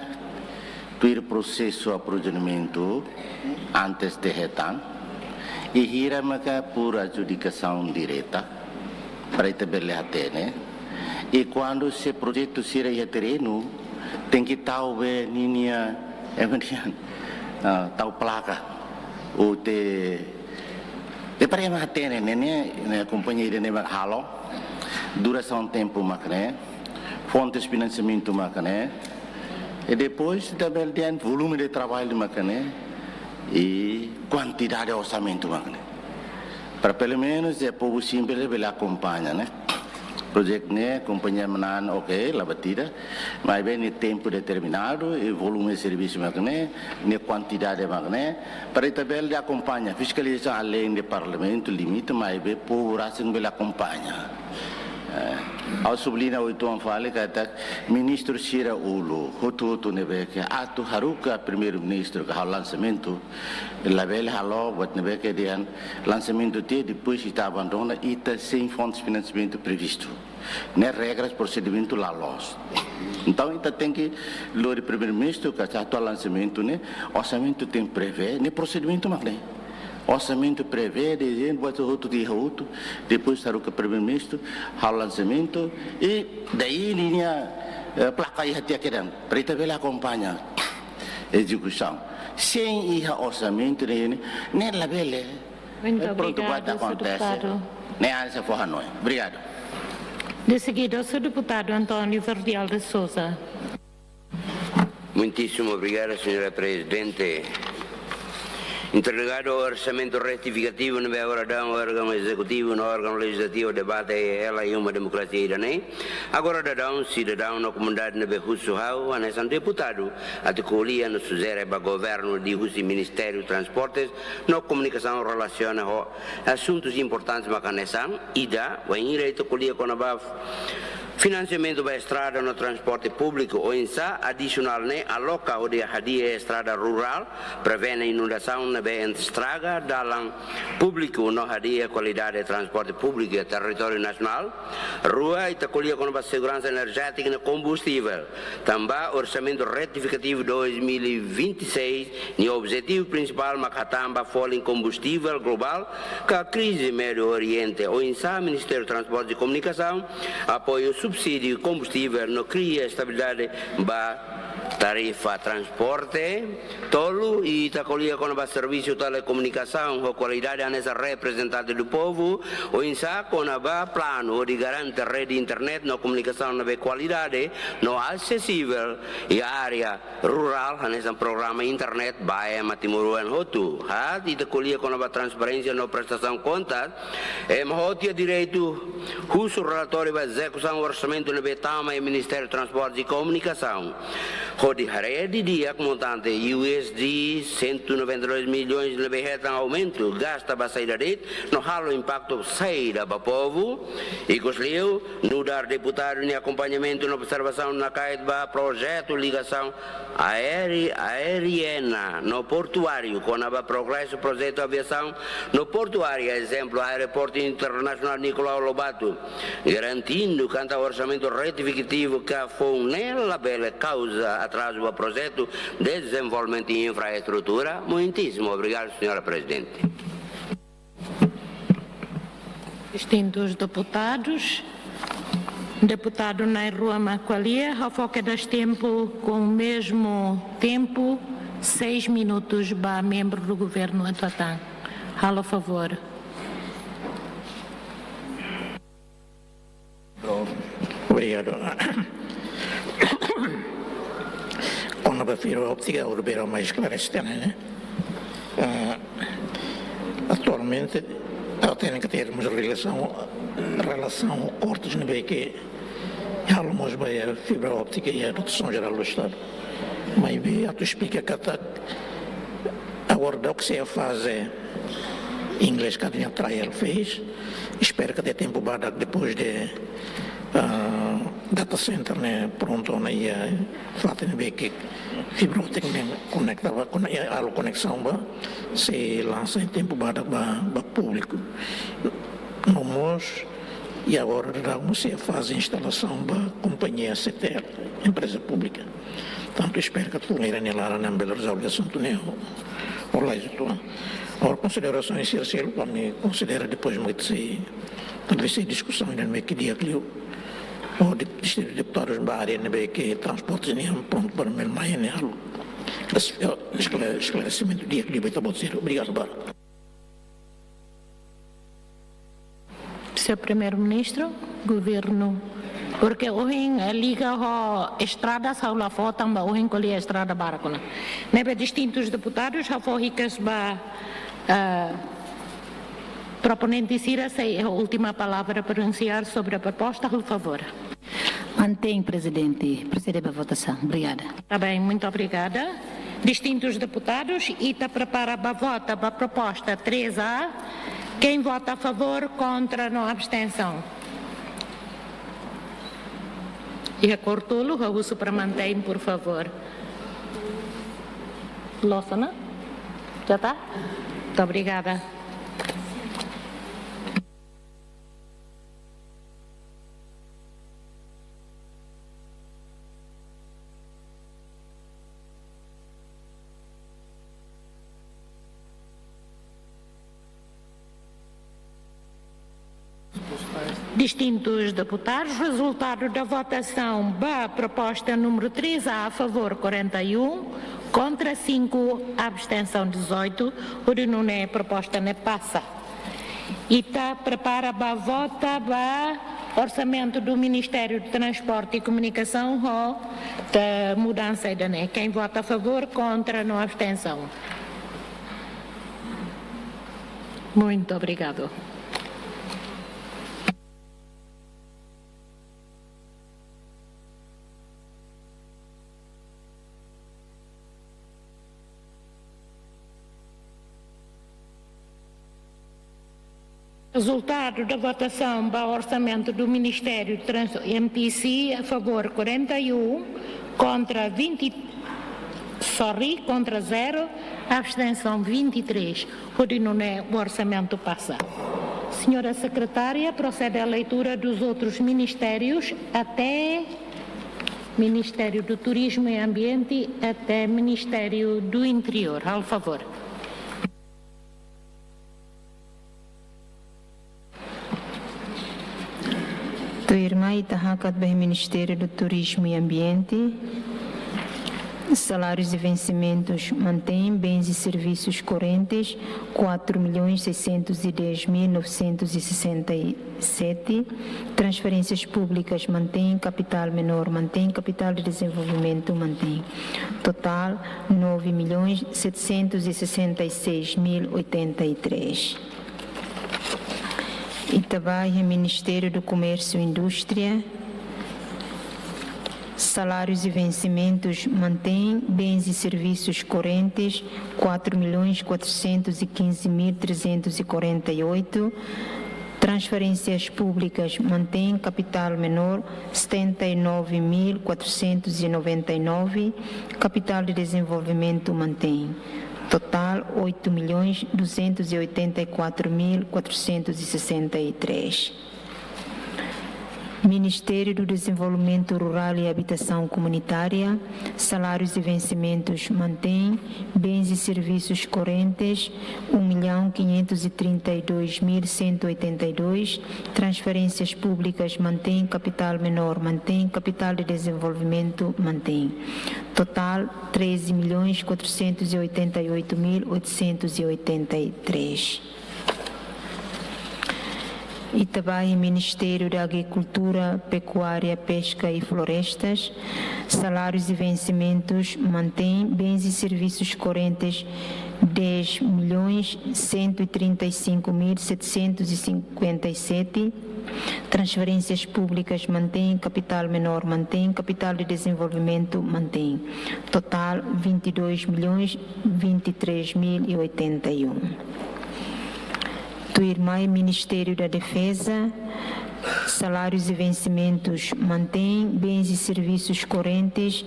tuir prosesu aprovizionamentu antes de hetan, i hira maka por adjudicação direta, para ita bele hatene. I kuandu se projetu sira iha terrenu, tenke tau be ninia, eh, kemudian, ah, tau plaka. Ou te, te para ema hatene, ne'e, ne'e, ne'e kompañia ida-ne'e mak halo, durasaun tempu mak ne'e, fontes finansiamentu mak ne'e, i depois ita bele dehan volume de trabalho mak ne'e, i kuantidade orsamentu mak ne'e. Para pelumenus, eh, povu simples bele akompaña, ne'e? Projetu ne'e, kompañia manán, oke, la buat ida, maibé nia tempu determinadu, i volume servisu mak ne'e, nia kuantidade mak ne'e, para ita bele akompaña, fiskalizasaun além de Parlamentu, limite, maibé povu rasik bele akompaña. Eh, ha'u subliña uitoan fali katak ministru sira uluk, hotu-hotu ne'ebé ke atu haruka Primeiru-Ministru ka halo lansamentu, labele halo buat ne'ebé ke dehan lansamentu tiha, depois ita abandona, ita sein fontes finansiamentu previstu. Ne'e regras prosedimentu la loos. Entaun, ita tenke lori Primeiru-Ministru, katak atu halo lansamentu ne'e, orsamentu tenke prevee, ne'e prosedimentu mak ne'e. Orsamentu prevee, dezeñu, buat hotu tiha hotu, depois haruka Primeiru-Ministru, halo lansamentu, i daí ninia, eh, plaka iha tiha kedan, para ita bele akompaña ezekusaun. Sein iha orsamentu ne'e, ne'e labele. Muito Eh, pronto, obrigada, buat senhor akontese. Deputado. Ne'e hanesan fó hanoin. Obrigadu. De seguida, o senhor deputado António Verdial de Sousa. Muitíssimo obrigado, senhora Presidente. Interligado ao orçamento retifikativu ne'ebé agora daudaun órgaun ezekutivu no órgaun lejizlativu debate hela iha uma demokrasia ida-ne'e, agora daudaun sidadaun no komunidade ne'ebé husu ha'u hanesan deputadu atu ko'alia no sujere ba governu liuhusi Ministériu Transportes no Komunikasaun relasiona ho asuntus importantes mak hanesan: ida, wainhira ita ko'alia kona-ba finansiamentu ba estrada no transporte públiku, oinsá adisionál ne'e aloka hodi hadi'a estrada rurál, prevene inundasaun ne'ebé estraga dalan públiku no hadi'a kualidade transporte públiku iha territóriu nasionál. Rua, ita ko'alia kona-ba seguransa enerjétika no kombustivel. Tanba orsamentu retifikativu dois mil e vinte e seis nia objetivu prinsipál mak hatán ba folin kombustivel globál ka krize Médiu Oriente. Oinsá Ministériu Transporte i Komunikasaun apoiu subsídiu kombustivel no kria estabilidade ba tarifa transporte. Tolu, ita ko'alia kona-ba servisu telekomunikasaun ho kualidade hanesan reprezentante do povu, oinsá kona-ba planu hodi garante rede internet no komunikasaun ne'ebé kualidade no asesivel iha área rurál, hanesan programa internet ba ema timoroan hotu. Haat, ita ko'alia kona-ba transparénsia no prestasaun kontas, ema hotu iha direitu husu relatóriu ba ezekusaun orsamentu ne'ebé tama iha Ministériu Transporte i Komunikasaun, hodi haree didi'ak montante U S D cento e noventa e dois milhões ne'ebé hetan aumentu, gasta ba saida de'it, no halo impaktu saida ba povu. Ikusliu, nu'udar deputadu nia akompañamentu no observasaun nakait ba projetu ligasaun aéri-, aeriana no portuáriu, kona-ba progresu projetu aviasaun no portuária, ezemplu, Aeroportu Internasionál Nicolau Lobato, garantindo kanta orsamentu retifikativu ka foun ne'e labele kauza atrazu ba projetu dezenvolvimentu infraestrutura. Muitíssimo obrigado, senhora Presidente. Distintos deputados. Deputadu na'in-rua mak ko'alia, ha'u fó kedas tempu com o mesmo tempo, seis minutos ba membru do governu atu hatán. Halo favór. Obrigadu. Kona-ba fibra óptika, ha'u bele mai esklarese tiha ne'e, ne'e? Ah, atualmente, ha'u hatene katak termus relasaun, relasaun ho kortes ne'ebé ke halo mós ba iha fibra óptika iha dotasaun jerál do Estadu. Maibé atu esplika katak agora daudauk sei iha faze, inglés katak nia trial phase, espera katak iha tempu badak depois de, ah, data center ne'e prontu ona iha fatin ne'ebé ke fibra óptika ne'e konekta ba, kone-, iha halo koneksaun ba, sei lansa iha tempu badak ba, ba públiku. No mós, i agora daudaun mós sei iha faze instalasaun ba kompañia C T L, empreza públika. Tantu espera katak tuir nia laran ne'e bele rezolve asuntu ne'e ho, ho laiha uitoan. Agora konsiderasaun sira seluk, ami konsidera depois mak ita sei, talvés sei diskusaun ida ne'ebé ke di'ak liu. Ho de-, distintus deputadus ba área ne'ebé ke transportes nian prontu para bele mai ne'e halo eskla-, esklaresimentu di'ak liu ba ita-boot sira. Obrigadu barak. Senhor Primeiro-Ministro, governu, porque ohin, eh, liga ho estradas, ha'u la fó tanba ohin ko'alia estrada barak ona. Ne'ebé distintus deputadus, ha'u fó hikas ba, eh, Proponente sira sei iha última palavra pronunciar sobre a proposta, por favor. Mantein, Prezidente. Prosede ba votasaun. Obrigada. Tá bem, muito obrigada. Distintos deputados, ita prepara ba vota ba proposta três A. Quem vota a favor, contra, no abstensaun. Iha kortulu, ha'u husu para mantein, por favor. Loos ona? Já tá? Muito obrigada. Distintos deputados, resultado da votação ba proposta número três A, a favor quarenta e um, contra cinco, abstenção dezoito, hodi nune'e proposta ne'e pasa. Ita prepara ba vota ba orçamento do Ministério de Transporte e Comunicação, ho, ta mudansa ida-ne'e. Quem vota a favor, contra, no abstensaun. Muito obrigado. Resultado da votação ba orçamento do Ministério Trans-, M T C, a favor quarenta e um, contra vinte, sorry, contra zero, abstenção vinte e três. Hodi nune'e o orçamento pasa. Senhora Secretária, procede à leitura dos outros ministérios até Ministério do Turismo e Ambiente até Ministério do Interior. Por favor. Tuirmai ita hakat ba Ministério do Turismo e Ambiente. Salários e vencimentos mantein, bens e serviços correntes, quatro milhões seiscentos e dez mil novecentos e sessenta e sete. Transferências públicas mantein, capital menor mantein, capital de desenvolvimento mantein. Total, nove milhões setecentos e sessenta e seis mil oitenta e três. Ita ba iha Ministério do Comércio e Indústria. Salários e vencimentos mantein, bens e serviços correntes, quatro milhões quatrocentos e quinze mil trezentos e quarenta e oito. Transferências públicas mantein, capital menor, setenta e nove mil quatrocentos e noventa e nove, capital de desenvolvimento mantein. Total, oito milhões duzentos e oitenta e quatro mil quatrocentos e sessenta e três. Ministério do Desenvolvimento Rural e Habitação Comunitária, salários e vencimentos mantein, bens e serviços correntes, um milhão quinhentos e trinta e dois mil cento e oitenta e dois, transferências públicas mantein, capital menor mantein, capital de desenvolvimento mantein. Total, treze milhões quatrocentos e oitenta e oito mil oitocentos e oitenta e três. Ita ba iha Ministério da Agricultura, Pecuária, Pesca e Florestas, salários e vencimentos mantein, bens e serviços correntes, dez milhões cento e trinta e cinco mil setecentos e cinquenta e sete, transferências públicas mantein, capital menor mantein, capital de desenvolvimento mantein. Total, vinte e dois milhões vinte e três mil e oitenta e um. Tuirmai Ministério da Defesa, salários e vencimentos mantein, bens e serviços correntes,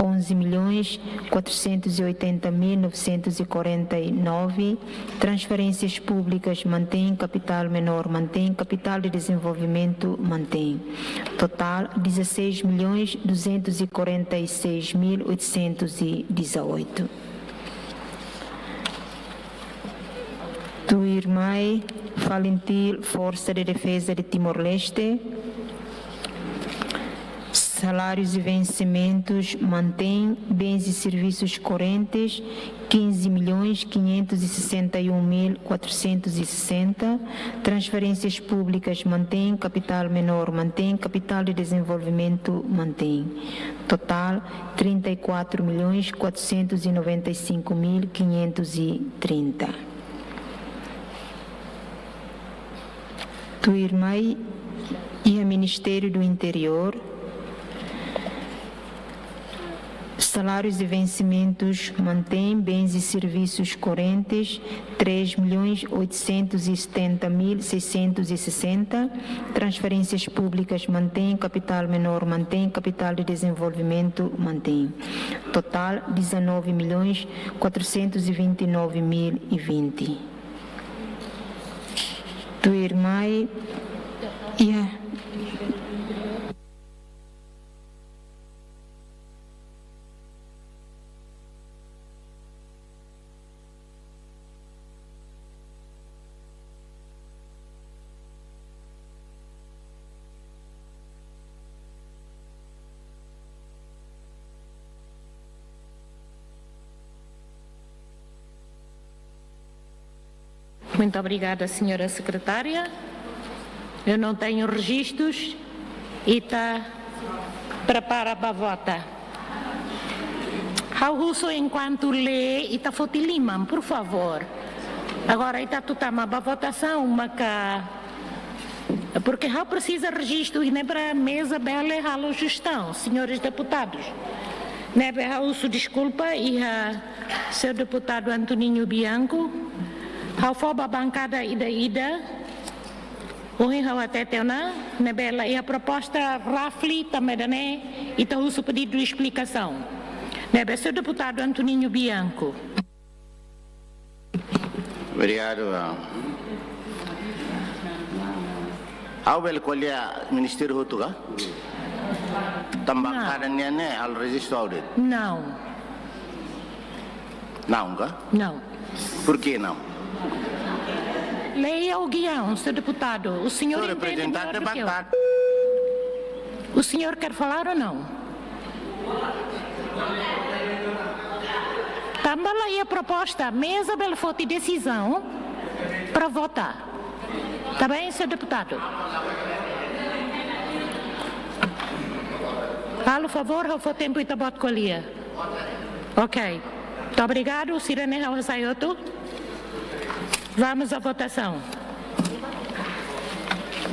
onze milhões quatrocentos e oitenta mil novecentos e quarenta e nove, transferências públicas mantein, capital menor mantein, capital de desenvolvimento mantein. Total, dezasseis milhões duzentos e quarenta e seis mil oitocentos e dezoito. Tuirmai, FALINTIL, Força de Defesa de Timor-Leste. Salários e vencimentos mantein, bens e serviços correntes, quinze milhões quinhentos e sessenta e um mil quatrocentos e sessenta. Transferências públicas mantein, capital menor mantein, capital de desenvolvimento mantein. Total, trinta e quatro milhões quatrocentos e noventa e cinco mil quinhentos e trinta. Tuirmai, iha Ministério do Interior, salários e vencimentos mantém, bens e serviços correntes, três milhões oitocentos e setenta mil seiscentos e sessenta, transferências públicas mantém, capital menor mantém, capital de desenvolvimento mantém. Total, dezanove milhões quatrocentos e vinte e nove mil e vinte. Tuirmai, iha. Muito obrigada, senhora secretária. Eu não tenho registros. Ita prepara ba vota. Ha'u husu enkuantu lee, ita foti liman, por favor. Agora ita atu tama ba votasaun, maka, porque ha'u presiza rejistu, i ne'ebé meza bele halo jestaun, señores deputadus. Ne'ebé ha'u husu deskulpa iha señór deputadu Antoninho Bianco. Ha'u fó ba bankada ida-ida. Ohin ha'u hatete ona, ne'ebé la iha proposta, roughly, tanba ida-ne'e ita husu pedidu esplikasaun. Ne'ebé señór deputadu Antoninho Bianco. Obrigadu. Ha'u bele ko'alia ministériu hotu ka? Tanba bankada nian ne'e halo rejistu audit. Não. Não ka? Não. Por que não? Leia o guião, señór deputadu. O senhor entende melhor do que eu. Sou representante da bancada. O senhor quer falar ou não? Tanba la iha proposta, meza bele foti desizaun para votar. Tá bem, señór deputadu? Halo favór, ha'u fó tempu ita-boot ko'alia. Ok. Muito obrigado, sira-ne'e ha'u hasai hotu. Vamos à votação.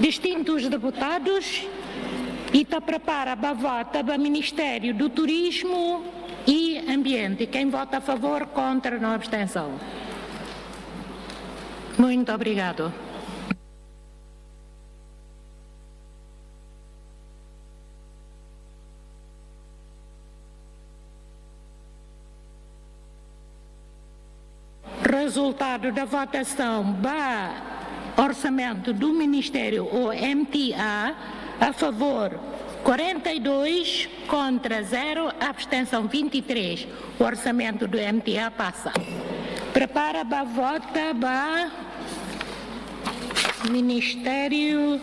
Distintos deputados, ita prepara ba vota ba Ministério do Turismo e Ambiente. Quem vota a favor, contra, não, abstenção. Muito obrigado. Resultado da votação ba orçamento do Ministério, ou M T A, a favor quarenta e dois, contra zero, abstenção vinte e três. O orçamento do M T A passa. Prepara ba vota ba Ministério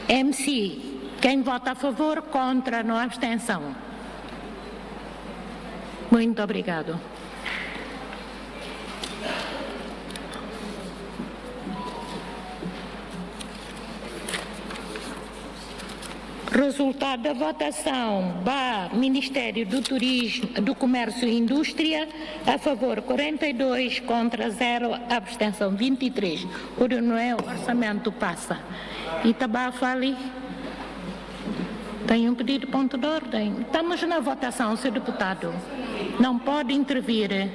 M C. Quem vota a favor, contra, não, abstenção. Muito obrigado. Resultado da votação ba Ministério do Turismo, do Comércio e Indústria, a favor quarenta e dois, contra zero, abstenção vinte e três. Hodi nune'e orçamento passa. Ita bá fali. Tem um pedido de ponto de ordem. Estamos na votação, señór deputadu. Não pode intervir.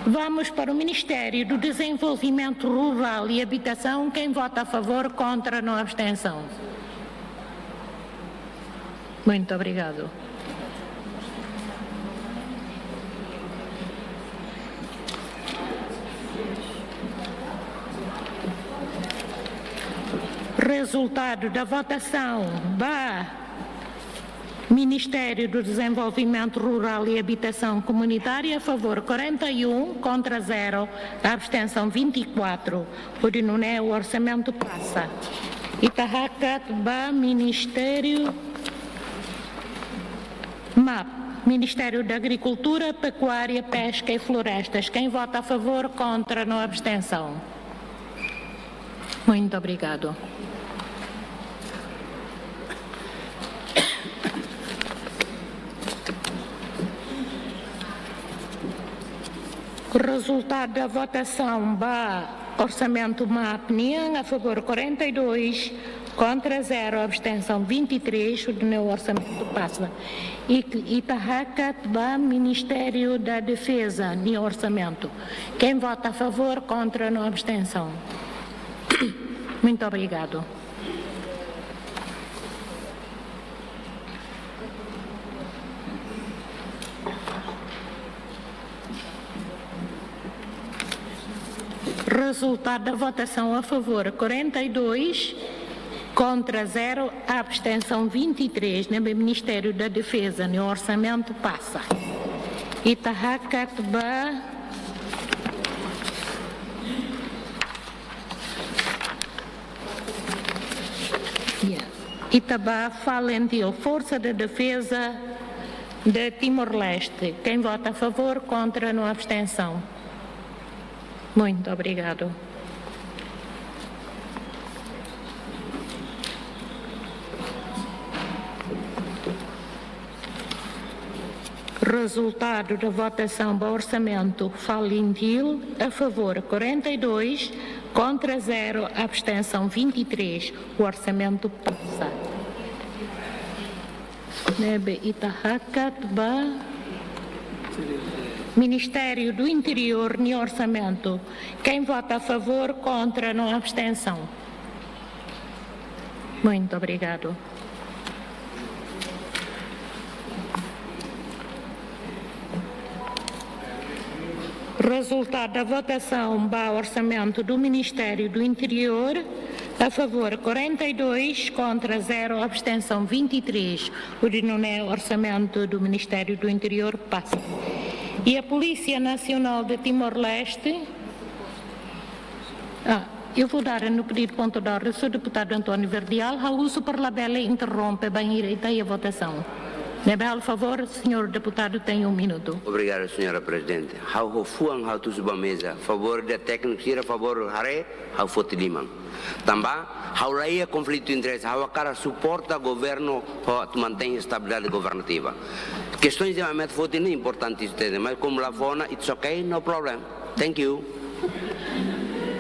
Vamos para o Ministério do Desenvolvimento Rural e Habitação. Quem vota a favor, contra, não, abstenção. Muito obrigado. Resultado da votação ba Ministério do Desenvolvimento Rural e Habitação Comunitária, a favor quarenta e um, contra zero, abstenção vinte e quatro. Hodi nune'e orçamento passa. Ita hakat ba Ministério MAP, Ministério da Agricultura, Pecuária, Pesca e Florestas. Quem vota a favor, contra, não, abstenção. Muito obrigado. Resultado da votação ba Orsamentu MAP nian, a favór quarenta e dois, kontra zero, abstensaun vinte e três, hodi nune'e orsamentu pasa. I, ita hakat ba Ministériu da Defeza nia orsamentu. Quem vota a favor, kontra no abstensaun. Muito obrigado. Rezultadu da votasaun: a favór quarenta e dois, kontra zero, abstensaun vinte e três. Ne'ebé Ministériu da Defeza nia orsamentu pasa. Ita hakat ba, ya, ita ba FALINTIL, Força de Defesa de Timor-Leste. Quem vota a favor, kontra no abstensaun. Muito obrigado. Rezultadu da votasaun ba orsamentu FALINTIL: a favór quarenta e dois, kontra zero, abstensaun vinte e três. O orsamentu pasa. Ne'ebé ita hakat ba Ministériu do Interiór nia orsamentu. Quem vota a favór, kontra no abstensaun. Muito obrigado. Rezultadu da votasaun ba orsamentu do Ministériu do Interiór: a favór quarenta e dois, kontra zero, abstensaun vinte e três. Hodi nune'e orsamentu do Ministériu do Interiór pasa. I a Polísia Nasionál de Timor-Leste, ah, eu vou dar no pedido ponto de ordem, señór deputadu António Verdial, ha'u husu para labele interrompe bainhira ita iha votasaun. Ne'ebé, por favór, señór deputadu tem um minuto. Obrigadu, señora Prezidente. Ha'u ho fuan ha'u tusu ba meza. Favór ida tékniku sira, favór haree, ha'u foti liman. Tanba ha'u la iha konflitu interese, ha'u hakarak suporta governu hodi mantein estabilidade governativa. Kestaun ida mak ita foti ne'e importante ida, mas komu la fó ona, it's okay, no problem. Thank you.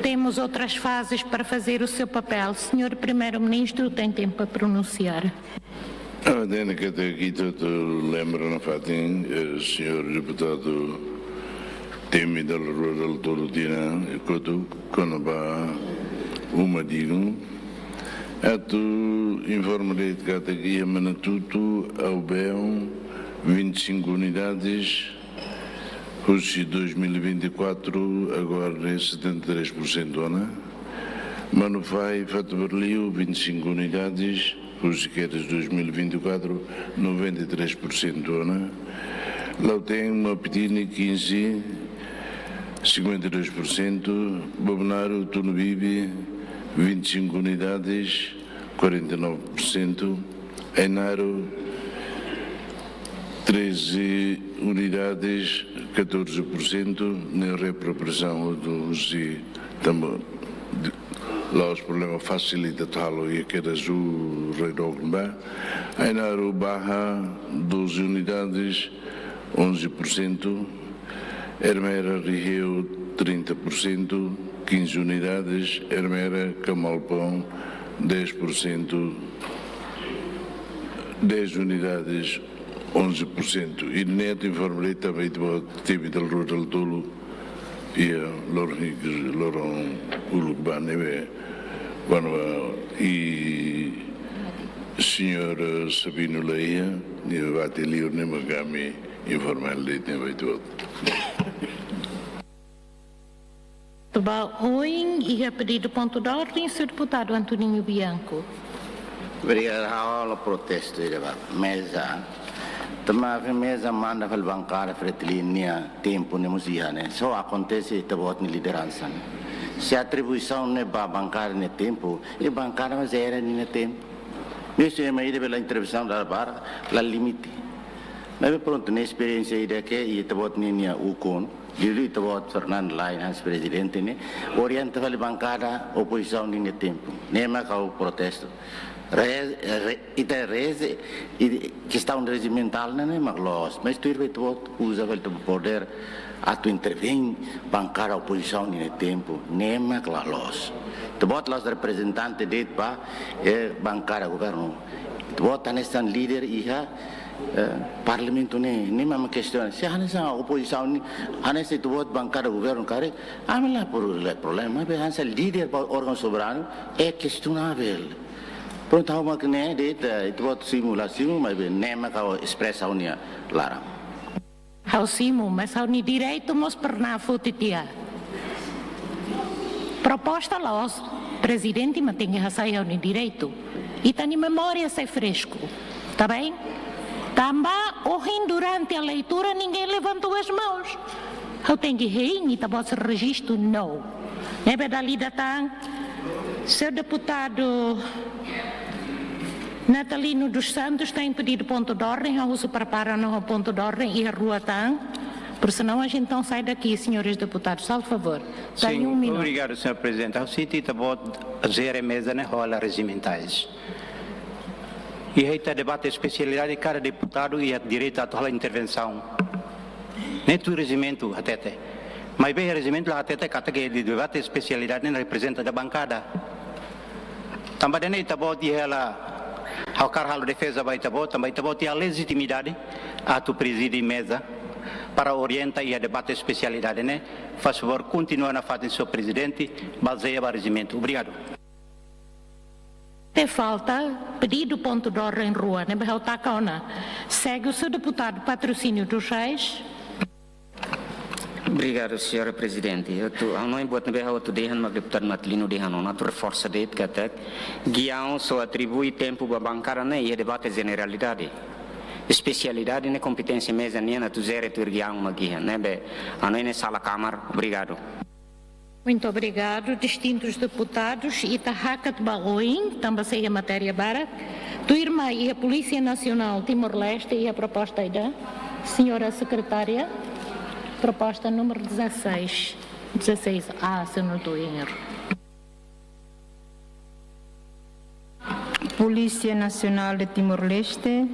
Temos outras fases para fazer o seu papel. Senhor Primeiro-Ministro tem tempo para pronunciar. Ah, dene ke te kito tu lembra nafatin, eh, señór deputadu temi dala rua dala tolu tinan, eh, kotuk kona-ba uma dignu. Atu informa de'it katak iha Manatutu, Aubeu, vinte e cinco unidades, husi dois mil e vinte e quatro, agora é setenta e três por cento ona. Manufahi, Fatuberliu, vinte e cinco unidades, husi kedas dois mil e vinte e quatro, noventa e três por cento ona. Lautein, Mapitini, quinze, cinquenta e dois por cento. Bobonaro, Tunubibi, vinte e cinco unidades, quarenta e nove por cento. Ainaro, treze unidades, catorze por cento, ne'e reapropriasaun do husi tanba de, la'ós problema fasilita talo iha kedas redonda. Ainaro Baha, doze unidades, onze por cento. Ermera Riheu, trinta por cento, quinze unidades. Ermera Camalpão, dez por cento, dez unidades, onze por cento. I ne'e informa de'it tanba ita-boot temi dala rua dala tolu iha loron hirak, loron uluk ba ne'ebé, kuandu, i señór Sabino la iha, nia bá tiha liur ne'e mak ami informa de'it ne'e ba ita-boot. Ba oin iha pedidu pontu de ordem, señór deputadu Antoninho Bianco. Obrigadu, ha'u halo protestu ida ba meza. Tanba meza manda fali bankada Fretilin nia tempu ne'e mós iha ne'e. Só akontese ita-boot nia lideransa ne'e. Se atribuisaun ne'e ba bankada nia tempu, i bankada mós era ninia tempu. Mezmu ema ida bele intervensaun dala barak, la limite. Maibé prontu, ne'e esperiénsia ida ke ita-boot ninia ukun. Juli ita-boot Fernando Lain hanesan prezidente ne'e orienta fali bankada opozisaun ninia tempu. Ne'e mak ha'u protestu. Re, re, ita reze, i kestaun rejimentál ne'e, ne'e mak loos. Mas tuir ba ita-boot uza fali ita-boot podér atu intervein bankada opozisaun ninia tempu. Ne'e mak la loos. Ita-boot la'ós reprezentante de'it ba, eh, bankada governu. Ita-boot hanesan líder iha, eh, parlamentu ne'e, ne'e mak kestiona. Se hanesan opozisaun ne'e, hanesan ita-boot bankada governu karik, ami la pro-, la problema, maibé hanesan líder ba órgaun soberanu, é questionável. Prontu, ha'u mak ne'e de'it, eh, ita-boot simu la simu, maibé ne'e mak ha'u espresa ha'u-nia laran. Ha'u simu, mas ha'u-nia direitu mós pernah foti tiha. Proposta la'ós prezidente mak tenke hasai ha'u-nia direitu. Ita-nia memória sai fresku. Tá bem? Tanba ohin durante a leitura ninguém levantou as mãos. Ha'u tenke hein ita-boot rejistu, no. Ne'ebé dala ida tan, señór deputadu Natalino dos Santos tem pedido ponto de ordem, ha'u husu para para no ponto de ordem iha rua tan. Porque senão a gente não sai daqui, senhores deputados, faz favor. Tem Sim, um minuto. Obrigado, senhor Presidente. Ha'u sente ita-boot zere meza ne'e ho ala rejimentais. Iha ita debate espesialidade, kada deputadu iha direitu atu halo intervensaun. Ne'e tuir rejimentu hatete. Maibé rejimentu la hatete katak debate espesialidade ne'e reprezenta ita bankada. Tanba ida-ne'e ita-boot iha hela, ha'u hakarak halo defeza ba ita-boot, tanba ita-boot iha lejitimidade atu prezide meza para orienta iha debate espesialidade ne'e. Faz favor, kontinua nafatin, senhor Presidente, bazeia ba rejimentu. Obrigado. Tem falta, pedido ponto de ordem rua, ne'ebé ha'u taka ona. Segue o senhor deputado Patrocínio dos Reis. Obrigado, senhora Presidente. Atu, ha'u hanoin buat ne'ebé ha'u atu dehan mak deputadu Natalino dehan ona, atu reforsa de'it katak giaun só atribui tempu ba bankada ne'e iha debate jeneralidade. Espesialidade ne'e kompeténsia meza nian, atu zere tuir giaun mak iha, ne'ebé ha'u hanoin ne'e sala kamar. Obrigado. Muito obrigado, distintos deputados. Ita hakat ba oin, tanba sei iha matéria barak. Tuirmai iha Polícia Nacional Timor-Leste, iha proposta ida. Senhora Secretária, proposta número dezasseis, dezasseis A, se eu não estou em erro. Polícia Nacional de Timor-Leste,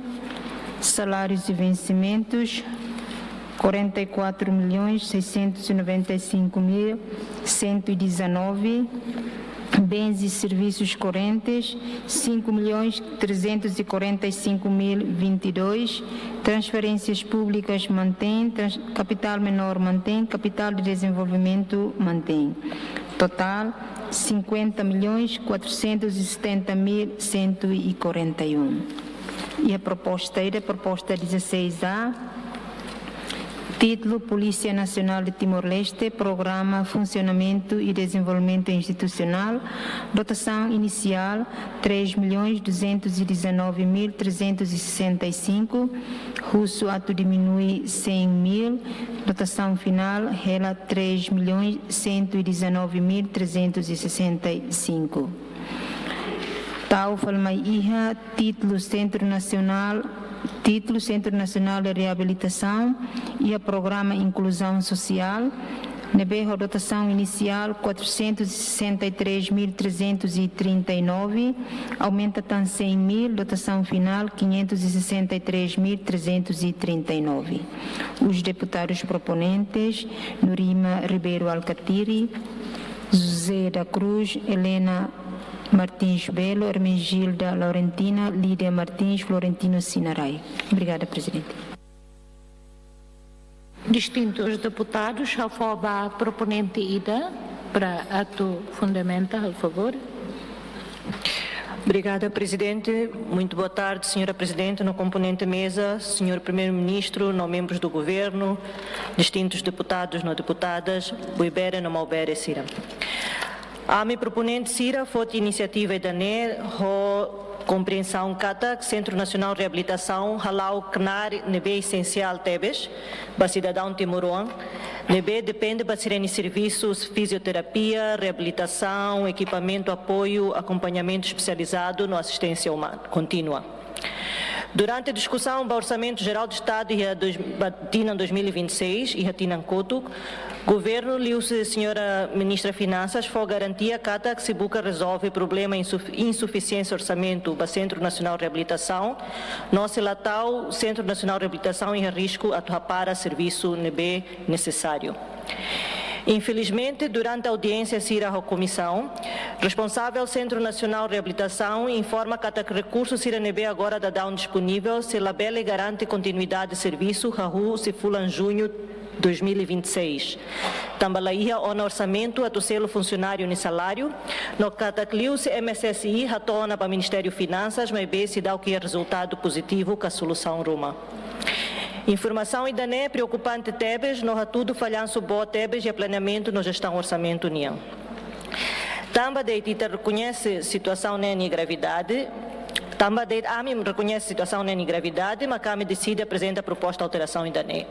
salários e vencimentos, quarenta e quatro milhões seiscentos e noventa e cinco mil cento e dezanove, bens e serviços correntes, cinco milhões trezentos e quarenta e cinco mil vinte e dois, transferências públicas mantém, trans-, capital menor mantém, capital de desenvolvimento mantém. Total, cinquenta milhões quatrocentos e setenta mil cento e quarenta e um. E a proposta é a proposta dezasseis A, título Polícia Nacional de Timor-Leste, Programa, Funcionamento e Desenvolvimento Institucional, dotação inicial três milhões duzentos e dezanove mil trezentos e sessenta e cinco, husu atu diminui cem mil, dotação final hela três milhões cento e dezanove mil trezentos e sessenta e cinco. Tau fali mai iha título Centro Nacional, título Centro Nacional de Reabilitação iha Programa Inclusão Social, ne'ebé ho dotação inicial quatrocentos e sessenta e três mil trezentos e trinta e nove, aumenta tan cem mil, dotação final quinhentos e sessenta e três mil trezentos e trinta e nove. Os deputados proponentes, Nurima Ribeiro Alkatiri, José da Cruz, Helena Martins Belo, Hermenegilda Laurentina, Lídia Martins, Florentino Sinarai. Obrigada, Presidente. Distintos deputados, ha'u fó ba proponente ida para atu fundamenta, por favor. Obrigada, Presidente. Muito boa tarde, senhora Presidente, no komponente meza, senhor Primeiro-Ministro, no membros do Governo, distintos deputados, no deputadas, buibere no maubere sira. Ami proponente sira foti inisiativa ida-ne'e ho kompreensaun katak Centro Nacional de Reabilitação hala'o knaar ne'ebé esensiál tebes ba sidadaun timoroan ne'ebé depende ba sira-nia servisu fizioterapia, reabilitasaun, ekipamentu apoiu, akompañamentu espesializadu no asisténsia umana kontínua. Durante diskusaun ba Orsamentu Jerál do Estadu iha dois, ba tinan dois mil e vinte e seis, iha tinan kotuk, Governu liuhusi Señora Ministra Finansas fó garantia katak sei buka rezolve problema insuf-, insufisiénsia orsamentu ba Sentru Nasionál Reabilitasaun, no sei la tau Sentru Nasionál Reabilitasaun iha risku atu hapara servisu ne'ebé nesesáriu. Infelizmente, durante audiénsia sira ho komisaun, responsavel Sentru Nasionál Reabilitasaun informa katak rekursu sira ne'ebé agora daudaun disponivel sei labele garante kontinuidade servisu hahú husi fulan juñu dois mil e vinte e seis. Tanba la iha ona orsamentu atu selu funsionáriu nia saláriu, no katak liuhusi M S S I hato'o ona ba Ministériu Finansas, maibé seidauk iha rezultadu pozitivu ka solusaun ruma. Informasaun ida-ne'e preokupante tebes, no hatudu fallansu boot tebes iha planeamentu no jestaun orsamentu nian. Tanba de'it ita rekoñese situasaun ne'e nia gravidade, tanba de'it ami rekoñese situasaun ne'e nia gravidade, mak ami deside aprezenta proposta alterasaun ida-ne'e.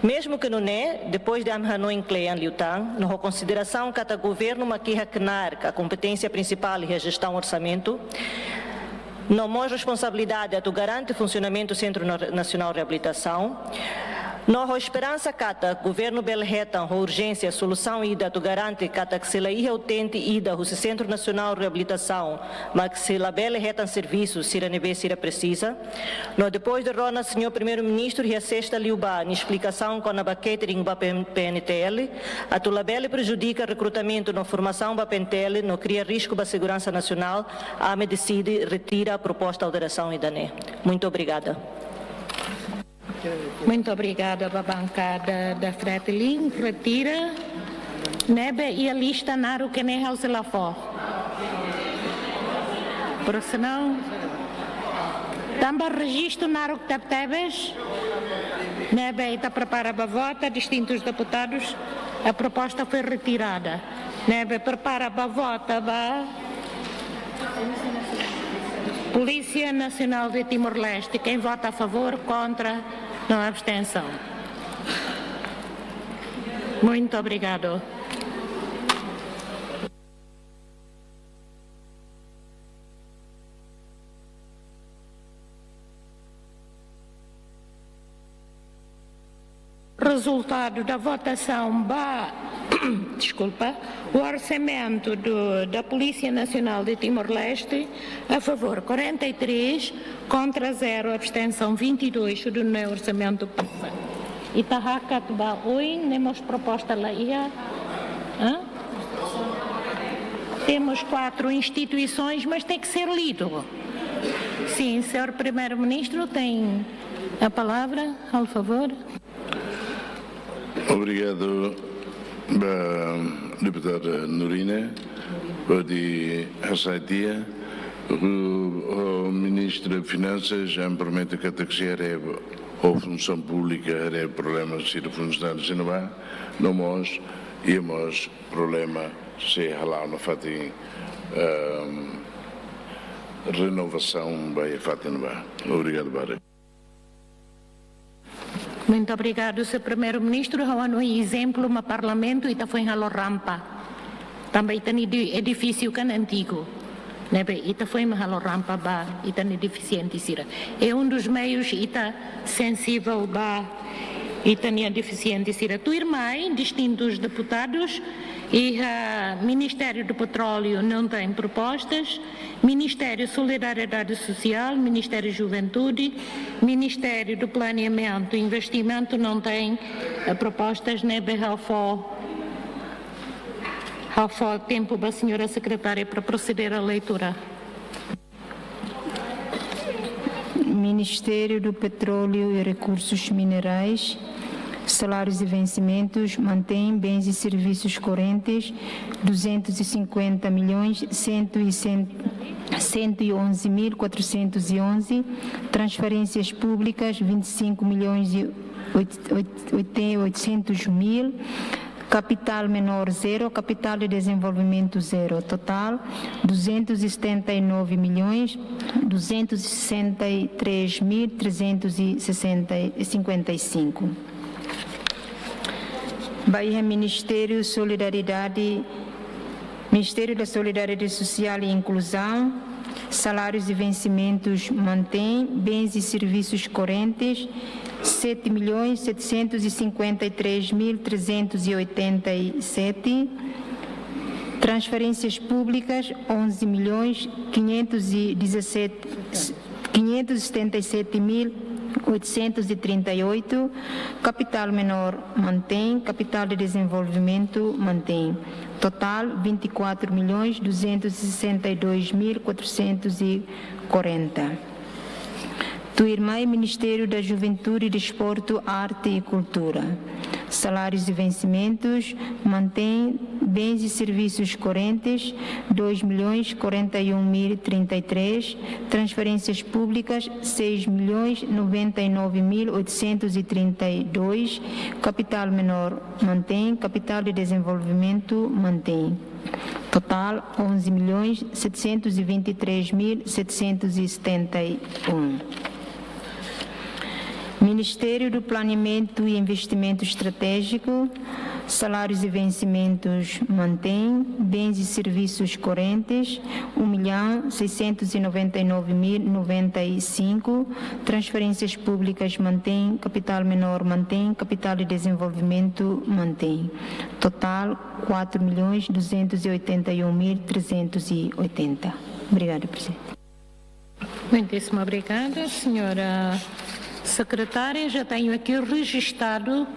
Mezmu ke nune'e, depois de ami hanoin kle'an liután, no ho konsiderasaun katak Governu mak iha knaar ka kompeténsia prinsipál iha jestaun orsamentu, no mós responsabilidade atu garante funsionamentu Sentru Na-, Nasionál Reabilitasaun, no ho esperansa katak Governu bele hetan ho urjénsia solusaun ida atu garante katak sei la iha utente ida husi Sentru Nasionál Reabilitasaun mak sei labele hetan servisu sira ne'ebé sira presiza. No depois de rona Señór Primeiru-Ministru iha sesta liubá nia esplikasaun kona-ba catering ba P N T L, atu labele prejudika rekrutamentu no formasaun ba P N T L no kria risku ba seguransa nasionál, ami deside retira proposta alterasaun ida-ne'e. Muito obrigada. Muito obrigada ba bankada da Fretilin. Retira. Ne'ebé iha lista naruk ne'e ha'u sei la fó. Porque senão, tanba rejistu naruk tebetebes. Ne'ebé ita prepara ba vota, distintus deputadus, a proposta foi retirada. Ne'ebé prepara ba vota ba Polícia Nacional de Timor-Leste. Quem vota a favor, contra, não, abstenção. Muito obrigado. Resultado da votação ba, desculpa, o orçamento do, da Polícia Nacional de Timor-Leste, a favor quarenta e três, contra zero, abstenção vinte e dois, o do orçamento passa. Ita hakat ba oin, ne'e mós proposta la iha. Hã? Temos quatro instituições, mas tem que ser lido. Sim, senhor Primeiro-Ministro tem a palavra, por favor. Obrigadu ba deputada Norina, hodi hasai tiha, ho, ho Ministra Finansas, ami promete katak sei haree ho Funsaun Públika, haree problema sira funsionáriu sira ne'ebá, no mós, iha mós problema sei hala'o nafatin, ehm, renovasaun ba iha fatin ne'ebá. Obrigadu barak. Muito obrigado, senhor Primeiro-Ministro. Ha'u hanoin ezemplu mak Parlamentu, ita foin halo rampa. Tanba ita-nia edi-, edifísiu kan antigu. Ne'ebé ita foin mak halo rampa ba ita-nia defisiente sira. É um dos meios ita sensivel ba ita-nia defisiente sira. Tuirmai, distintus deputadus, iha Ministério do Petróleo não tem propostas, Ministério Solidariedade Social, Ministério Juventude, Ministério do Planeamento e Investimento não tem, eh, propostas, ne'ebé ha'u fó, ha'u fó tempu ba señora sekretária para proceder à leitura. Ministério do Petróleo e Recursos Minerais, salários e vencimentos, mantém bens e serviços correntes, duzentos e cinquenta milhões, cento e, cento e onze mil quatrocentos e onze, transferências públicas, vinte e cinco milhões e oitocentos mil, capital menor, zero, capital de desenvolvimento, zero, total, duzentos e setenta e nove milhões, duzentos e sessenta e três mil, trezentos e sessenta e cinco. Ba iha Ministério Solidariedade, Ministério da Solidariedade Social e Inclusão, Salários e vencimentos mantém. Bens e serviços correntes, sete milhões setecentos e cinquenta e três mil trezentos e oitenta e sete. Transferências públicas, onze milhões quinhentos e dezassete, quinhentos e setenta e sete mil oitocentos e trinta e oito. Capital menor mantém. Capital de desenvolvimento mantém. Total, vinte e quatro milhões duzentos e sessenta e dois mil quatrocentos e quarenta. Tuirmai, Ministério da Juventude, Desporto, Arte e Cultura. Salários e vencimentos mantém. Bens e serviços correntes, dois milhões quarenta e um mil trinta e três. Transferências públicas, seis milhões noventa e nove mil oitocentos e trinta e dois. Capital menor mantém. Capital de desenvolvimento mantém. Total, onze milhões setecentos e vinte e três mil setecentos e setenta e um. Ministério do Planeamento e Investimento Estratégico, salários e vencimentos mantém. Bens e serviços correntes, um milhão seiscentos e noventa e nove mil noventa e cinco. Transferências públicas mantém. Capital menor mantém. Capital de desenvolvimento mantém. Total, quatro milhões duzentos e oitenta e um mil trezentos e oitenta. Obrigada, Presidente. Muitíssimo obrigada, senhora Secretária. Já tenho aqui registado,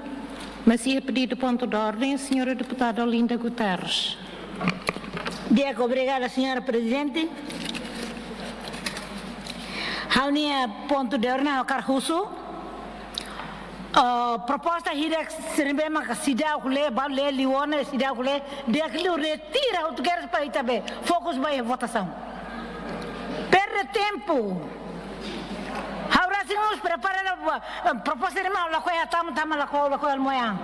mas iha pedido ponto de ordem, senhora Deputada Olinda Guterres. Di'ak, obrigada, senhora Presidente. Ha'u-nia pontu de ordem, ha'u hakarak husu. Ah, proposta hirak sira ne'ebé maka seidauk lee, balu lee liu ona, seidauk lee, di'ak liu retira hotu kedas para ita bele fokus ba votasaun. Perde tempu. Ha'u rasik mós prepara la, eh, proposta ne'e mak ha'u lakohi hatama, tama lakohi, lakohi halo mai an.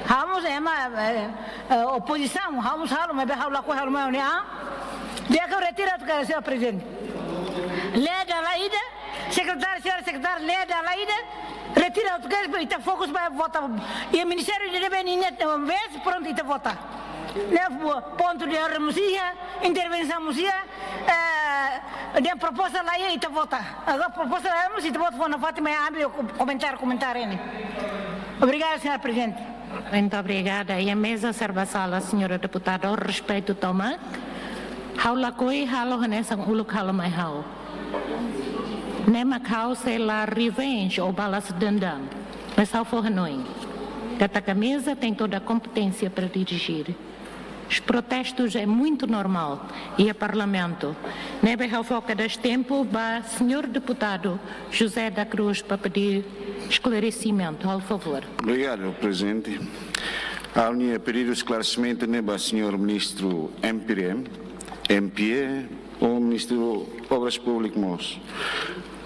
Ha'u mós ema, eh, eh, opozisaun, ha'u mós halo, maibé ha'u lakohi halo mai an ne'e. Di'ak retira hotu kedas, senhor Presidente. Lee dala ida, sekretáriu, senhora sekretária, lee dala ida, retira hotu kedas para ita fokus ba vota. I ministériu de bem ne'e, eh, vez, prontu, ita vota. Ne'e pontu de ordem mós iha, intervensaun mós iha, eh, ne'e proposta la iha, ita vota. Agora proposta la iha, mós ita vota, fó nafatin, maibé ami komentáriu, komentáriu ne'e. Obrigada, senhora Presidente. Muito obrigada. Iha meza serba-sala, senhora deputada, ho respeitu tomak. Ha'u lakohi halo hanesan uluk halo mai ha'u. Ne'e mak ha'u sei la revenge ou balas dendam. Mas ha'u fó hanoin katak a mesa tem toda a competência para dirigir. Os protestos é muito normal iha Parlamentu. Ne'ebé ha'u fó kedas tempu ba senhor deputadu José da Cruz para pedir esclarecimento, por favor. Obrigadu, Presidente. Ha'u-nia pedidu esklaresimentu ne'e ba senhor Ministru M P M, M P E, ou Ministru Obras Públikas mós.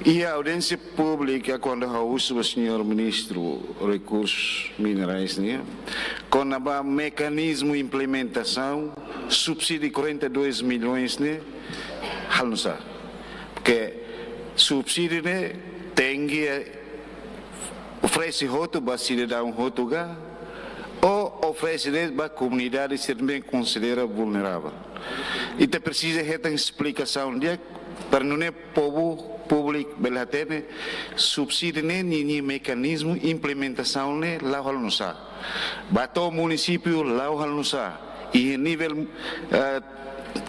Iha audiénsia públika, kuandu ha'u husu ba senhor Ministru Rekursus Minerais ne'e, kona-ba mekanizmu implementasaun subsídiu quarenta e dois milhões ne'e, halo nu'usá? Porque subsídiu ne'e tenke oferese hotu ba sidadaun hotu ka, ou oferese de'it ba komunidade sira ne'ebé konsidera vulneravel. Ita presiza hetan esplikasaun di'ak para nune'e povu, públiku bele hatene subsídiu ne'e ninia mekanizmu implementasaun ne'e la'o halo nu'usá. Ba to'o munisípiu la'o halo nu'usá. I nivel, eh,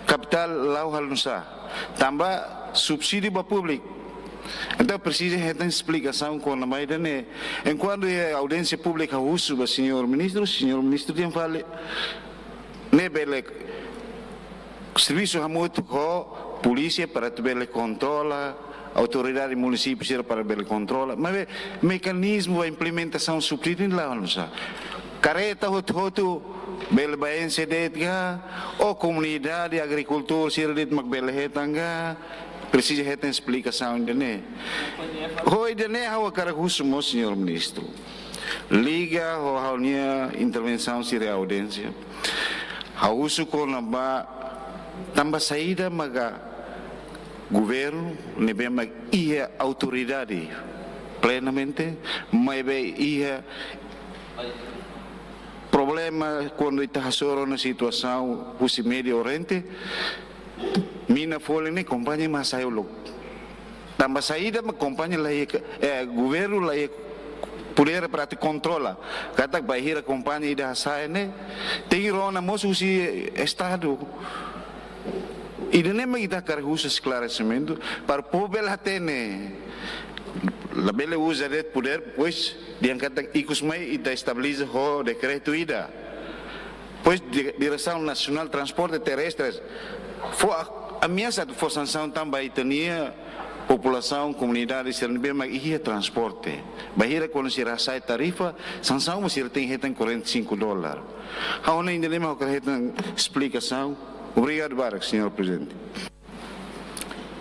kapitál la'o halo nu'usá. Tanba subsídiu ba públiku. Entaun presiza hetan esplikasaun kona-ba ida-ne'e. Enkuantu iha audiénsia públika husu ba senhor Ministru, senhor Ministru dehan fali ne'e bele servisu hamutuk ho polísia para atu bele kontrola, autoridade munisípiu sira para bele kontrola. Maibé mekanizmu ba implementasaun subsídiu ne'e la'o nu'usá? Karreta hotu-hotu bele bá enxe de'it ka, ou komunidade agrikultór sira de'it mak bele hetan ka? Presiza hetan esplikasaun ida-ne'e. Ho ida-ne'e ha'u hakarak husu mós senhor Ministru. Liga ho ha'u-nia intervensaun sira audiénsia. Ha'u husu kona-ba tanba saida maka governu ne'ebé mak iha autoridade plenamente, maibé iha problema kuandu ita hasoru ona situasaun husi Médio Oriente, mina folin ne'e kompañia mak hasai uluk. Tanba saida mak kompañia la iha, eh, governu la iha podér para atu kontrola katak bainhira kompañia ida hasai ne'e tenke rona mós husi Estadu. Ida-ne'e mak ita hakarak husu esklaresimentu para povu bele hatene. Labele uza de'it podér, depois dehan katak ikus mai ita estabiliza ho dekretu ida. Depois di-, Diresaun Nasionál Transporte Terrestres fó a-, ameasa atu fó sansaun tanba ita-nia populasaun, komunidade sira ne'ebé mak iha transporte. Bainhira kuandu sira hasai tarifa, sansaun mak sira tenke hetan quarenta e cinco dólar. Ha'u hanoin ida-ne'e mak ha'u hakarak hetan esplikasaun. Obrigadu barak, señór Prezidente.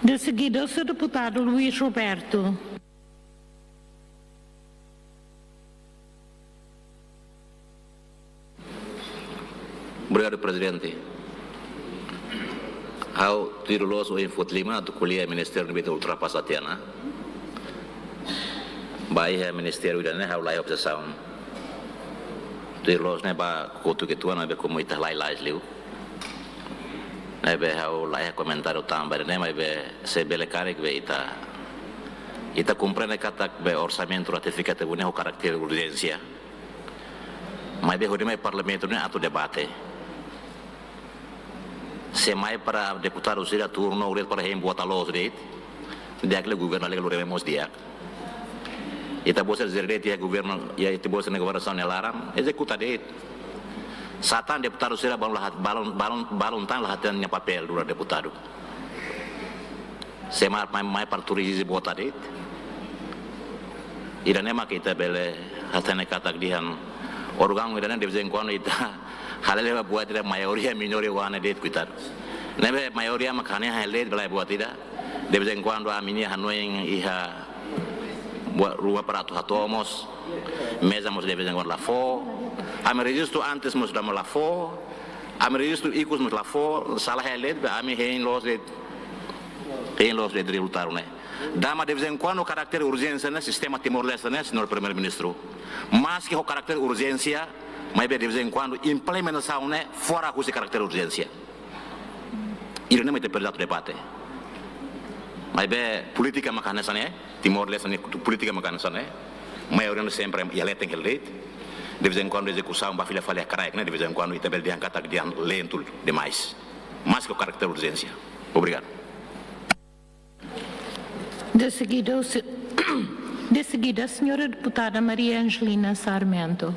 De seguida, o senhor deputado Luís Roberto. Obrigadu, Prezidente. Ha'u tuir loos ohin foti liman atu ko'alia ministériu ne'ebé ultrapasa tiha ona. Ba iha ministériu ida-ne'e ha'u la iha objesaun. Tuir loos ne'e ba kotuk uitoan ne'ebé komu ita lalais liu. Ne'ebé ha'u la iha komentáriu tan ba ne'e, maibé se bele karik be ita, ita komprende katak be orsamentu ratifikativu ne'e ho karakter urjénsia. Maibé hodi mai Parlamentu ne'e atu debate. Se mai para deputadu sira turnu, uret para hein vota loos de'it. Di'ak liu governu alegre lori mós di'ak. Ita-boot sira de'it iha governu, iha ita-boot sira-nia governasaun nia laran, ezekuta de'it. Sá tan deputadu sira balun la hat-, balun, balun, balun tan la hatene nia papél durante deputadu. Se mai, mai, mai para tuur ezije vota de'it. Ida-ne'e mak ita bele hatene katak dehan órgaun ida-ne'e de vez em quando ita hale'u leva buat ida maioria minoria wan de'it, koitadu. Ne'ebé maioria mak hanehan hale'u bele buat ida. De vez em quando ami-nia hanoin iha buat ruma para atu hato'o mós. Meza mós de vez em quando la fó. Ami rejistu antes mós dama la fó. Ami rejistu ikus mós la fó. Sala hale'u be ami hein loos de'it. Hein loos de'it rezultadu ne'e. Dama de vez em quando karakter urjénsia ne'e sistema Timor-Leste ne'e, señór Primeiru-Ministru. Maske ho karakter urjénsia, maibé de vez em quando implementasaun ne'e fora husi karakter urjénsia. Ida-ne'e mak ita presiza atu debate. Maibé polítika mak hanesan ne'e, Timor-Leste nia polítika mak hanesan ne'e. Maioria ne'e sempre iha leten hela de'it. De vez em quando ezekusaun ba fila fali iha kraik ne'e, de vez em quando ita bele dehan katak dehan lentu demais. Maske ho karakter urjénsia. Obrigadu. De seguida, o se-, de seguida, a senhora deputada Maria Angelina Sarmento.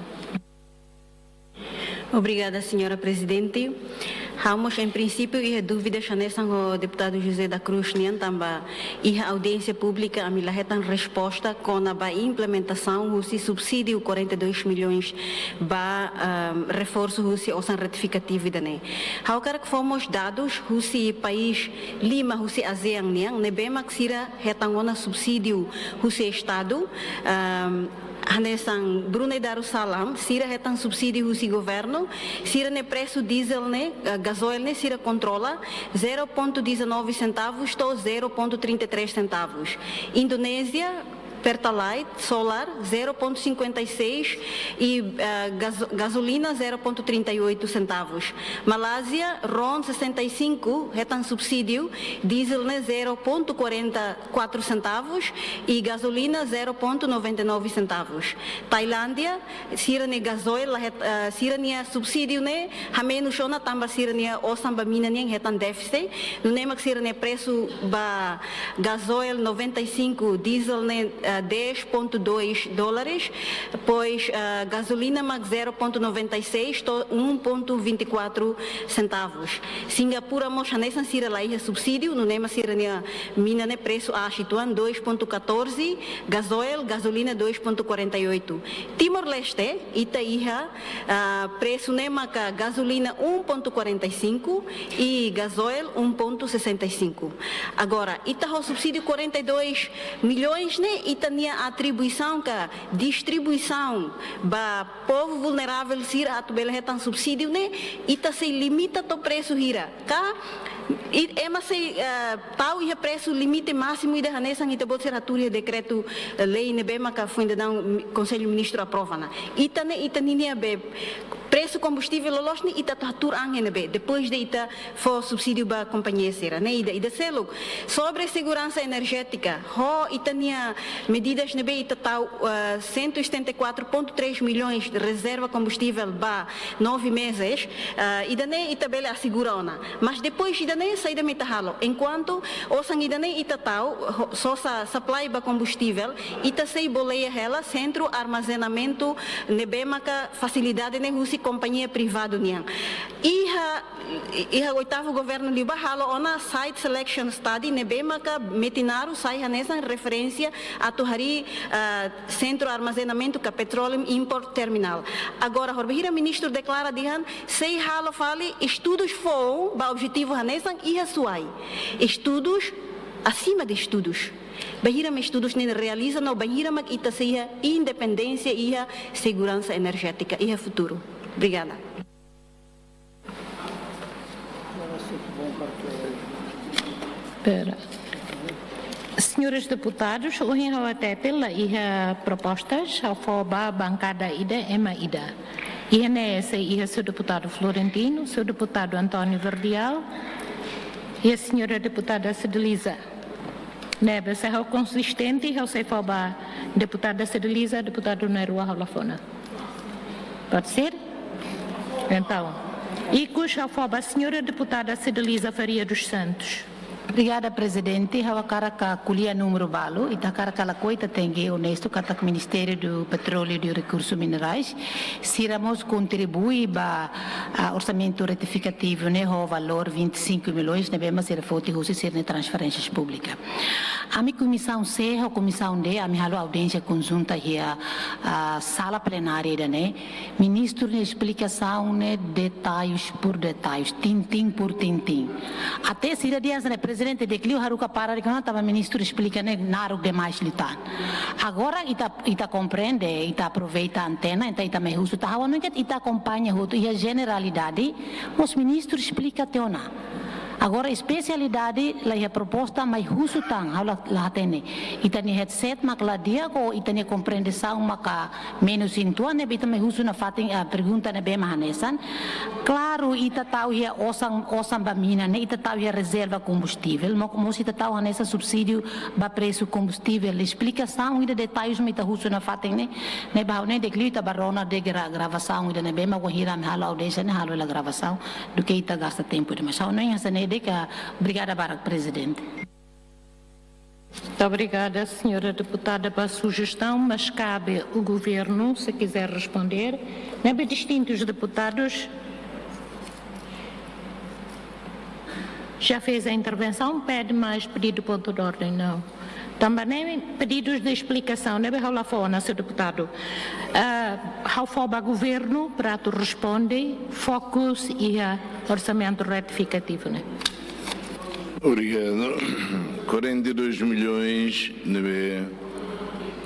Obrigada, señora Prezidente. Ha'u mós, em princípio, iha dúvidas hanesan ho deputadu José da Cruz nian, tanba iha audiénsia públika ami la hetan resposta kona-ba implementasaun husi subsídiu quarenta e dois milhões ba, ahm, reforsu husi osan retifikativu ida-ne'e. Ha'u hakarak fó mós dadus husi país lima husi ASEAN nian, ne'ebé mak sira hetan ona subsídiu husi Estadu, ahm, hanesan Brunei Darussalam, sira hetan subsídiu husi governu, sira-nia presu diesel ne'e, eh, gazóil ne'e, sira kontrola zero ponto dezanove centavos to'o zero ponto trinta e três centavos. Indonézia, Pertalite, Solar, zero ponto cinquenta e seis e, eh, gaso-, gasolina, zero ponto trinta e oito centavos. Malázia, RON sessenta e cinco, hetan subsídiu, diesel ne'e zero ponto quarenta quatro centavos e gasolina zero ponto noventa e nove centavos. Tailándia, sira-nia gazóil la het-, eh, sira-nia subsídiu ne'e hamenus ona tanba sira-nia osan ba mina nian hetan défisit. Nune'e mak sira-nia presu ba gazóil noventa e cinco, diesel ne'e, eh, dez ponto dois dólares, depois, eh, gasolina mak zero ponto noventa e seis to'o um ponto vinte e quatro centavos. Singapura mós hanesan sira la iha subsídiu, nune'e mak sira-nia mina ne'e presu aas uitoan, dois ponto catorze, gazóil, gasolina dois ponto quarenta e oito. Timor-Leste, ita iha, ah, presu ne'e maka gasolina um ponto quarenta e cinco e gazóil um ponto sessenta e cinco. Agora, ita ho subsídiu quarenta e dois milhões ne'e, ita-nia atribuisaun ka distribuisaun ba povu vulnerável sira atu bele hetan subsídiu ne'e, ita sei limita to'o presu hira. Ka I ema sei, eh, tau iha presu limite másimu ida hanesan ita-boot sira hatuur iha dekretu, eh, lei ne'ebé maka foin daudaun Konsellu Ministru aprova ona. Ita ne'e, ita ninia be presu kombustivel loloos ne'e ita atu hatuur an iha ne'ebé, depois de ita fó subsídiu ba kompañia sira, ne'e ida, ida seluk. Sobre seguransa enerjétika, ho ita-nia medidas ne'ebé ita tau, eh, cento e setenta e quatro ponto três milhões de rezerva kombustivel ba nove meses, eh, ida-ne'e ita bele asegura ona. Mas depois ida-ne'e saida mak ita halo? Enkuantu osan ida-ne'e ita tau, ho-, sosa supply ba kombustivel, ita sei boleia hela sentru armazenamentu ne'ebé maka fasilidade ne'e husi kompañia privadu nian. Iha, iha oitavu governu liubá halo ona site selection study ne'ebé maka Metinaro sai hanesan referénsia atu harii, ah, sentru armazenamentu ka petroleum import terminal. Agora, horibainhira ministru deklara dehan sei halo fali estudus foun ba objetivu hanesan iha Suai. Estudus asima de estudus. Bainhira mak estudus ne'e realiza no bainhira mak ita sei iha independénsia iha seguransa enerjétika iha futuru. Obrigada. Pera. Senhores deputados, ohin ha'u hatete la iha propostas, ha'u fó ba bankada ida, ema ida. Iha ne'e sei iha señór deputadu Florentino, señór deputadu António Verdial, iha señora deputada Cedeliza. Ne'ebé se ha'u konsistente, ha'u sei fó ba deputada Cedeliza, deputadu na'in-rua ha'u la fó ona. Pode ser? Entaun, ikus ha'u fó ba señora deputada Cedeliza Faria dos Santos. Obrigada, Prezidente. Ha'u hakarak ko'alia númeru balu. Ita hakarak ka lakohi, ita tenke onestu katak Ministériu Petróleu no Rekursus Minerais sira mós kontribui ba, ah, orsamentu retifikativu ne'e ho valór vinte e cinco milhões ne'ebé mak sira foti husi sira-nia transferénsias públikas. Ami Komisaun C ho Komisaun D, ami halo audiénsia konjunta iha, ah, sala plenária ida-ne'e. Ministru nia esplikasaun ne'e detalles por detalles, tintim por tintim. Até sira dehan hanesan ne'e, Prezidente, dekliu haruka para de'it ona tanba ministru esplika ne'e naruk demais liután. Agora ita, ita komprende, ita aproveita antena, entaun ita mai husu, tanba ha'u hanoin katak ita akompaña hotu iha jeneralidade, mós ministru esplika tiha ona. Agora espesialidade la iha proposta, mai husu tan, ha'u la, la hatene. Ita-nia headset mak la di'ak ka ita-nia komprensaun maka menus uitoan ne'ebé ita mai husu nafatin, ah, pergunta ne'ebé mak hanesan. Klaru, ita tau iha osan, osan ba mina ne'e, ita tau iha rezerva kombustivel, mo-, mós ita tau hanesan subsídiu ba presu kombustivel. Esplikasaun ida detalles mak ita husu nafatin ne'e, ne'ebé ha'u hanoin dekliu ita bá rona de'it gra-, gravasaun ida ne'ebé mak wainhira ami halo audiénsia ne'e halo hela gravasaun, duké ita gasta tempu demais. Ha'u hanoin hanesan ne'e de'it, obrigada barak, Prezidente. Muito obrigada, senhora deputada, pela sugestão, mas cabe o governo, se quiser responder. Ne'ebé distintos deputados já fez a intervenção, pede mais pedido ponto de ordem, não. Tanba ne'e pedidos de explicação, ne'ebé ha'u la fó ona, señór deputadu. Ah, ha'u fó ba governu para atu responde, fokus iha orsamentu retifikativu ne'e. Obrigadu. Quarenta e dois milhões ne'ebé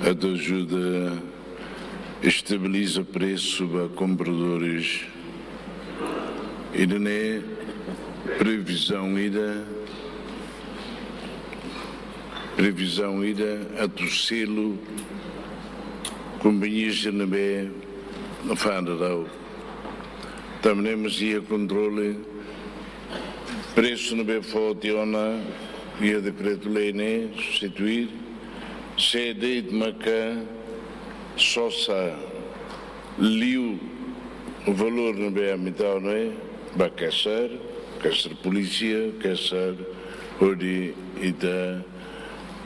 atu ajuda estabiliza presu ba kompradores. Ida-ne'e previzaun ida, previzaun ida atu selu kompañia sira ne'ebé nafatin daudaun. Tanba ne'e mós iha kontrole presu ne'ebé foti ona iha dekretu-lei ne'e, substituir, sé de'it maka sosa liu valór ne'ebé ami tau ne'e ba kesar, kesar polísia, kesar hodi ita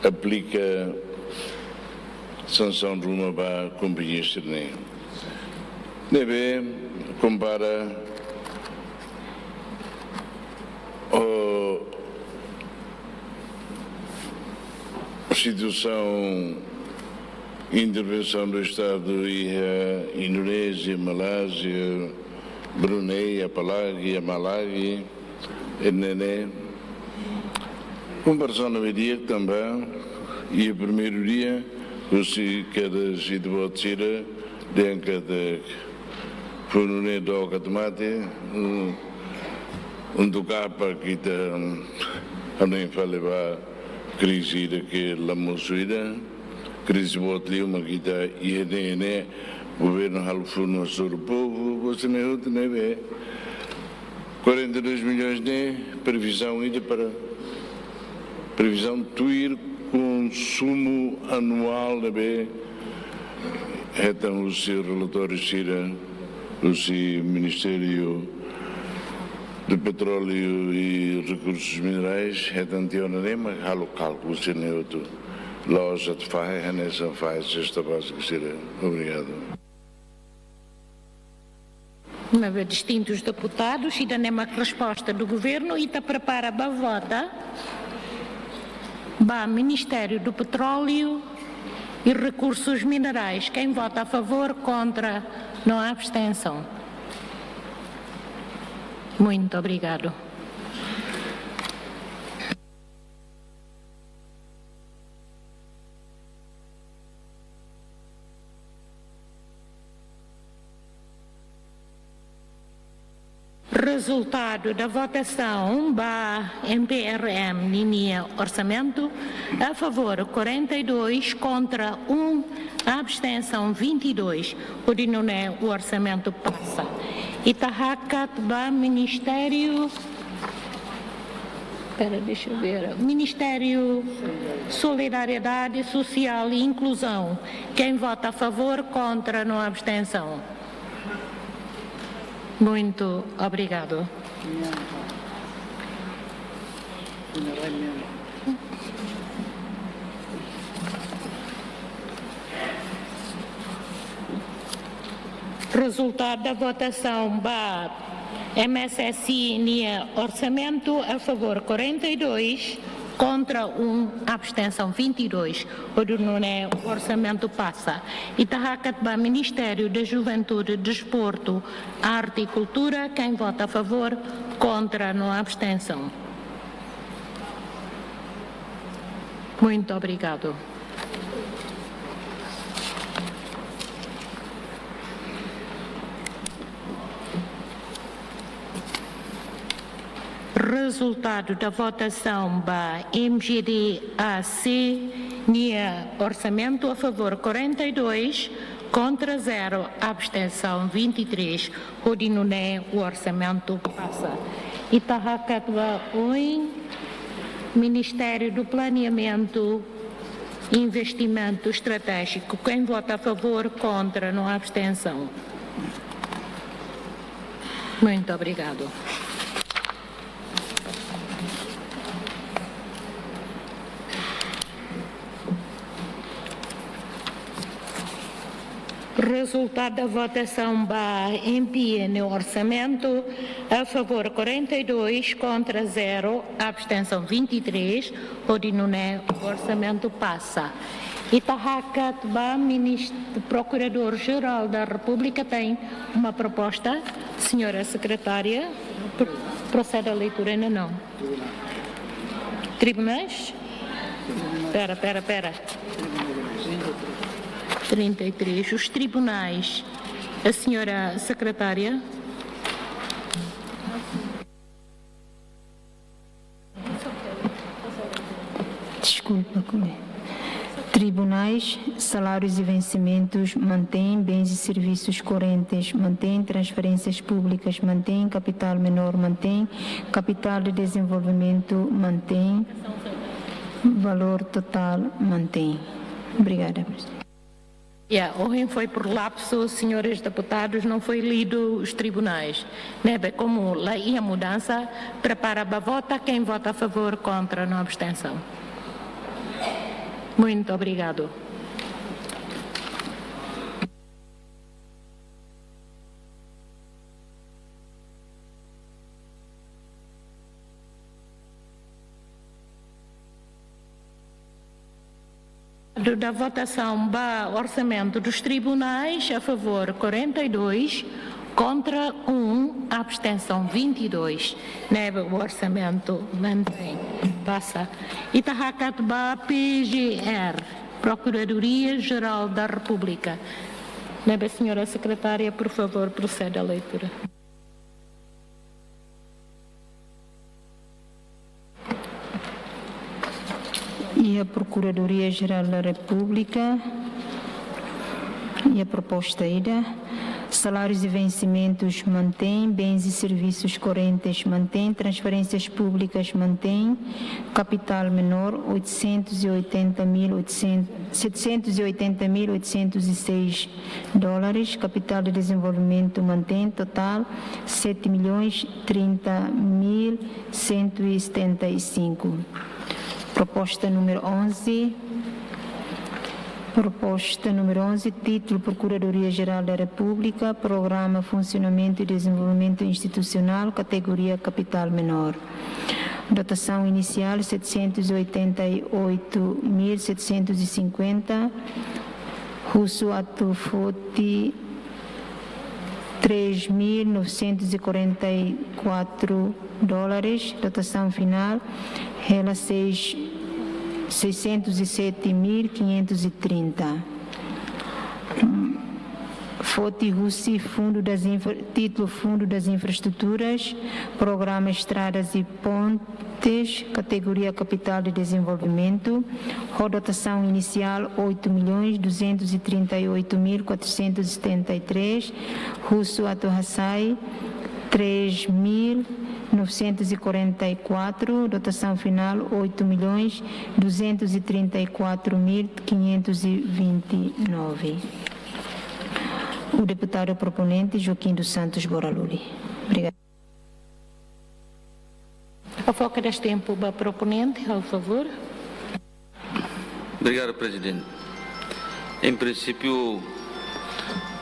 aplika sansaun ruma ba kompañia sira-ne'e. Ne'ebé kompara ho situasaun intervensaun do Estadu iha Indonézia, Malázia, Brunei, apalagi, apalagi, ne'e ne'e. Komparasaun ne'ebé di'ak tanba iha primeiru dia, husi kada siti boot sira dehan katak funu ne'e dook atu mate, mm, Untuk apa kita, mm, hanoin fali ba krize ida ke la mosu ida, krize boot liu mak ita iha ne'e, governu halo funu hasoru povu, buat sira-ne'e hotu ne'ebé. Quarenta e dois milhões ne'e previzaun ida para previzaun tuir konsumu anuál ne'ebé hetan husi relatóriu sira husi Ministériu de Petróleo e Recursos Minerais, hetan tiha ona ne'e mak halo kálkulu sira-ne'e hotu. La'ós atu fahe hanesan fahe sesta bázika sira. Obrigadu. Maibé, distintus deputadus, ida-ne'e mak resposta do governu, ita prepara ba vota ba Ministério do Petróleo e Recursos Minerais. Quem vota a favor, contra, não há abstenção. Muito obrigado. Resultado da votação ba M P R M ninia orçamento: a favor quarenta e dois, contra um, abstenção vinte e dois. Hodi nune'e o orçamento pasa. Ita hakat ba Ministério, pera, deixa eu ver. Ministério Solidariedade Social e Inclusão. Quem vota a favor, contra, não há abstenção. Muito obrigado. Resultado da votação ba M S S I nia orçamento: a favor quarenta e dois, contra um, abstenção vinte e dois. Hodi nune'e o orçamento pasa. Ita hakat ba Ministério da Juventude, Desporto, Arte e Cultura. Quem vota a favor, contra, não há abstenção. Muito obrigado. Resultado da votação ba M G D A C nia orçamento: a favor quarenta e dois, contra zero, abstenção vinte e três. Hodi nune'e o orçamento pasa. Ita hakat ba oin Ministério do Planeamento e Investimento Estratégico. Quem vota a favor, contra, não há abstenção. Muito obrigado. Resultado da votação ba M P N orçamento: a favor quarenta e dois, contra zero, abstenção vinte e três. Hodi nune'e o orçamento pasa. Ita hakat ba Minist-, Procurador-Geral da República tem uma proposta. Senhora Secretária, pro-, procede à leitura, ainda não. Tribunais? Pera, pera, pera. Trinta e três. Os tribunais. A senhora secretária? Desculpa, como é? Tribunais, salários e vencimentos, mantém, bens e serviços correntes, mantém, transferências públicas, mantém, capital menor, mantém, capital de desenvolvimento, mantém, valor total, mantém. Obrigada, Presidente. Ya, ohin foi por lapso, senhores deputados, não foi lido os tribunais. Ne'ebé, como la iha mudansa, prepara ba vota, quem vota a favor, contra, não, abstenção. Muito obrigado. Da votação ba orçamento dos tribunais, a favor quarenta e dois, contra um, abstenção vinte e dois. Ne'ebé o orçamento mantém, pasa. Ita hakat ba P G R, Procuradoria Geral da República. Ne'ebé, senhora secretária, por favor, proceda à leitura. Iha Procuradoria-Geral da República, iha proposta ida, salários e vencimentos mantém, bens e serviços correntes mantém, transferências públicas mantém, capital menor oitocentos e oitenta mil oitocentos, setecentos e oitenta mil oitocentos e seis dólares, capital de desenvolvimento mantém, total sete milhões trinta mil cento e setenta e cinco. Proposta número onze. Proposta número onze, título Procuradoria-Geral da República, Programa Funcionamento e Desenvolvimento Institucional, categoria Capital Menor. Dotação inicial setecentos e oitenta e oito mil setecentos e cinquenta, husu atu foti três mil novecentos e quarenta e quatro dólares, dotação final hela seis, seiscentos e sete mil quinhentos e trinta. Foti husi Fundo das Infra-, título Fundo das Infraestruturas, Programa Estradas e Pontes, categoria Capital de Desenvolvimento, ho dotação inicial oito milhões duzentos e trinta e oito mil quatrocentos e setenta e três, husu atu hasai três mil novecentos e quarenta e quatro, dotação final oito milhões duzentos e trinta e quatro mil quinhentos e vinte e nove. O deputado proponente Joaquim dos Santos Boraluli. Obrigada. Hafoka de'it tempu ba proponente, por favor. Obrigadu, Prezidente. Em princípio,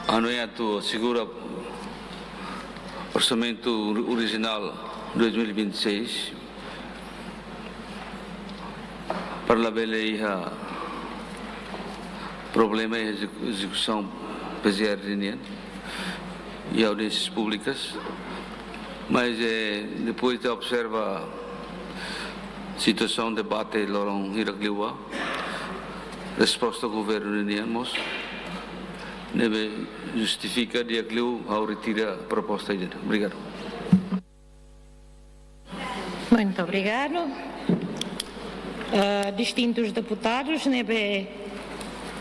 ha'u hanoin atu asegura orsamentu orijinál dois mil e vinte e seis, para labele iha problema iha ezeku-, ezekusaun P G R nian, iha audiénsias públikas. Mas, eh, depois de observa situasaun debate loron hirak liubá, resposta governu nian mós, ne'ebé justifika di'ak liu ha'u retira proposta ida. Obrigadu. Muito obrigado. Ah, distintos deputados, ne'ebé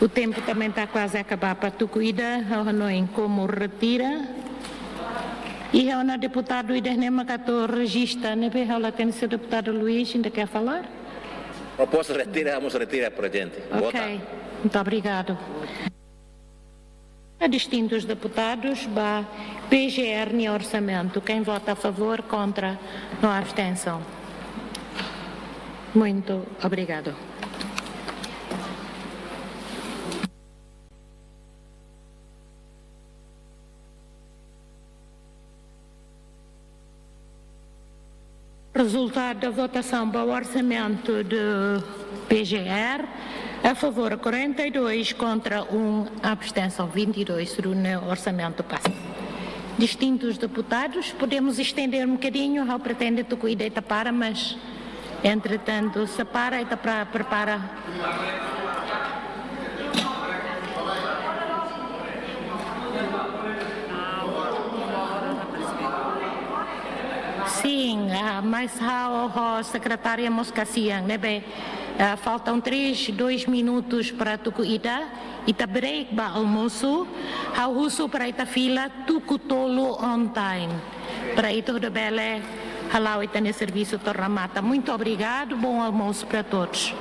o tempo também está quase a acabar para tuku ida, ha'u hanoin komu retira. Iha ona deputadu ida ne'ebé mak atu rejista, ne'ebé ha'u la hatene se deputadu Luís ainda quer falar? Proposta retira, vamos retirar, Prezidente. Ok, muito obrigado. A distintos deputados ba P G R nia orsamentu. Quem vota a favor, contra, no abstenção. Muito obrigado. Resultado da votação para o orçamento de P G R, a favor quarenta e dois, contra um, abstenção vinte e dois, o orçamento passa. Distintos deputados, podemos estender um bocadinho, ha'u pretende tuku ida ita para, mas, entretanto, se para, ita pra, prepara. Sim, ah, mas ha'u ho sekretária mós kasian, ne'ebé, ah, faltam três, dois minutos para tuku ida, ita break ba almosu, ha'u husu para ita fila tuku tolu on time. Para ita hotu bele hala'o ita-nia servisu to'o remata. Muito obrigado, bom almoço para todos.